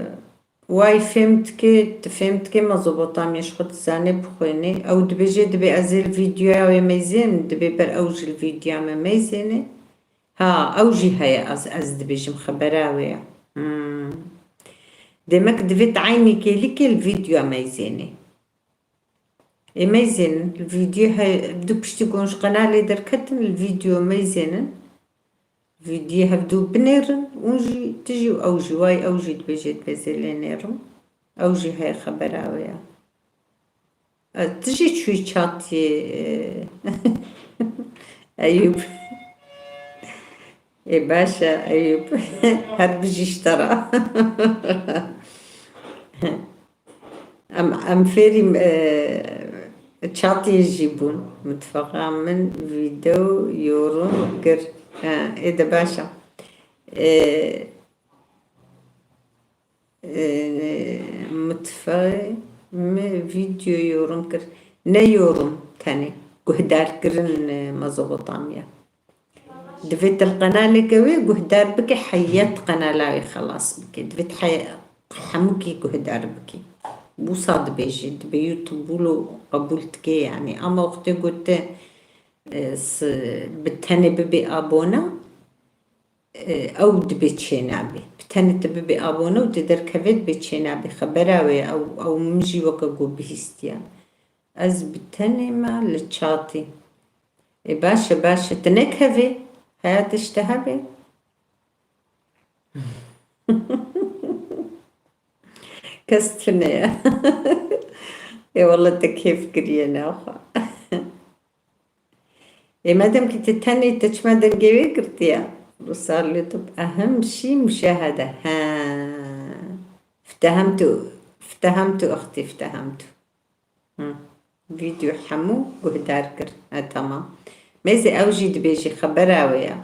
way fêm dike, tu fêm dike Mezopotamya ji xwe dizane bixwêne. Ew dibêje, dibê ez ê li vîdyoya wê meyzênim, dibê ber ew jî li vîdyoya me meyzêne. Ha, ew jî heye, ez, ez dibêjim xebera wê ye. Hmm. Demek divê tu eynî kêlikê li vîdyoya meyzêne. Ê meyzênin, li vîdyo he-, du piştî ku hûn ji qenalê derketin, li vîdyo meyzênin. Vîdyo hevdû binêrin, hûn jî, tu jî û ew jî, way ew jî dibêje, dibê zê lê nêrim. Ew jî heye xebera wê ya. E, tu jî çûyî çatiyê, e, Eyûb. Ê baş e, Eyûb. Her bijî ji te re. Em, em fêrî, e, çatiyê jî bûn. Mitfeqa min vîdeo yorum kir. E, ê de baş e. E, e, Mutfağê me video yorum kir. Ne yorum tenê. Guhdarkirin, e, Mezopotamya. Divê til qenaleke wê guhdar bike, heyet qenala wê xelas bike. Divê ti hey-, hemûkî guhdar bike. Wisa dibêjî, dibê YouTube wilo qebûl dike yanî. Ama wextê got te, e, s-, bi tenê bibê abone, e, ew dibê çênabê. Bi tenê tu bibê abone û tu derkevê dibê çênabê. Xebera wê ye, ew, ew min jî weke ku bihîstiye. Ez bi tenê me li çatî. Ê baş e, baş e. Tu nekevê. Heya tişt hebe. Kes tune ye. Ê wele te kêf kiriye naxwe. Ê madem ki tu tenê te çima dengê wê girtiye? Rusar YouTube. Ehem şî muşahede. He. Ftehemtu, ftehemtu, ixtî, ftehemtu. Hı. Video hemû guhdar kir. He, tamam. Mêzê ew jî dibêjî xebera wê ya.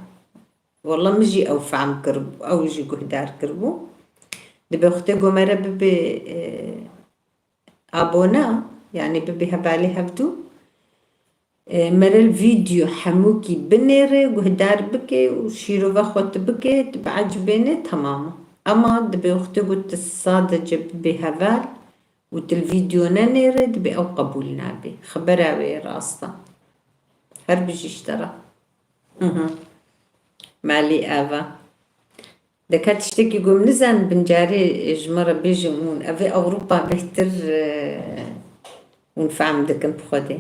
Walla min jî ew fehm kiribû, ew jî guhdar kiribû. Dibê wextê ku mere bibê, e, abone, yanî bibê hevalê hevdû, e, mere video hemûkî binêre, guhdar bike û şîrova xwe tu bike, tu biecibêne, temam e. Ema dibê wextê ku tu sadece bibê heval û tu li video nenêre, dibê ew qebûl nabe. Xebera wê rast e. Her bijî ji te re. Hı hı. Malî ev e. Deka tiştekî ku min nizanin, bincarê ji me re bêjin hûn. Ev ê Ewropa bêhtir, e, hûn fehm dikin bi Xwedê.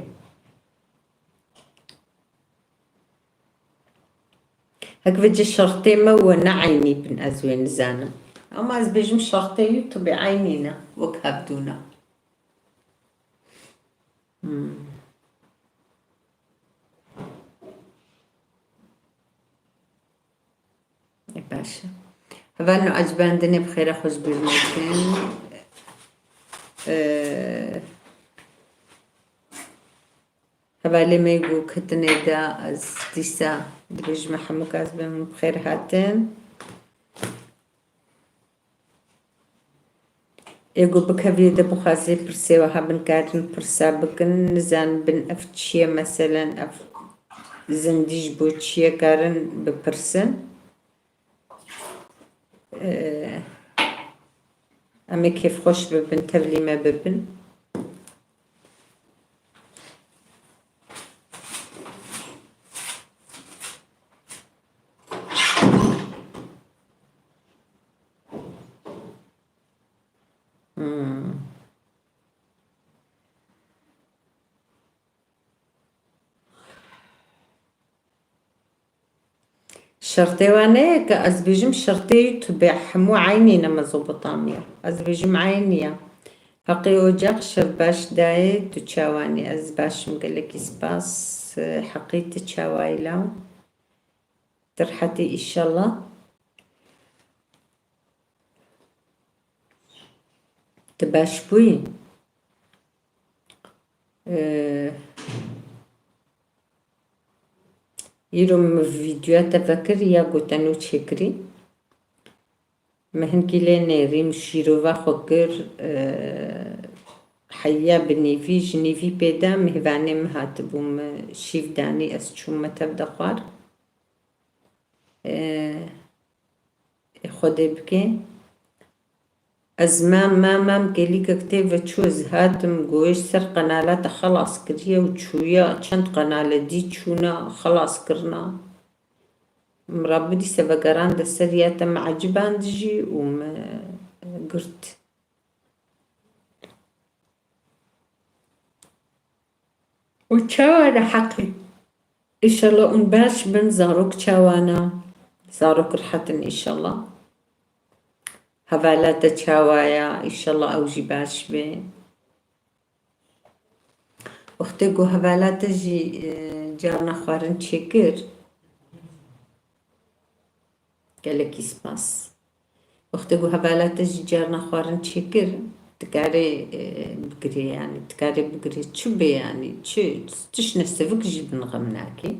Hek vêce şertê me we ne eynî bin, ez wê nizanim. Ama ez bêjim şertê YouTube eynî ne, wek hevdû ne. Hmm. E, baş e. Hevalno, ez bendinê bi xêra xwe ji bîr nekin. E, hevalê me ku ketinê de ez dîsa dibêjime hemû kes bin bi xêr hatin. Ê ku bikeviyê de bixwazê pirsê wiha bin karin pirsa bikin, nizanin bin ev çi ye, meselen ev zindî ji bo çi ye, karin bipirsin. Ee, em ê kêfxweş bibin, tevlî me bibin. Hmm. Şertê wan e ke ez bêjim şertê YouTube hemû eynî ne Mezopotamya. Ez bêjim eynî ye. Heqê ocaq şev baş dayê tu çawanî. Ez baş im, gelekî spas. Heqî tu çawayî law? Tu rehetî înşallah. Tu baş bûyî? Ee, îro min vîdyoya te vekir ya ku te nû çêkirî. Min hinkî lê nêrî, min şîrova xwe kir, ee, heya bi nîvî, ji nîvî pê de mêvanê min hatibû, min şîv danî, ez çûm me tev de xwar. Ee, Ê Xwedê bike. Ez mam, mam, mam, gelîkek tê ve çû, ez hatim, goyê ser qenala te xelas kiriye û çûye, çend qenale dî çûne, xelas kirine. Min rabû dîse vegerande ser ya te, min eciband jî û min girt. Û çawa ne heqî? Înşallah hûn baş bin, zarok çawa ne? Zarok rehet in înşallah. Hevala te çawa ye? Înşallah ew jî baş be. Wextê ku hevala te jî, e, carna xwarin çêkir, Gelekî spas. Wextê ku hevala te jî carna xwarin çêkir, dikarê, e, bigirê, yanî dikarê bigirê çi bê, yanî çi, tişt ne, sivik jî bin xem nakê.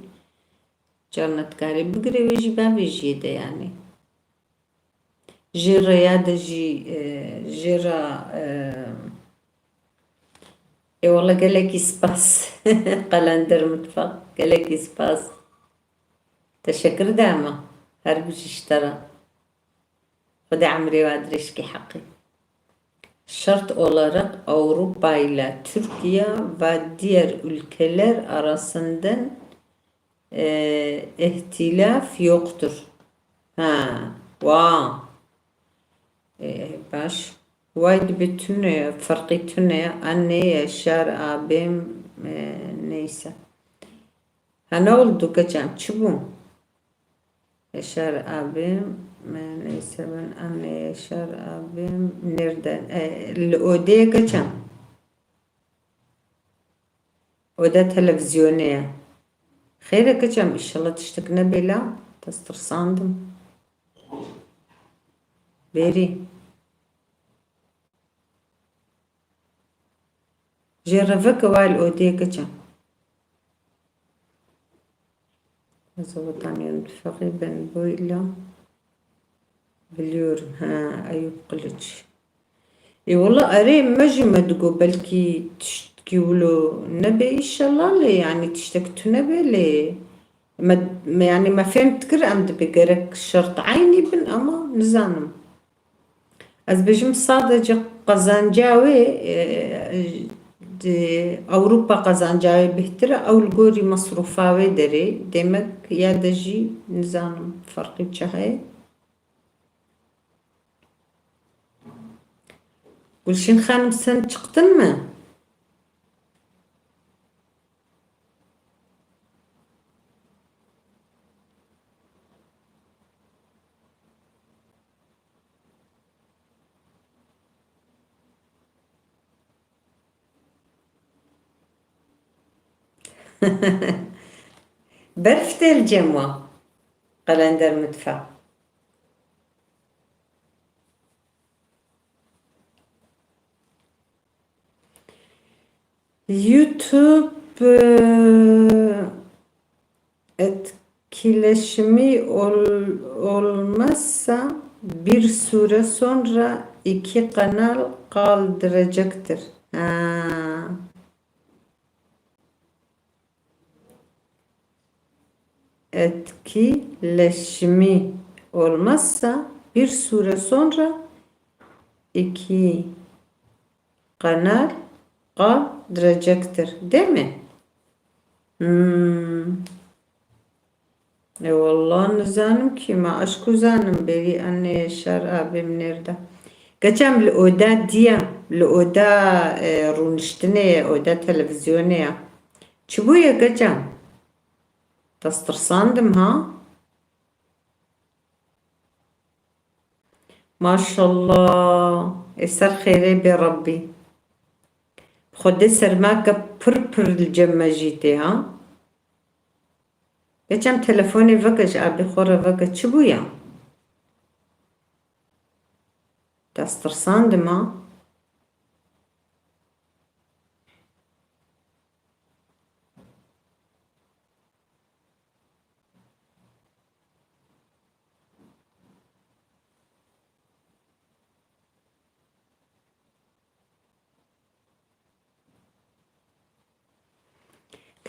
Carna dikarê bigirê wê jî bavêjiyê de, yanî. Jê re ya de jî, e, jê re, e, ê wele gelekî spas. Qelender Mutfak, gelekî spas. Teşekkür ederim. Her bijî ji te re. Xwedê emrê we dirêj kê heqî. Şert olarak Avrupa ile Türkiye ve diğer ülkeler arasından, e, ihtilaf yoktur. Ha, wa. E, baş. Way dibe tune, ferqî tune, anne Yaşar abim, e, neyse. Ha, ne oldu keçem, çi bû? Yaşar abim, e, neyse ben anne Yaşar abim nereden? E, li odê keçem. Oda televizyonê ye. Xêr e keçem, inşallah tiştek nebê la, te tirsandim. Bêrî. Jê re veke wa li odê keçem. Ez wetanî mutfaqî ben boyla biliyorum. Ha, Eyüp Kılıç. Ê wele erê me jî me digot belkî tiştkî wilo nebe, înşallah lê, yanî tiştek tune be lê me, me, yanî me fêm dikir em dibê gerek şert eynî bin ama nizanim. Ez bêjim sadece qazanca wê, e, di Ewropa qazanca wê bêhtir e, ew li gorî mesrûfa wê derê, demek ya de jî nizanim ferqî çi heye. Gulşîn Xanim, sen çıktın mı? Berf tê li cem we. Qelender Mutfak. YouTube, e, etkileşimi ol-, olmazsa bir süre sonra iki kanal kaldıracaktır. Ha. Etkileşimi olmazsa bir süre sonra iki kanal kaldıracaktır, değil mi? Hmm. E, wallah nizanim ki, ma eşku zanim bêrî anne Yaşar abim nerede? Geçem li oda diye, li oda, e, rûniştinê ye, oda televizyonê ye. Çi bûye geçem? Te tirsandim ha? Maşallah. Ê ser xêrê bê Rebbî. Xwedê sermake pir pir li cem me jî tê ha. Geçem telefonê veke ji abê xwe re veke çi bûya? Te tirsandim ha.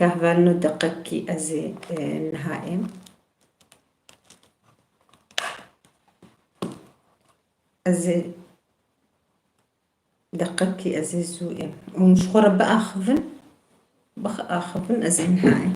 Kahvelno deqekî ez ê, e, niha êm. Ez ê Deqekî ez ê zû êm. Hûn ji xwe re biaxivin. Biaxivin, ez ê niha êm.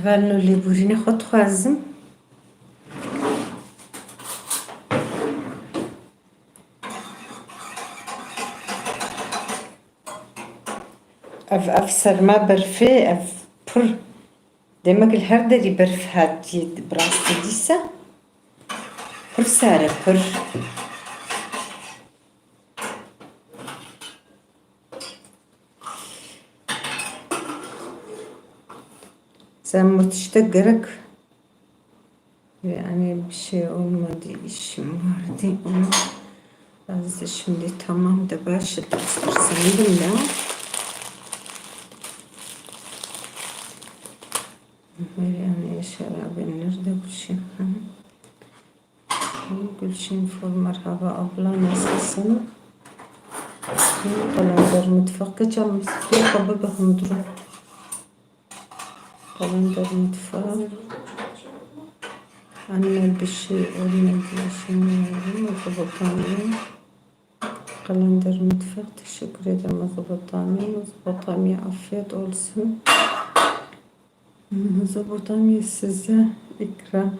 Hevalno lêborînê xwe dixwazim. Ev, ev serma berfê, ev pir. Demek li her derî berf hatiye, bi rastî dîsa pir sar e, pir. Sen bu tiştek gerek. Yani bir şey olmadı, işim vardı. Onu ben de şimdi tamam da başladım. Sandım da. Yani Yaşar abi nerede bu şey? Hı. Gülşin Fur, merhaba abla, nasılsın? Kalender mutfak, geçen misafir kapı bakın durum. Kalender mutfak. Anne bir şey olmadı, şimdi Mezopotamya. Kalender mutfak, teşekkür ederim Mezopotamya. Mezopotamya afiyet olsun. Mezopotamya size ikram.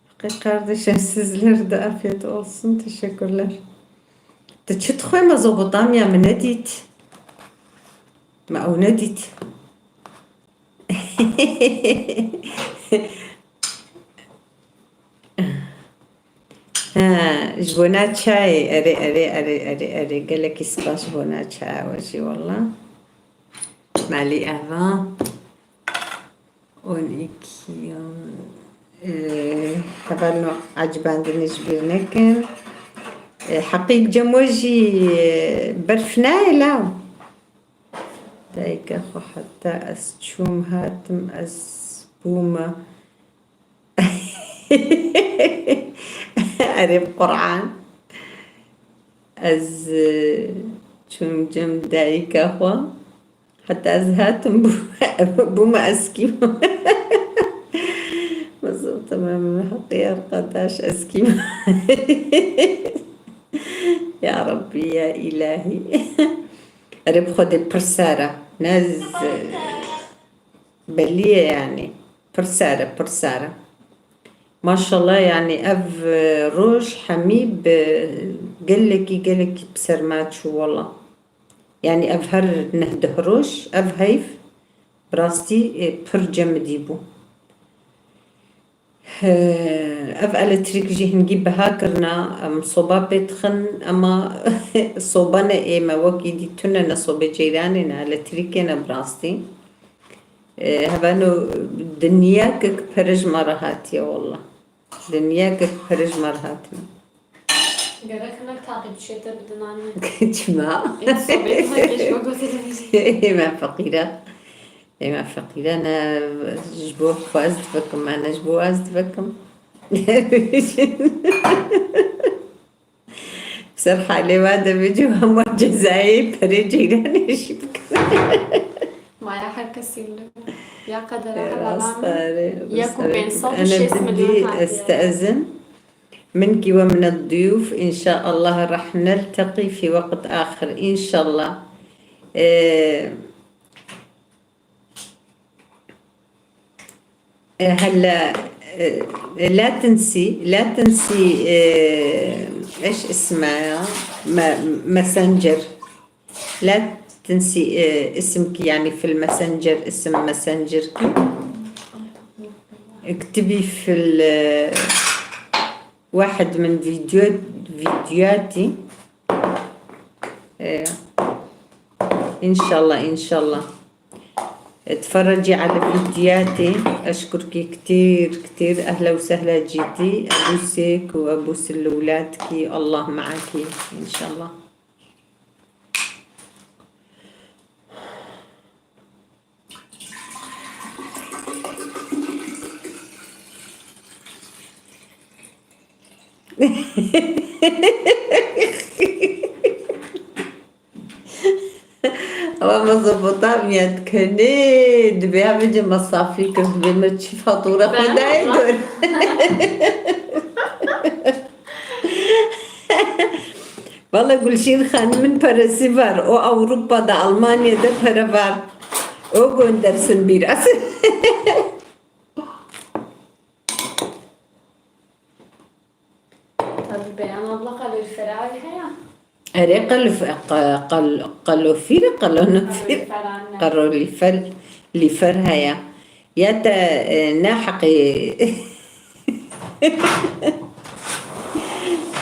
Hakkı kardeşim, sizler de afiyet olsun. Teşekkürler. Te çi dixwe Mezopotamya, min nedît. Me ew nedît. Ha, ji bona çayê. Erê, erê, erê, erê, erê. Gelekî spas ji bona çaya we jî, wela. Malî eva. On iki, e, hevalno ecibandinê ji bîr nekin. E, heqî cem we jî, e, berf nayê law. Dayika xwe heta ez çûm hatim, ez bûme. Erê bi Qur'an. Ez, e, çûm cem dayika xwe. Heta ez hatim bû-, bûme eskîm. Mezin, tamam, heqî arkadaş, eskîm. Ya Rabbî, ya Îlahî. Erê bi Xwedê pir sar e. Ne z-, belî ye yanî. Pir sar e, pir sar e. Maşallah, yanî ev, e, roj hemî bi gelekî, gelekî bi ser me çû wela. Yanî ev her neh deh roj, ev heyv, bi rastî, e, pir cemidî bû. He, ev elektrîk jî hingî biha kirina, em soba pê dixin, ema soba ne ê me, wekî dî tune ne, sobê ceyranê ne, elektrîkê ne bi rastî. E, heveno dinyakek pere ji me re hatiye wela. Dinyakek pere ji me re hatine. Gerek hinek taqîbçiyê te bidin anne. Çima? Ê, sohbetê me kir ji bo gotinê vî jî. Ê, me feqîr e. Ê, me feqîr e, ne ji bo xwe ez divekim, me ne ji bo ez divekim. Ser halê we de bêjim, hema cezayê perê ceyranê jî bikin. Maya her kesî wilo. Ya qedera hevalan. Rast e, ya ku rast e. Pênc sed û şêst milyon hatiye. Estezin. Min ki ve min ed-duyuf, inşallah rah nelteqî fî weqt axir, inşallah. Ee, E, هلا، e, لا تنسي، لا تنسي، e, ايش اسمها؟ م-، ماسنجر. لا تنسي، e, اسمك، يعني في الماسنجر، اسم ماسنجرك. اكتبي في ال-، واحد من فيديو، فيديوهاتي. إيه. إن شاء الله، إن شاء الله. اتفرجي على فيديوهاتي. أشكرك كتير، كتير. أهلا وسهلا جدي. أبوسك وأبوس لولادك. الله معك إن شاء الله. Ama Mezopotamya dikenê, dibê hevê cê mesafî kir, dibê me çi fatura xwe dayê dur. Valla Gülşin Hanım'ın parası var. O Avrupa'da, Almanya'da para var. O göndersin biraz. Abla, kalorifera wî heye? Erê qelif, qe- qel- qelofîr, qelonofîr, Kaloriferan ne. Qerolîfer, lîfer heye. Ya te e, ne heqî.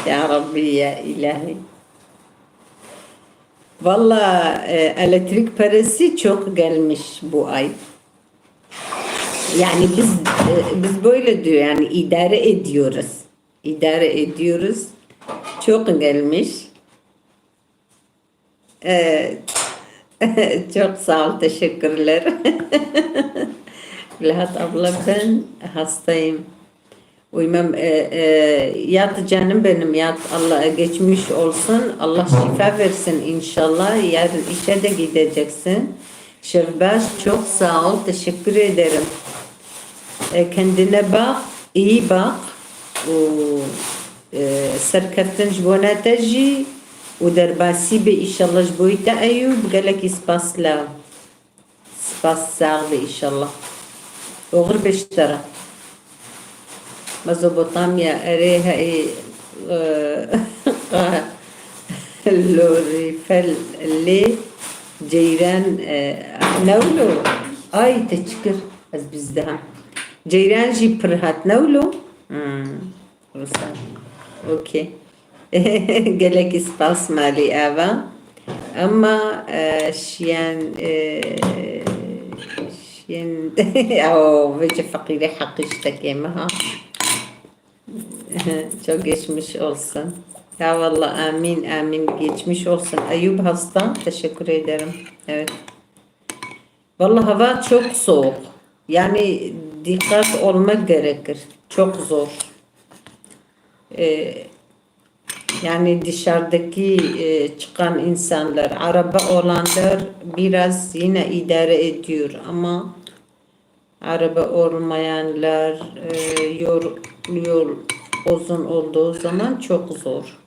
Ya Rabbi, ya ilahi. Valla e, elektrik parası çok gelmiş bu ay. Yani biz e, biz böyle diyor, yani idare ediyoruz. İdare ediyoruz. Çok gelmiş. E, çok sağ ol, teşekkürler. Lahat abla, ben hastayım. Uyumam, e, e, yat canım benim, yat. Allah geçmiş olsun. Allah şifa versin inşallah. Yarın işe de gideceksin. Şevbaş, çok sağ ol. Teşekkür ederim. E, kendine bak, iyi bak. O, e, serkeftin ji bona te jî û derbasî be inşallah ji bo te Eyûb. Gelekî spas la. Spas, sax be inşallah. Oxir be ji te re. Mezopotamya, erê heyî, e, lorîfel lê ceyran, e, newlo. Ay te çi kir? Ez bizdiham. Ceyran jî pir hat newlo. Hmm. Rusen. Okey. Gelekî spas malî ava. Ama e, şiyen e, şiyen o vece feqîrê heqî ji tekê me ha. Çok geçmiş olsun. Ya valla amin amin, geçmiş olsun. Eyüp hasta. Teşekkür ederim. Evet. Valla hava çok soğuk. Yani dikkat olmak gerekir. Çok zor. Ee, yani dışarıdaki e, çıkan insanlar, araba olanlar biraz yine idare ediyor ama araba olmayanlar e, yol, yol uzun olduğu zaman çok zor.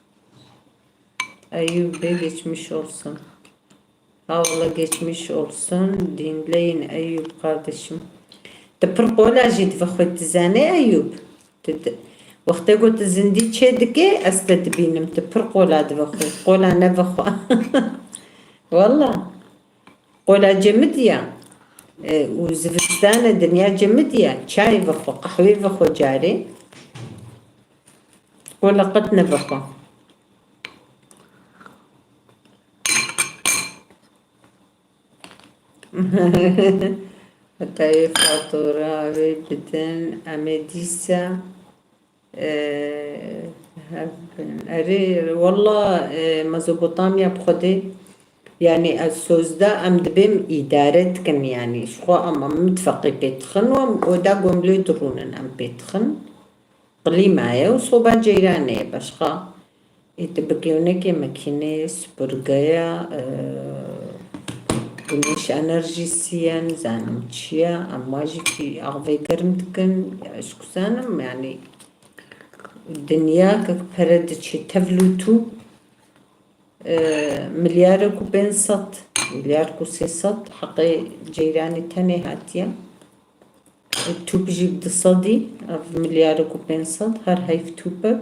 Eyüp Bey geçmiş olsun. Ha valla geçmiş olsun. Dinleyin Eyüp kardeşim. Te pir qola jî divexwe, tu zanê Eyüp. Tu di- Wextê ku tu zindî çê dikê, ez te dibînim. Tu pir qola divexwe. Qola nevexwe. Valla. Qola cemidiya. E, û zivistane dinya cemidiya. Çayê vexwe, qehwê vexwe carê. Qola qet nevexwe. Heta wê fatura wê bidin, em ê dîsa, e, hev bin. Erê, walla, e, Mezopotamya bi Xwedê, yani ez sozda em dibêm îdare dikin, yani ji xwe em, em mitfeqî pê dixin û em oda gomlê dirûnin em pê dixin. Klîma ye û soba ceyranê ye, başqa. Ê, tu bikêwnekê, makîneyê, supurgeya, e, güneş enerjisi ye, nizanim çi ye, em wa jî kî axvê germ dikin, ya, ji ku zanim, yani, dinya kek pere diçe tevlûtû, e, milyarek û pênc sed, milyarek û sê sed heqê ceyranê tenê hatiye. E, tûp jî bi du sedî, ev milyarek û pênc sed, her heyv tûpek.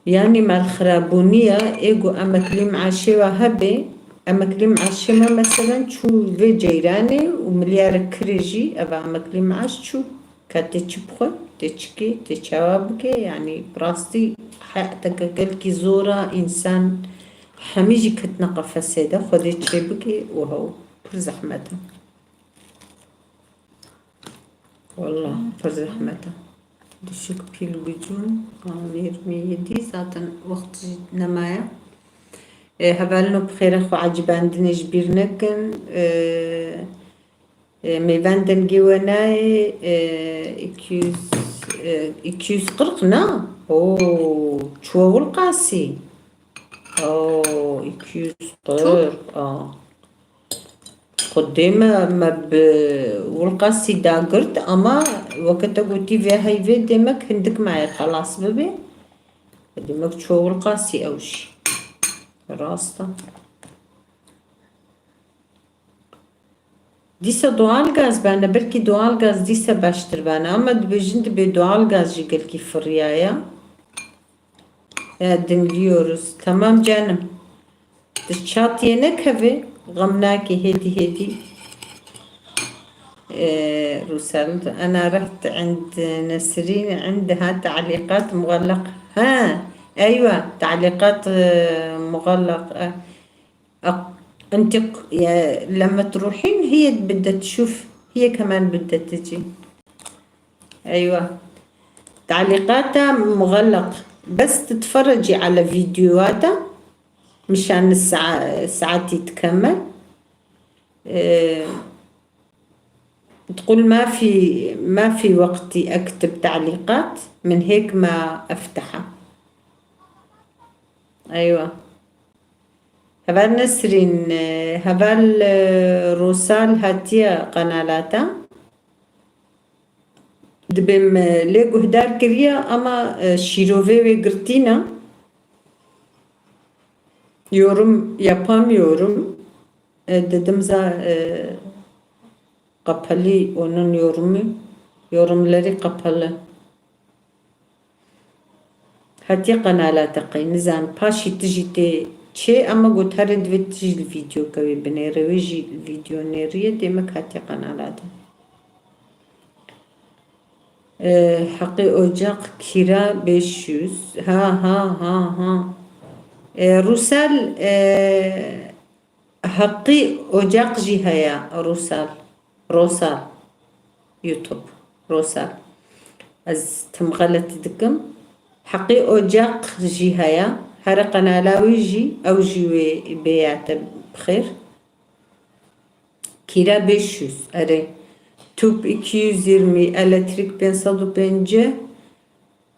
Yanî melxirabûniya ê ku emeklî meaşê we hebe, emeklî meaşê me meselen çû vê ceyranê û milyarek kirê jî ev emeklî meaş çû. Ka tê çi bixwe, tê çi kê, tê çawa bike, yanî bi rastî heyateke gelkî zor e, însan hemî jî ketine qefesê de, Xwedê çê bike û hew pir zehmet e. Wallah, pir zehmet e. Düşük pil gücü, kan yirmi yedi, zaten wext jî nemaye. E, hevalino bi xêre xwe ecibandinê ji bîr nekin. E, e, mêvan dengê we nayê, e, iki yüz, e, iki yüz kırk na? Oo, çuwe wilqasî. Oo, iki yüz kırk. Aa. Xwedê me, me bi wilqasî dagirt, ama weke te gotî vê heyvê demek hindik me yê xelas bibe. Demek ço wilqasî ew jî. Rast e. Dîsa doğal gaz bene, belkî doğal gaz dîsa baştir bene, ama dibêjin dibê doğal gaz jî gelkî firiyaye. Ya, dinliyoruz. Tamam canım. Di çat yê nekeve, xem nake hêdî hêdî. Ee, Rusel, أنا رحت عند نسرين عندها تعليقات مغلقة. Ha, eywa, تعليقات, e, مغلقة. E, أنت ك-, يا، لما تروحين هي بدها تشوف، هي كمان بدها تجي. أيوة. تعليقاتها مغلق، بس تتفرجي على فيديوهاتها مشان الساعة، ساعات يتكمل. آه، تقول: "ما في، ما في وقت أكتب تعليقات، من هيك ما أفتحها." أيوة. Heval Nesrîn, e, heval, e, Rosal hatiye qenala te. Dibê me lê guhdar kiriye ama, e, şîrovê wê girtîne. Yorum yapamıyorum. E, dedim za-, e, kapalı onun yorumu. Yorumları kapalı. Hatiye qenala te qey, nizan, paşî tu jî tê çê, ama got herê divê tu jî li vîdeo kewê binêre, wê jî vîdeo nêriye, demek hatiye qenala te. Ee, Heqî Ocak kira beş yüz. Ha, ha, ha, ha. Ee, Rusel, ee, Heqî Ocak jî heye, Rosal. Rosal. YouTube. Rosal. Ez tim xeletî dikim. Heqî Ocak jî heye. Here qenala wî jî, ew jî wê bêya te bi xêr. Kira beş yüz, erê. Tüp iki yüz yirmi, elektrik pênc sed û pêncî,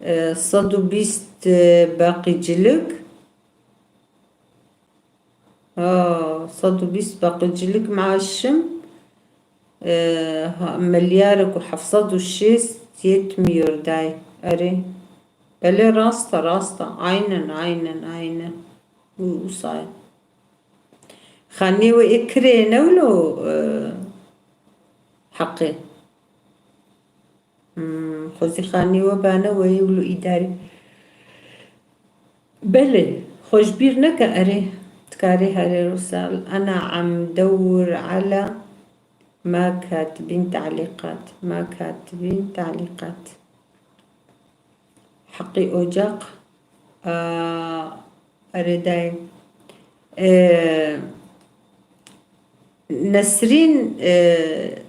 e, sed û bîst, e, baqîcilik. Ha, sed û bîst baqîcilik maaşım, e, ha, milyarek û heft sed û şêst yetmiyor day. Erê. Belê, rast e, rast e. Aynen, aynen, aynen. Bu usay. Xanê we ê kirê ne wilo, e, Heqê? Hmm, xwezî xanî we bane weyî wilo îdarî. Belê, xwe ji bîr neke, erê, dikarê herê Rosal. Ana em dewr ala ma katibîn talîqat, ma katibîn talîqat. Heqî Ocak, a, erê dayê. E, Nesrîn, e,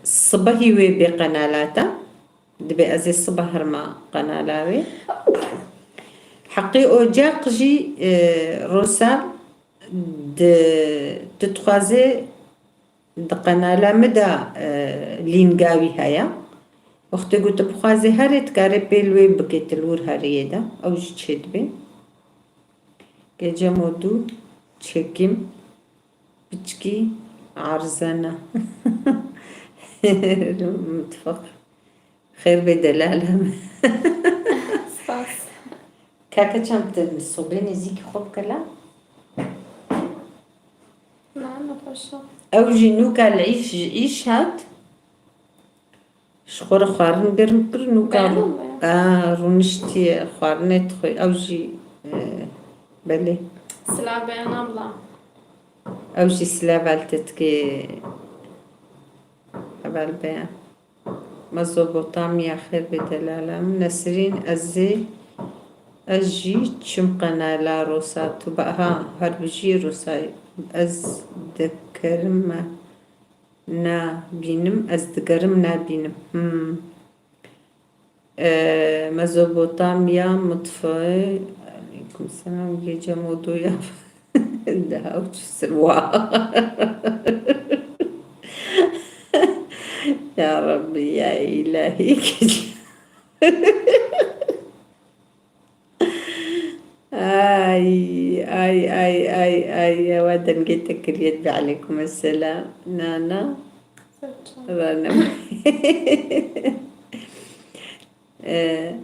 sibehî wê bê qenala te. Dibê ez ê sibe herma qenala wê. Heqî Ocak jî, e, Rosal di, tu dixwazê di qenala min de, e, lînga wî heye. Wextê ku tu bixwazê herê, dikarê pêl wê bikê, tu li wir heriyê de. Ew jî çêdibê. Gece modu çekim. Piçkî arzena. Mutfak. Xêr bê delala min. Spas. Kaka çam te sobê nêzîkî xwe bike la? Na, nexweş e. Ew jî nûka li îş, ji îş hat. Ji xwe re xwarin germ kir, nûka Beyan rû-, me. A, rûniştiye xwarinê dixwe. Ew jî, e, belê. Silav Beyan abla. Ew jî silav al te dikê heval Beyan. Mezopotamya xêr bê delala min. Nesrîn, ez ê, ez jî çim qenala Rosa tu ba-, ha, her bijî Rosa, ez dikerim me. Nabînim, ez digerim, nabînim. Hmm. Ee, Mezopotamya mutfağı. Aleyküm selam. Gece modu yap. Daha ucuz. Wa. Ya Rabbi, ya ilahi. Ay, ay, ay, ay, ay, ewa dengê te kiriye dibe. Aleykum esselam. Na, na. Rana. Ee,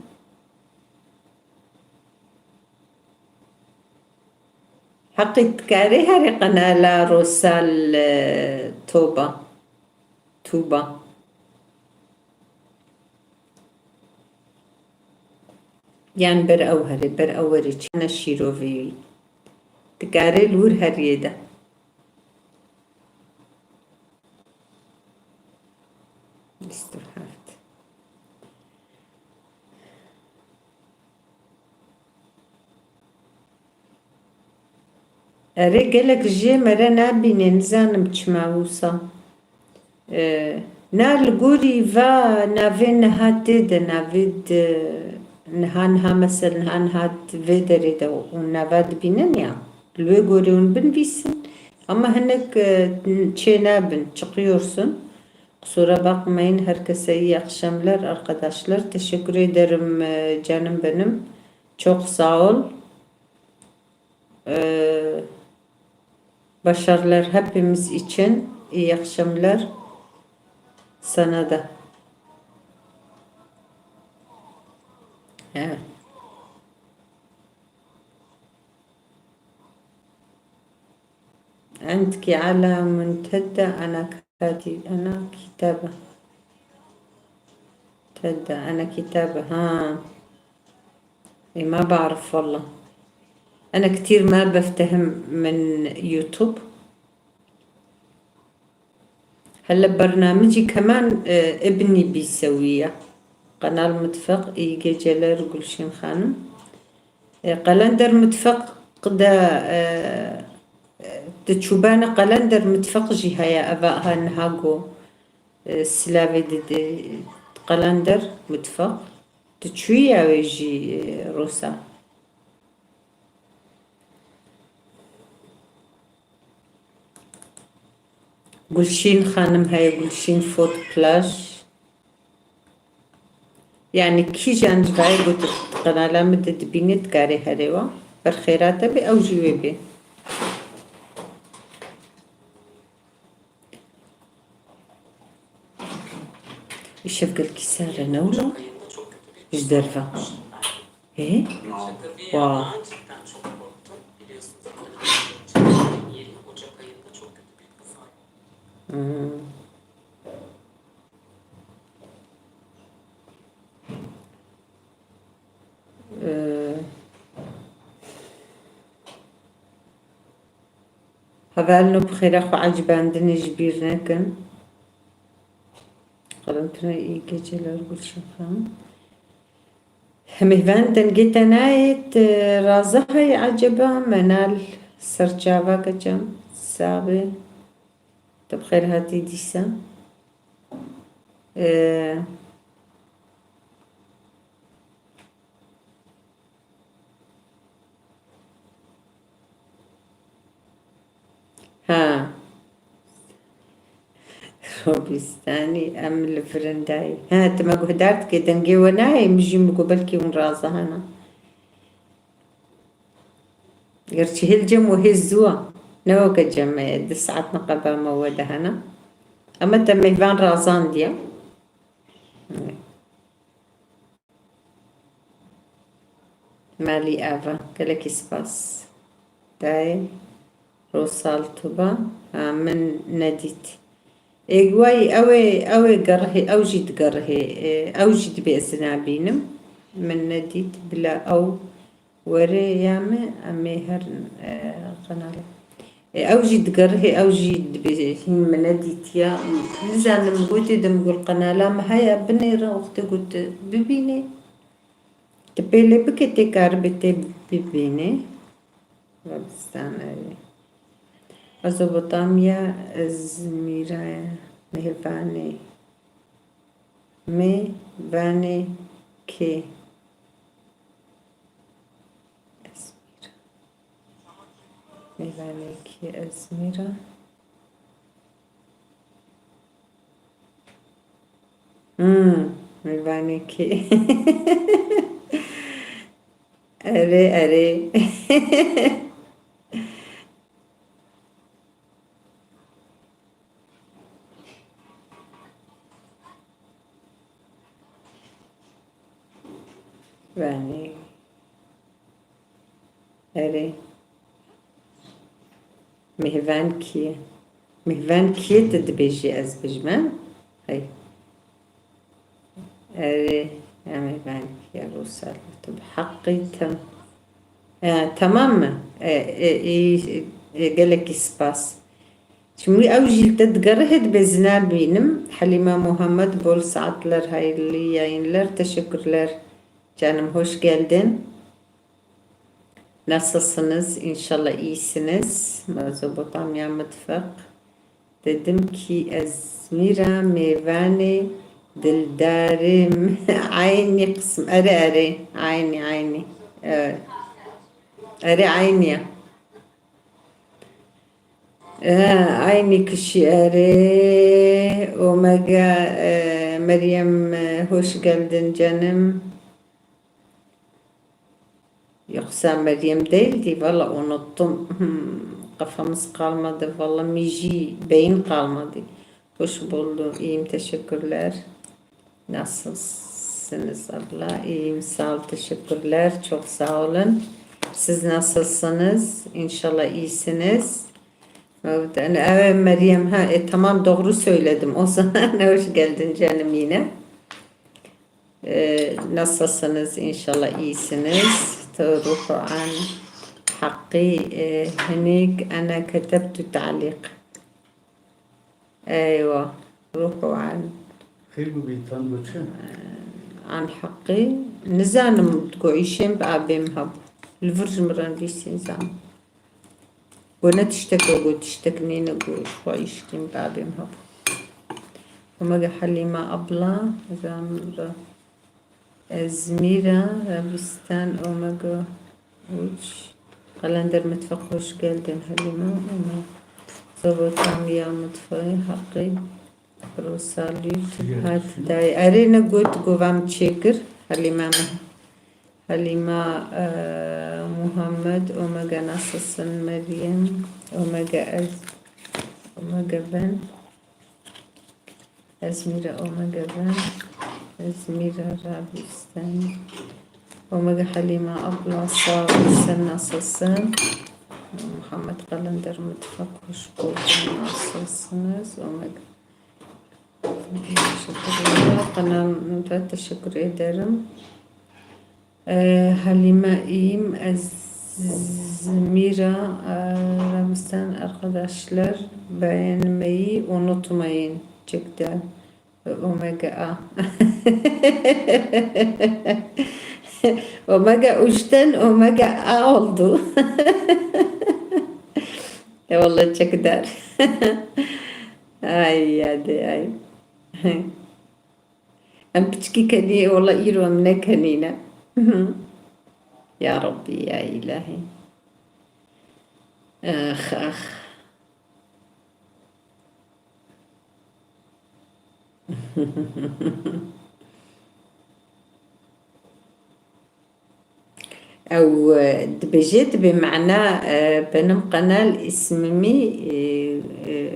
Heqî dikarê herê qenala Rosal, e, Toba. Tuba. Yan ber ew herê, ber ew werê çi ne şîrovê wî. Dikare li wir heriyê de. Bîst û heft. Erê, gelek jê me re nabîne, nizanim çima wisa. E, na li gorî va navê niha tê de, navê di, niha, niha, mesel, niha, niha di vê derê de û nava dibînin ya. Li wê gorî hûn binivîsin. Ama hinek, e, çê nabin, çıkıyorsun. Kusura bakmayın, herkese iyi akşamlar arkadaşlar. Teşekkür ederim, e, canım benim. Çok sağ ol. Ee, başarılar hepimiz için. İyi akşamlar sana da. Evet. عندك على منتدى أنا كاتب، أنا كتابة. تدى، أنا كتابة، ها. إي، ما بعرف والله. أنا كتير ما بفتهم من يوتيوب. هلا برنامجي كمان، آه، ابني بيسويه. قناة متفق، iyi geceler Gülşin Hanım. E, Qelender Mitfeq de, e, e, di çûbana Qelender Mitfeq jî heye, eva ha niha got, e, silavê dide Qelender Mitfeq. Di çûye wê jî, e, Rosa. Gulşîn Xanim heye, Gulşîn Fot Plaj. Yani kîjan ji vayê got qenala min de dibîne, dikarê herê wa. Berxêra te bê, ew jî wê bê. Îşev gelkî sar e, ne wilo? Ji derve. Ê? Wa. Hmm. Ee, Hevalno bi xêra xwe ecibandinê ji bîr nekin. Qelentine iyi geceler Gülşen Hanım. Mêvan dengê te nayê, tu raza heye eceba? Menal Serçava, kecem, sabe. Tu bi xêr hatî dîsa. Ee, Ha. Robistanî, em li vir in dayê. Ha, tu me guhdar dikê, dengê we nayê, min jî min got belkî hûn raza hene. Gerçî hêl cem we hê zû e. Ne weke cem me ye, du saet niqeba me we de hene. Ama te mêvan razandiye. Malî ava, gelekî spas. Dayê, Rosal Tuba, ha, min nedît. Ê, guwayî ew ê, ew ê gerihê, ew jî digerihê, ê, ew jî dibê ez nabînim. Min nedît, bila ew were ya me, em ê herin, e, qenala. E, ew jî digerihê, ew jî dibê hîn min nedîtiya. Nizanim, gotê de min got qenala me heye, binêre, wextê got bibînê. Tu pê lê bike, tê karibe tê bibînê. Rabistan erê. Mezopotamya, Ezmîra, mêvanê. Mêvanê kê? Ezmîra. Mêvanê kê Ezmîra? Hmm, mêvanê kê? Erê, erê. Vanê. Erê. Mêvan kî ye? Mêvan kî ye tu dibêjî ez bijme? Hey. Erê, ya mêvan kî? Ya Rûsel, tu bi heqî tem-, e, temam mı? E, e, e, e, gelekî spas. Şimdi ew jî li te digere hê dibê zina bînim. Helîma Muhammed, bol saatler, hayırlı yayınlar. Teşekkürler. Canım, hoş geldin. Nasılsınız? İnşallah iyisiniz. Mezopotamya mutfak. Dedim ki Ezmîra mêvanê dildarê min. Aynî qism. Erê, erê. Aynî, aynî. Evet. Erê, aynî ya. Ee, aynî kişi, erê. Omega, e, Meryem, e, hoş geldin canım. Yoksa Meryem değildi, valla unuttum. Hmm, kafamız kalmadı, valla mijî beyin kalmadı. Hoş buldum, iyiyim, teşekkürler. Nasılsınız abla? İyiyim, sağ ol, teşekkürler. Çok sağ olun. Siz nasılsınız? İnşallah iyisiniz. Evet, yani, evet, Meryem, ha, e, tamam, doğru söyledim. O zaman hoş geldin canım yine. Ee, nasılsınız? İnşallah iyisiniz. Ruhu an hakkı, e, hinik ana ketebtu ta'liq. Eywa. Ruhu an. Xêr bibî, tan got çi? An hakkı. Nizanim ku îşên bi abêm hebû. Li vir ji min re nivîsî nizanim. Got ne tiştek e, got tiştek nîne, got xwe îşkîn babêm hebû. Omega Halîma abla, Ramra, Ezmîra, Rabistan, Omega üç, Kalender Mutfak, hoş geldin Halîma, Omega Mezopotamya Mutfağı, Hakkı. Rosalî hat dayê. Erê ne got, govam çêkir. Halîma me. Halîma, e, Muhammed, Omega nasılsın, Meryem, Omega ez, Omega ben, Ezmîra, Omega ben, Ezmîra Rabistan, Omega Halîma abla, sağ ol, sen nasılsın? Muhammed Kalender Mutfak, hoş buldum, nasılsınız? Omega. Teşekkürler. Kanalınıza teşekkür ederim. Ee, Halime, iyiyim. Ezmira, e, Ramazan arkadaşlar, beğenmeyi unutmayın. Çekten. Omega A. Omega üçten Omega A oldu. Eyvallah, çekder. Ay, hadi, ay. Em piçkî kenî, wela îro em nekenîne. Ya Rabbî, ya Îlahî. Ax, ax. Ew, e, dibêje, dibê mana, e, benim kanal ismimi, e, e,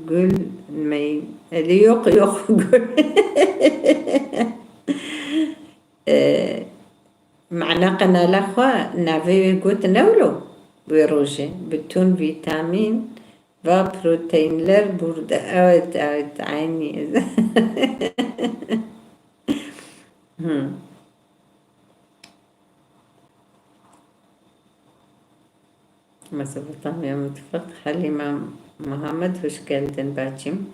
Gül Mey-, e, yok, yok, Gül. E, mana kanala xwe navê wê got ne wilo wê rojê. Bütün vitamin ve proteinler burada. Evet, evet, aynı. Hmm. Mezopotamya Mutfak, Halime Muhammed, hoş geldin bacım.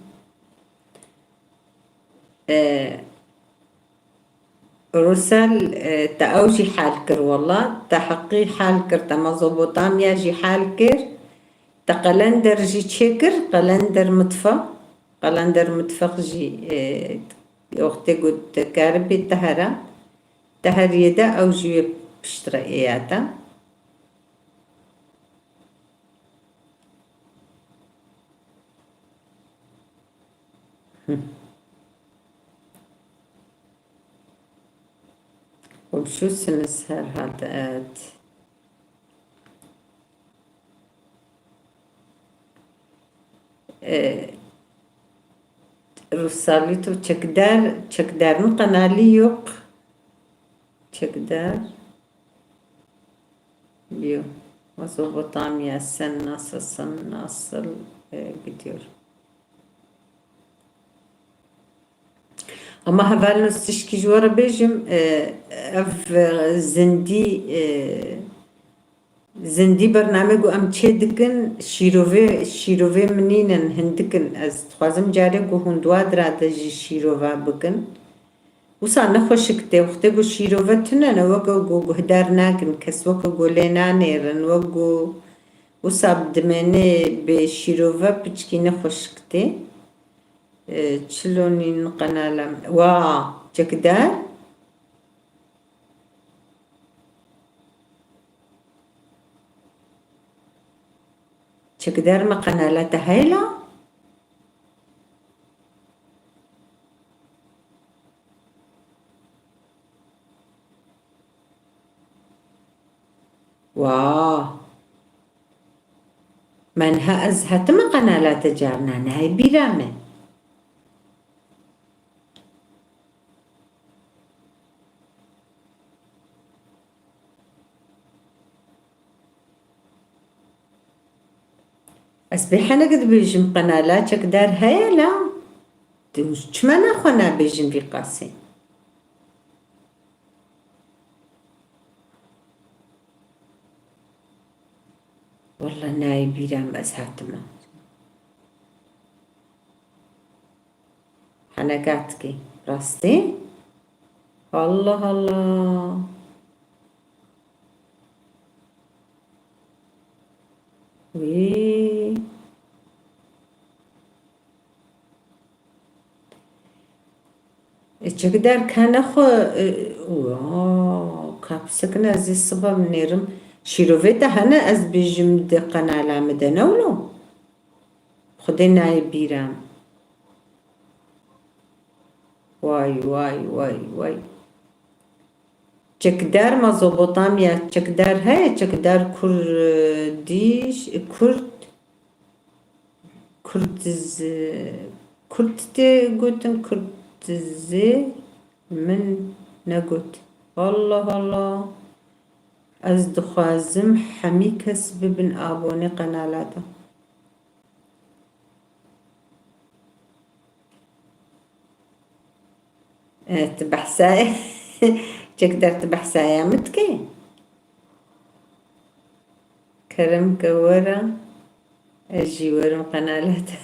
Ee, Rusel, e, te ew jî hal kir, wela. Te heqî hal kir, te Mezopotamya jî hal kir, te Kalender jî çêkir, Kalender Mutfak, Kalender Mutfak jî, e, wextê ku te karibî te here. Te heriyê de ew jî wê piştre êyata. Komşusunuz herhalde, evet. E, Ruhsarlı tu çekder, çekderin kanali yok. Çekder. Yok. Mezopotamya, sen nasılsın? Nasıl, e, gidiyor? Ama hevalno tişkî ji we re bêjim, e, ev, e, zindî, e, zindî bername ku em çê dikin, şîrovê, şîrovê min nînin, hindik in. Ez dixwazim carê ku hûn di wa dira de jî şîrova bikin. Wisa ne xweşik tê, wextê ku şîrove tune ne, weke ku guhdar nakin kes, weke ku lê nanêrin, wek ku wisa dimênê bê şîrove piçkî ne xweşik tê. E, çilo nîn qenala me. Wa, çekdar? Çekdar me qenala te heye la? Wa. Me niha ez hatime qenala te carna, nayê bîra me. Ez bê heneke dibêjim qenala çekdar heye la. Tu çima naxwe nabêjin vî qasê? Wallah nayê bîra me ez hatime. Henekat kî. Rastî? Allah Allah. Wî. E, çekdar kane xwe, e, wa, kapsikine zî siba min nêrim. Şîrovê te hene ez bêjim di qenala min de ne wilo? Xwedê nayê bîra min. Way, way, way, way. Çekdar Mezopotamya, çekdar heye, çekdar Kurdiş, Kurd, Kurdiz, Kurd tê gotin, Kurdizê min negot. Allah Allah. Ez dixwazim hemî kes bibin abonê qenala te. E, tu behsa, çekdar tu behsa ya min dikî? Kerem ke were, ez jî werim qenala te.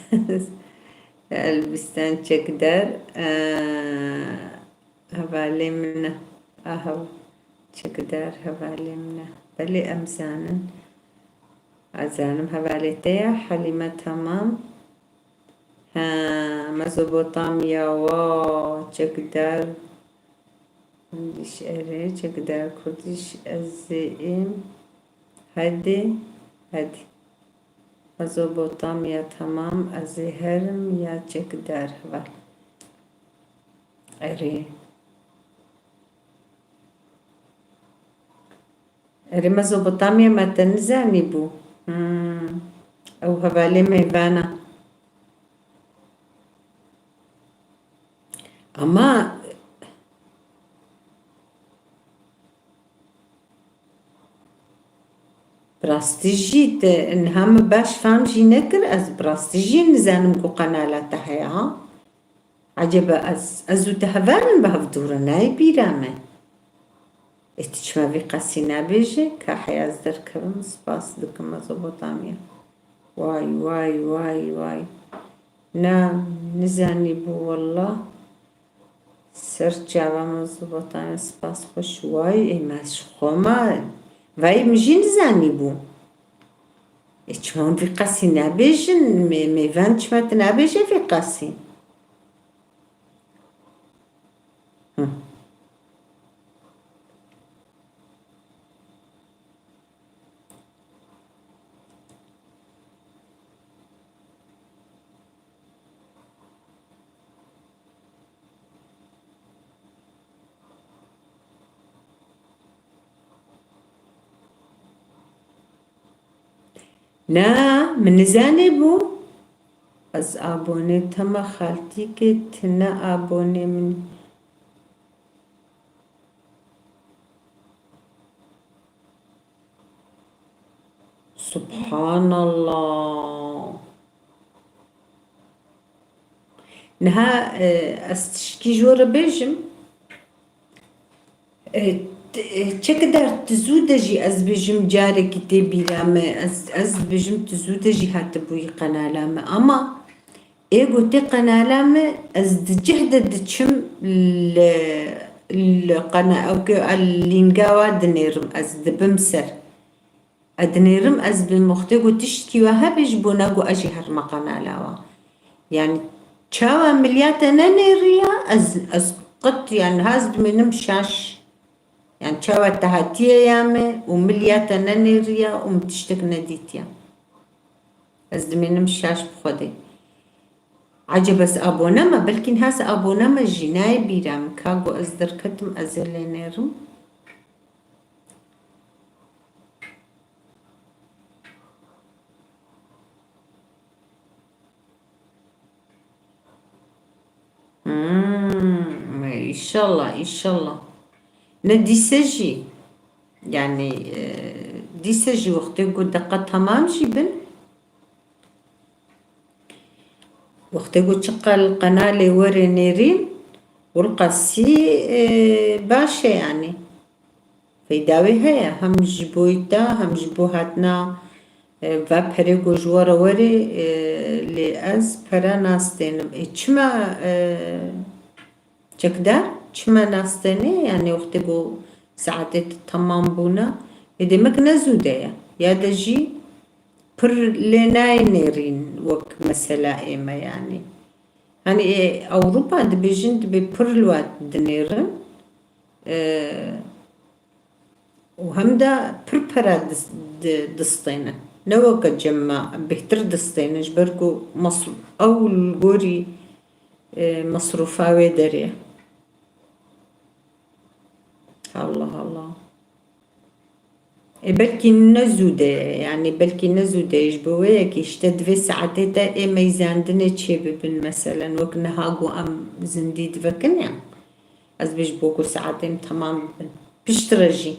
Elbistan çekdar, e, hevalê min e. Aha, çekdar hevalê min e. Belê em zanin. Ez zanim hevalê te ye, Helîme, temam. Ha, Mezopotamya, wa, çekdar. Kurdiş, erê, çekdar Kurdiş, ez ê im. Hadi, hadi. Mezopotamya, temam, ez ê herim ya çekdar heval. Erê. Erê, Mezopotamya me te nizanîbû. Hmm. Ew hevalê mêvan e. Ama bi rastî jî te niha min baş fam jî nekir, ez bi rastî jî nizanim ku qenala te heye ha. Ecebe ez, ez û te heval in bi hev dûr in, nayê bîra me. Ê tu çima vî qasî nabêje? Ka heya ez derkevim, spas dikim Mezopotamya. Way, way, way, way. Na, nizanîbû wallah. Ser çava Mezopotamya, spas xweş. Way, ê me ji xwe ma, vay min jî nizanîbû. Ê çima vî qasî nabêjin? Mê-, mêvan çima tu nabêje vî qasî? Hı. Na, min nizanîbû. Ez abonê te me, xaltîkê, tu ne abonê min î. Subhanallah. Niha, e, ez tişkî ji we re bêjim. E, t-, e, çekidar, tu zû de jî ez bêjim carekî tê bîra me, ez, ez dibêjim tu zû de jî hatibûyî qenala me. Ama ê gotê qenala me, ez di cih de diçim li, li qena-, ew ke a lînga wa dinêrim, ez dibim ser. Ez dinêrim, ez bi muxtê got tiştkî we hebe ji bona got ez jî herime qenala we. Yani çawa milya te nenêriya, ez, ez qet, yani niha ez dimênim şaş. Yani çawa te hatiye ya me û milya te nenêriya û min tiştek nedîtiya. Ez dimênim şaş bi Xwedê. Eceb ez abone me, belkî niha ez abone me jî nayê bîra min. Ka got ez derketim, ez ê lê nêrim. Hmm, înşallah, înşallah. Ne dîse jî, yani, e, dîse jî wextê ku deqa temam jî bin, wextê ku çiqal qenalê werê nêrîn, wilqasî, e, baş e yani. Feyda wê heye, hem ji bo te, hem ji bo hatina, e, va perê ku ji we re werê, e, lê ez pere nastênim. Ê, çima, e, çekdar, çima nastênê? Yani wextê ku saetê te temam bûne, ê demek ne zû de ye. Ya de jî pir lê nayê nêrîn wek mesela ê me yani. Hani, ê, Ewropa dibêjin, dibê pir li we dinêrin. E, û hem de pir pere dis-, di-, distêne. Ne weke cem me bêhtir distêne, ji ber ku masr-, ew li gorî, e, masrûfa wê derê. Allah Allah. E, belkî ne zû de ye, yani belkî ne zû de ye, ji bo wê yekê işte divê saetê te ê meyzandinê çê bibin, meselen, wek niha ku em zindî divekin ya. Ez bê ji bo ku saetê min temam bibin. Piştre jî.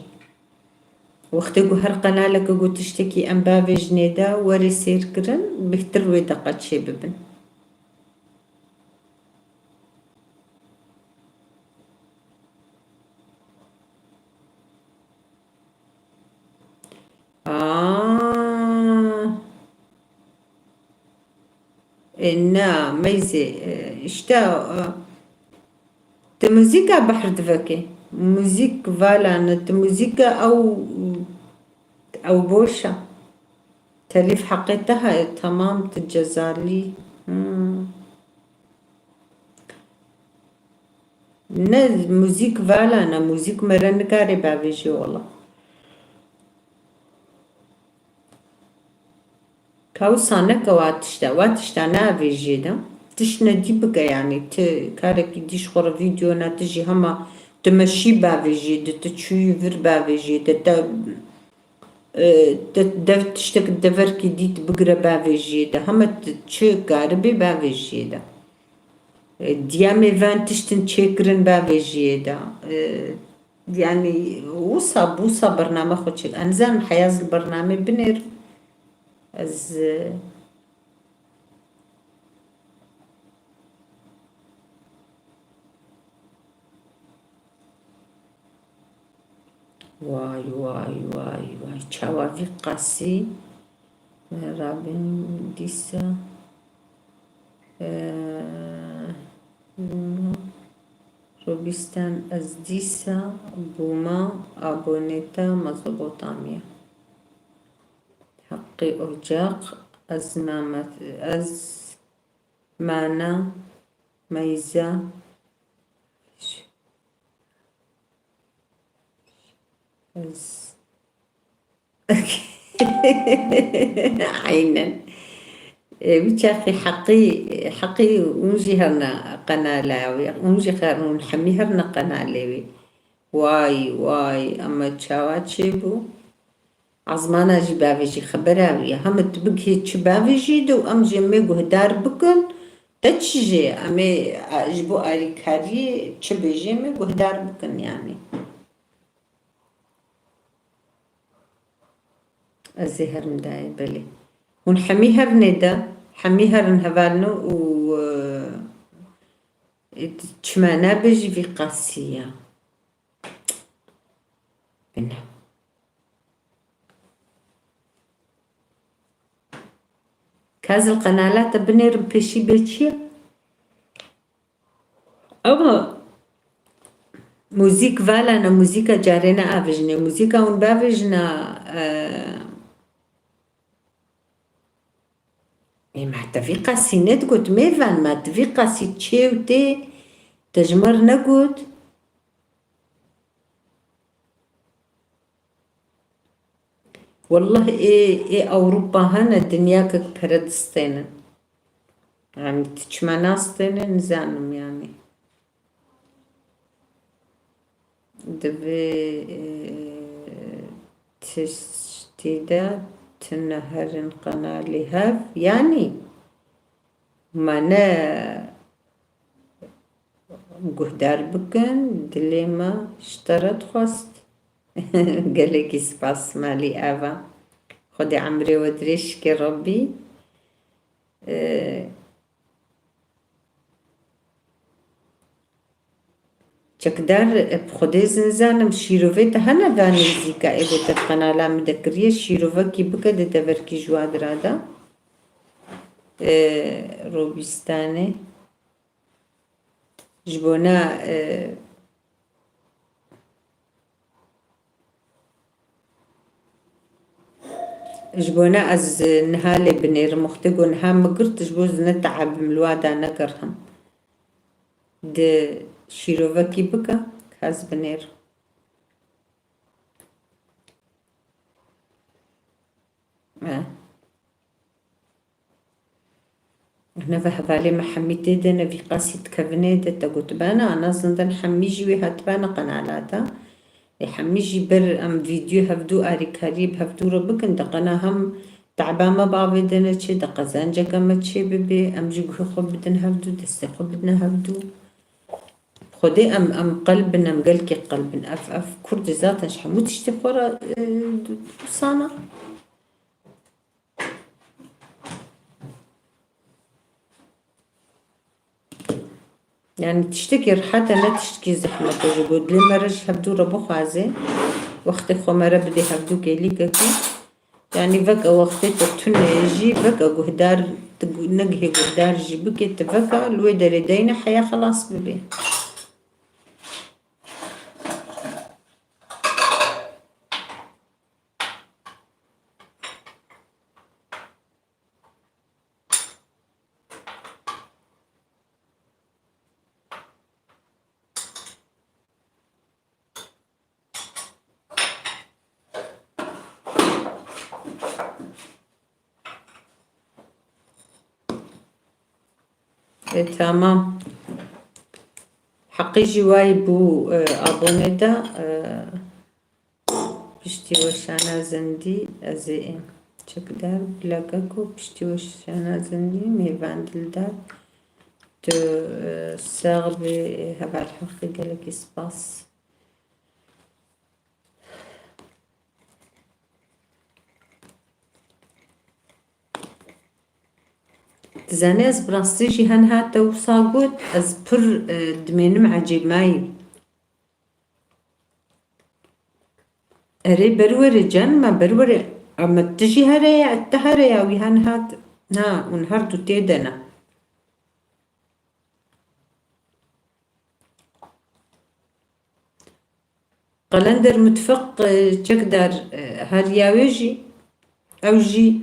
Wextê ku her qenaleke ku tiştekî em bavêjinê de werê sêr kirin, bêhtir wê deqa çê bibin. Aa. E, na, meyzê, e, işte, e, tu muzîka behr divekê. Muzîk vala ne, tu muzîka ew, ew boş e. Telîf heqê te heye, temam, tu cezalî. Hmm. Ne, muzîk vala ne, muzîk mere nikare bavêje wala. Ka wisa neke wa tişta, wa tişta neavêjê de. Tişt ne dî bike yani, ti karekî dî ji xwe re vîdeo ne, ti jî hema ti meşî bavêjê de, ti çûyî vir bavêjê de, te, e, te dev tiştek deverkî dît bigire bavêjê de. Hema ti çi karibê bavêjê de. E, diyemê van tiştin çêkirin bavêjiyê de. E, yani wisa, wisa bername xwe çêk. Ez nizanim heya ez li bernamê binêrim. Ez, e, Vay, vay, vay, vay. Çawa vî qasî? Rabin dîsa, e, bûma. Robîstan ez dîsa bûma abonê te Mezopotamya. Heqî Ocaq, ez mame, ez mana, meyza, ez. Aynen. E, wî çaxî heqî, heqî hûn jî herna qenala wî, hûn jî her, hûn hemî herna qenalê wî. Way, way, ama çawa çêbû? Ezmana jî bavêjî, xebera wî ye. Hema tu bigihê çi bavêjî de û em jê mê guhdar bikin, te çi jê ye? Em ê, a, ji bo alîkariyê çi bêjê mê guhdar bikin yani. Ez ê herim dayê, belê. Hûn hemî herinê de, hemî herin hevalno û, e, Çima nebe jî vî qasî ya? Bine. Kazil qenala te binêrim pêşî bê çi ye? Ama muzîk vala ne, muzîka carê ne avijine. Muzîka hûn bavijina, e, Ê, ma te vî qasî nedigot, mêvan, ma te vî qasî çê û tê te ji me re negot? Wallah ê, ê Ewropa hene dinyakek pere distênin. Yanî tu çima nastêne, nizanim yanî. Divê, e, tiştî de tu neherin qenalî hev, yanî ma ne guhdar bikin, dilê me ji te re dixwest. Gelekî spas malî Eva. Xwedê emrê we dirêj ke Rabbî. E, Çekdar, e, bi Xwedê ez nizanim, şîrovê te hene va nêzîka ê ku te qenala min de kiriye, şîrovekî bike di deverkî ji wa dira de. E, Robistanê. Ji bona, e, Ji bona ez niha lê binêrim, wextê ku niha min girt, ji bo ez ne teebim li wa da negerhim. Di şîrovekî bike, ez binêrim. Eh. Neve hevalê me hemî tê de ne, vî qasî dikevinê de te gotibana, ana zinden hemî jî wê hatibana qenala de. Ê hemî jî ber em vîdyo hevdû arîkariyê bi hevdû re bikin, de qena hem te'ba me bavê de neçê, de qezenceke me çê bibê, em jî guhê xwe bidin hevdû, destê xwe bidine hevdû. Xwedê em, em qelb in, em gelkê qelb in. Ev, ev Kurd zaten ji hemû tiştê xwe re, e, wisa ne. Yani tiştekî rehet e, ne tiştekî zehmet e. Ji bo dilê me re ji hevdû re bixwaze, wextê xwe me re bidê hevdû kêlîkekî. Yani veke wextê te tune jî, veke guhdar, tu gu-, negihê guhdar jî bike, tu veke li wê derê deyne heya xelas bibe. E, tamam. Heqê jî wayî bû, e, abone de, e, Piştî we şana zindî ez ê êm. Çekdar, bila keko, piştî we şana zindî mêvan dildar. Tu, e, sax bî, e, heval Heqî gelekî spas. Dizanî ez bi rastî jî hen hate wisa got, ez pir, e, dimênim ecêbmayî. Erê berwerê can me, berwerê. Ama tu jî here ya, tu here ya, wî hen hat. Na, hûn her du tê de ne. Qelender Mutfeq, e, çekdar, e, her ya wê jî, ew jî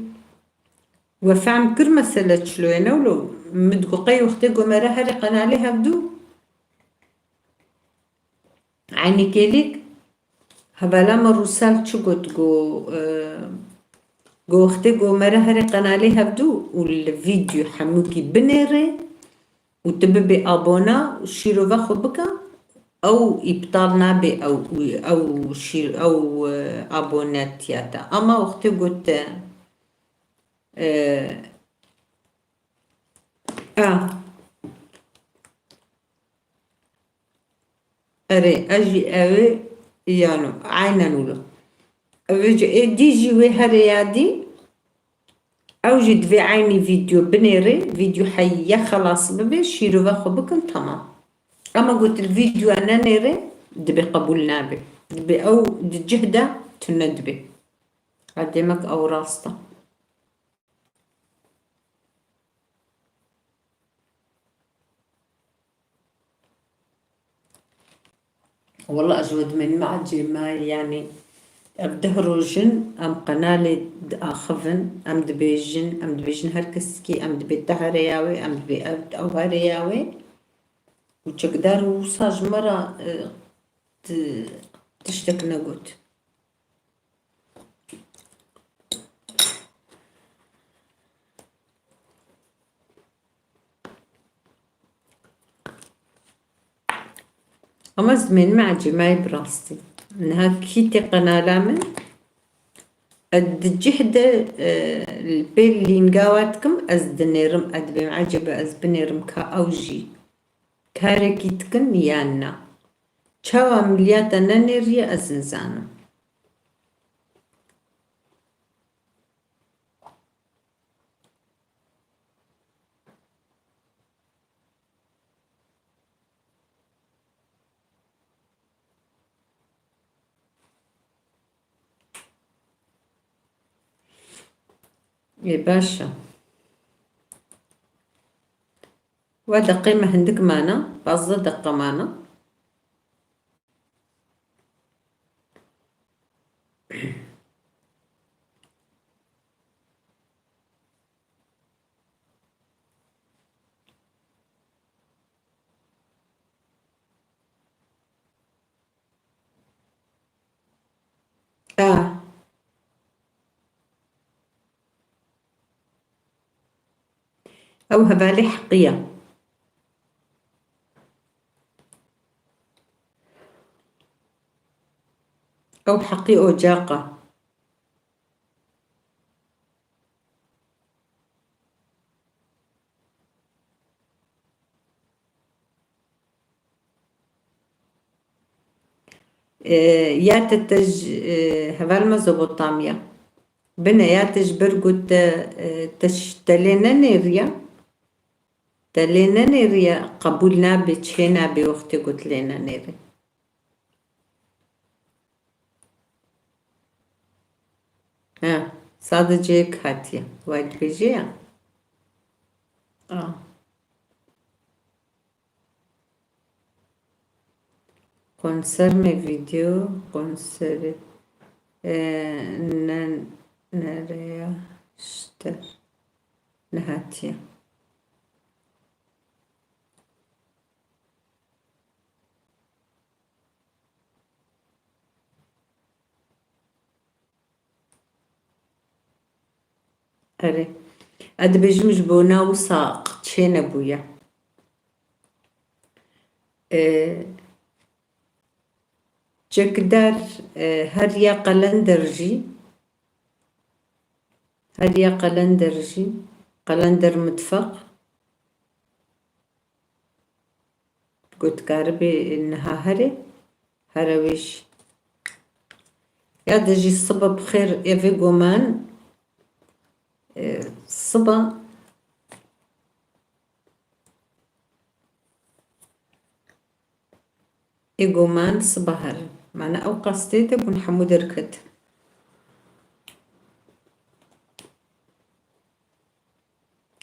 we fehm kir mesele çilo ye, ne wilo? Min digot qey wextê ku me re herê qenalê hevdû. Eynî kêlîk, hevala me Rûsel çi got, got, e, got, wextê got me re herê qenalê hevdû û li vîdyo hemûkî binêrê û tu bibê abona û şîrove xwe bike, ew îptal nabe, ew, ew şîr-, ew, e, abonetiya te. Ama wextê got te, e, a, Erê, ez jî ew ê yano, eynen wilo. Ev ê jî, ê dî jî wê herê ya dî, ew jî divê eynî vîdyo binêrê, vîdyo heya xelas bibe, şîrove xwe bikin, temam. Ama got li vîdyoya nenêrê, dibê qebûl nabe. Dibê ew di cih de tune dibê. Ha, demek ew rast e. Wela ez ji we dimênim ecêb me, yanî ev deh roj in em qenalê diaxivin, em dibêjin, em dibêjin her kesekî, em dibê te here ya wê, em dibê ev, ew here ya wê. Û çekdar wisa ji me re, e, ti-, tiştek negot. Ama ez dimênime ecêb me bi rastî. Niha kî tê qenala min? Ez di cih de, e, li pê lînga we dikim, ez dinêrim, ez dibêm ecêb ez binêrim ka ew jî karekî dikin yan na. Çawa em li ya te nenêriye ez nizanim. Ê, baş e. We deqê me hindik mane, pazdeh deqa mane. A. Ew hevalê Heqî ye. Ew Heqî Ocaq e. E, ya te, te ji, e, heval Mezopotamya. Bine ya te ji ber got te, e, te ş-, te lê nenêriye. Te lê nenêriye, qebûl nabe, çê nabe wextê got lê nenêrî. Ha, sadece yek hatiye. Vay dibêje ya. A. Konser me video, konserê, e, ne, nereya şter nehatiye. Erê. Ez dibêjim ji bona wisa çênebûye. E, çekdar, e, heriya qelender jî, heriya qelender jî, qelender mitfeq. Ku dikaribê niha herê, here wê jî. Ya de jî sibe bi xêr evê goman, e, sibe ê goman sibe herin. Mana ew qastê de bûn hemû derket.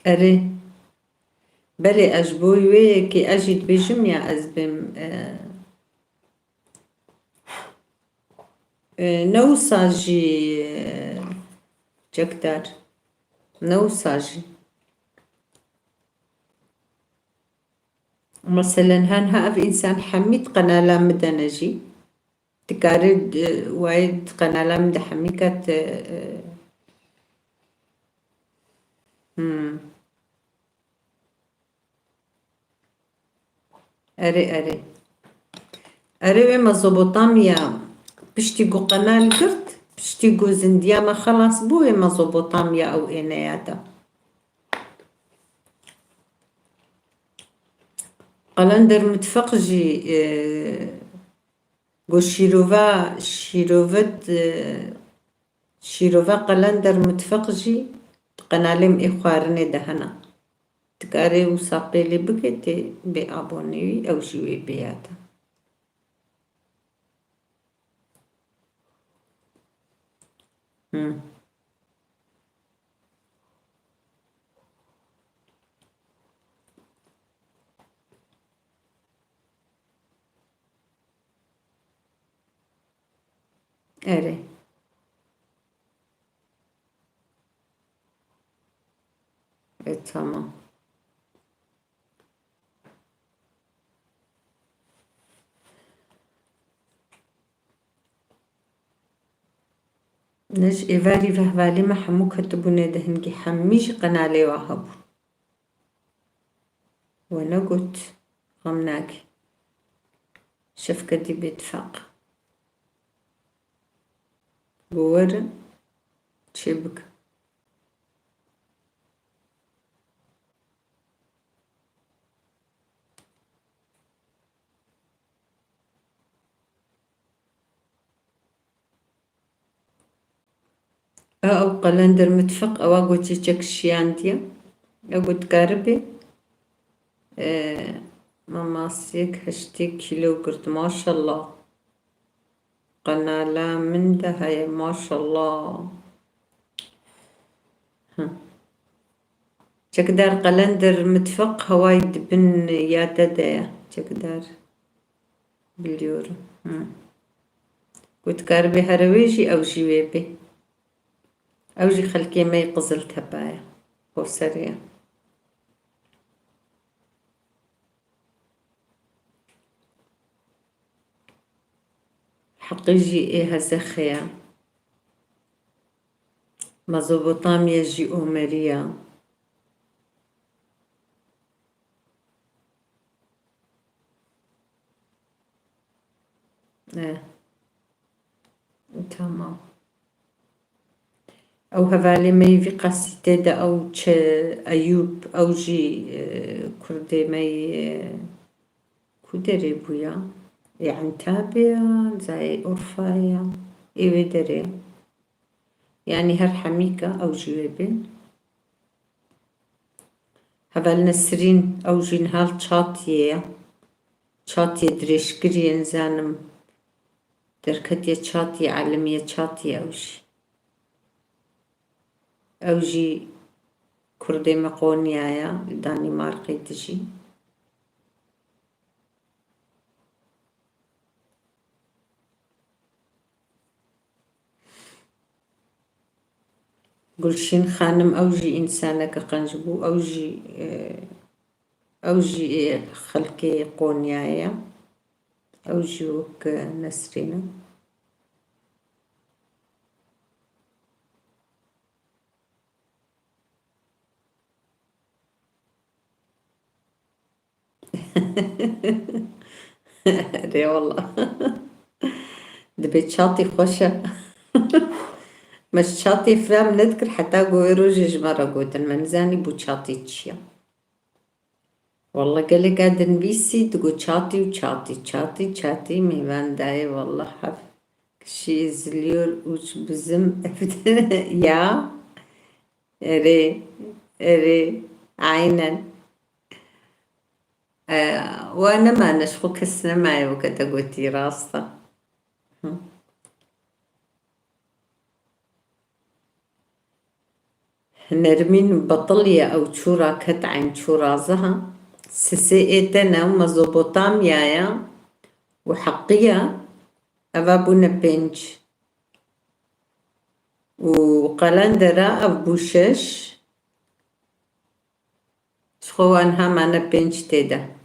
Erê. Belê, ez ji bo wê yekê ez jî dibêjim ya ez bêm, e, e, ne wisa jî, e, çekdar. Ne wisa jî. Meselen, hanha ev însan hemî di qenala min de ne jî. Dikare, e, wayê di qenala min de hemî ket, e, e, hmm. Erê, erê. Erê wê Mezopotamya piştî ku qenal girt, piştî ku zindiya me xelas bû, wê Mezopotamya ew êneya de. Qelender mitfeq jî, e, Go şîrova, şîrove, e, şîrova qelender mitfeq jî di qenalê min ê xwarinê de hene. Dikarê wisa pêlê bike tê bê abonê wî, ew jî wê bêyata. Hmm. Erê. E, tamam. Ne ji êvarî ve hevalê me hemû ketibûne di hingî, hemî jî qenalê wa hebûn. We negot, xem nake. Şefketî bêtifaq. Got werin çêbikin. Ew qelender mitfiq, ewa got çîçek şiyandiye. Ew got dikaribê, e, mamasiyek heştê kîlo girt, maşallah. Qenala min de heye, maşallah. Hı. Çekdar qelender mitfiq hewayî di bin ya te de ye. Çekdar. Biliyorum. Hı. Got karibê here wê jî ew jî wê bê. Ew jî xelkê me yê Qiziltepe ye. Xweserê ye. Heqî jî ê Hezexê ye. Mezopotamya jî Omerî ye. E. Tamam. Ew hevalê me yî vî qasî tê de ew çi Eyûb, ew jî, e, kurdê me yî, e, ku derê bûya? Ê Entabê ya, zayê Urfa ya, ê wê derê. Yanî her hemîka ew jî wê bên. Heval Nesrîn, ew jî niha li Çatiyê ye. Çatiyê dirêjkirî ye, nizanim derketiye Çatiyê, elimiye Çatiyê ew jî. Ew jî kurdê me Qonyaya, li Danîmarkê dijî. Gulşîn xanim, ew jî însaneke qenc bû, ew jî, e, ew jî, e, xelkê Qonyayê ye. Ew jî wek, e, Nesrîn e. Erê wela. Dibê Çatî xweş e. Me ji Çatî fram nedikir heta ku wê rojê ji me re gotin. Me nizanî bû Çatî çi ye. Wela gelek a dinivîsî digot Çatî û Çatî, Çatî, Çatî, mêvan dayê wela hev kişî izliyor uç bizim evde ya. Erê, erê, aynen. E, we nemane, ji xwe kes nemaye weke te gotî, rast e. Hı. Nermîn betiliye ew çûra ket eyn çûra ziha. Sisê ê te ne Mezopotamya ye û heqiye, eva bûne pênc. Û qelendera ev bû şeş. Ji xwe wan ha mane pênc tê de.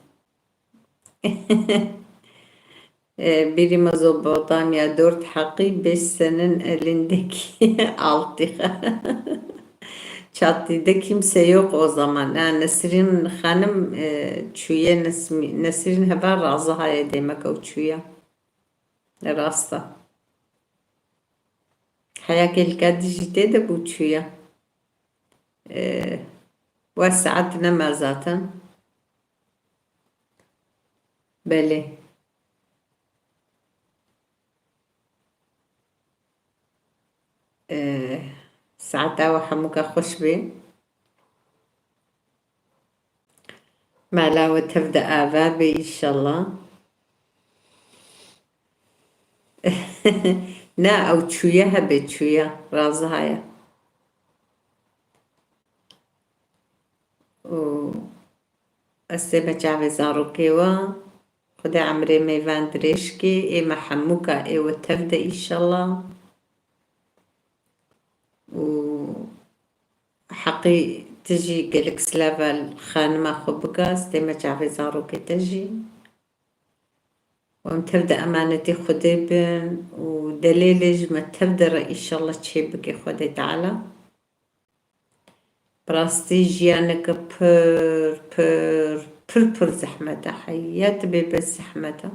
E, biri Mezopotamya, dört heqî, beş senin elindeki altı. Çatide kimse yok o zaman. Ha, Nesrin Hanım, e, çûye Nesmi-, Nesrin heval razı haye demek ew çûye. Rast e. Heya gelka dijî tê de bû çûye. Ee, we saet nema zaten. Belê. Ee, saeta we hemûka xweş bê. Mala we tev de ava be, înşallah. Na, ew çûye hebe, çûye. Raziha ye. Û ez tême çavê zarokê we. Xwedê emrê mêvan dirêj kê. Ê me hemûka ê we tev de, înşallah. Û heqî tu jî gelek silava li xanima xwe bike, ez tême çavê zarokê te jî. Û em tev de emanetê Xwedê bin û delêlê ji me tev de re, înşallah, çê bike Xwedê Teala. Bi rastî jiyaneke pir, pir, pir, pir zehmet e. Heya tu bê bes zehmet e.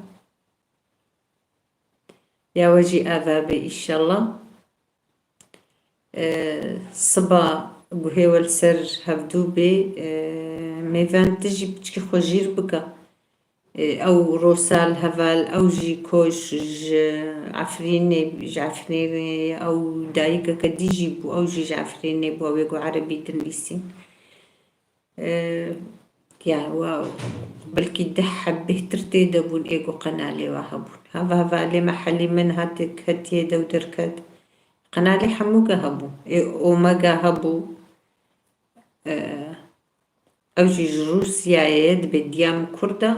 Ya we jî ava be, înşallah. E, siba guhê we li ser hevdû bê. E, mêvan tu jî piçkî xwe jîr bike. E, ew Rosal heval, ew jî koç ji Efrînê, ji Efrînê, ew dayikeke dî jî bû, ew jî ji Efrînê bû, ew ê ku erebî dinivîsîn. E, ya, wa, belkî deh heb bêhtir tê de bûn, ê ku qenalê wa hebûn. Heva hevalê me Helîme niha têk hetiye dew derket. Qenalê hemû ge hebû. Ê Omega hebû. E, ew jî ji Rûsyayê ye, dibê diya min Kurd e.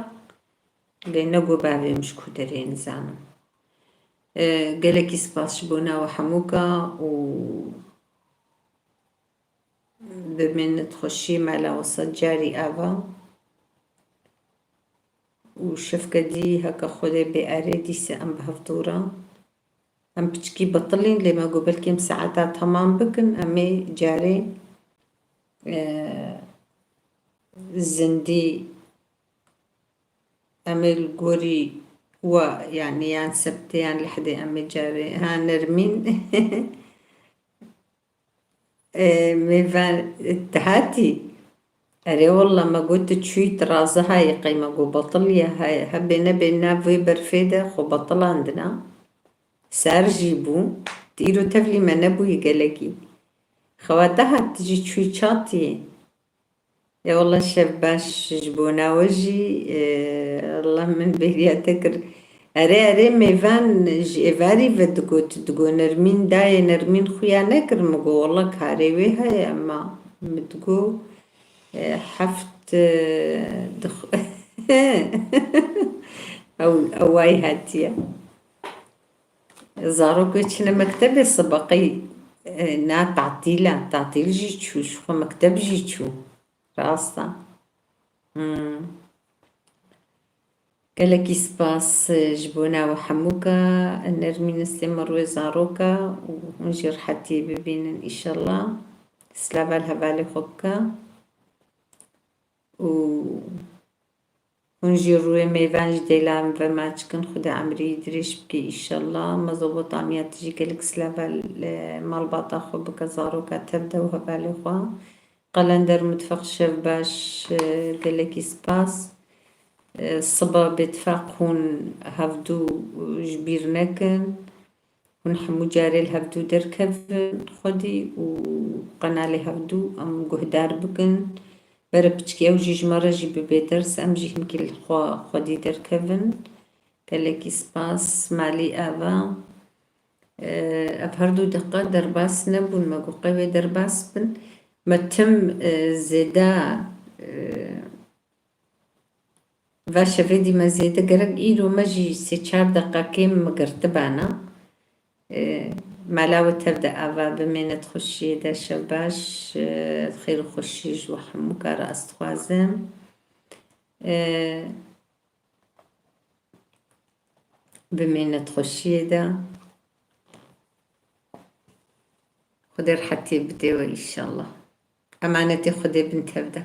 Lê ne got bavê min ji ku derê ye, nizanim. E, gelekî spas ji bona we hemûka û bimînit xweşî, mala we sed carî ava. Û şevke dî heke Xwedê bê erê, dîse em bi hevdû re. Em piçkî betilîn, lê me got belkî em saeta temam bikin, em ê carê, e, zindî, em ê li gorî we, yanî yan sebtê yan lehdê em ê carê, ha, Nermîn. E, mêvan, tu hatî? Erê, walla me got tu çûyî, tu raziha yî, qey me got betil ye, he-, hebê nebê nav wê berfê de xwe betilandina. Sar jî bû. Tu îro tevlî me nebûyî gelekî. Xewata hat tu jî çûyî çatiyê. Ya walla şev baş ji bona we jî, e, Allah min bêriya te kir. Erê, erê, mêvan ji êvarî ve digot, digot Nermîn dayê, Nermîn xuya nekir, min got walla karê wê heye, ema min digot, e, heft, e, dix-, ew, ew way hatiye. Zarok wê çine mektebê sibeqey, e, na tatîl e, tatîl jî çû, ji xwe mekteb jî çû. Rast e. Hmm. Gelekî spas, e, ji bona we hemûka. Nermîn, ez tême rûyê zaroka û hûn jî rehetiyê bibînin înşallah. Silava li hevalê xwe bike. Û hûn jî rûyê mêvan ji dêlan ve maç kin. Xwedê emrî dirêj bike înşallah. Mezo Botamiya, tu jî gelek silava li malbata xwe bike, zaroka tev de û hevalê xwe. Qelender Mutfeq, şev baş, e, gelekî spas. E, siba bêtifaq hûn hevdû ji bîr nekin. Hûn hemû carê li hevdû derkevin xwedî û qenalê hevdû em guhdar bikin. Bere piçkî ew jî ji me re jî bibe ders, em jî hinkî li xwe xwedî derkevin. Gelekî spas, malî ava. E, ev her du deqa derbas nebûn, me got qey wê derbas bin. Me tim, e, zêde, e, va şevê dî me zêde gerek, îro me jî sê çar deqa kêm me girtibana. E, mala we tev de ava, bimênit xweşiyê de, şev baş, e, xêr û xweşî ji we hemûka re ez dixwazim. E, Bimînit xweşiyê de. Xwedê rehetiyê bidê we înşallah. Emanetê Xwedê bin tev de.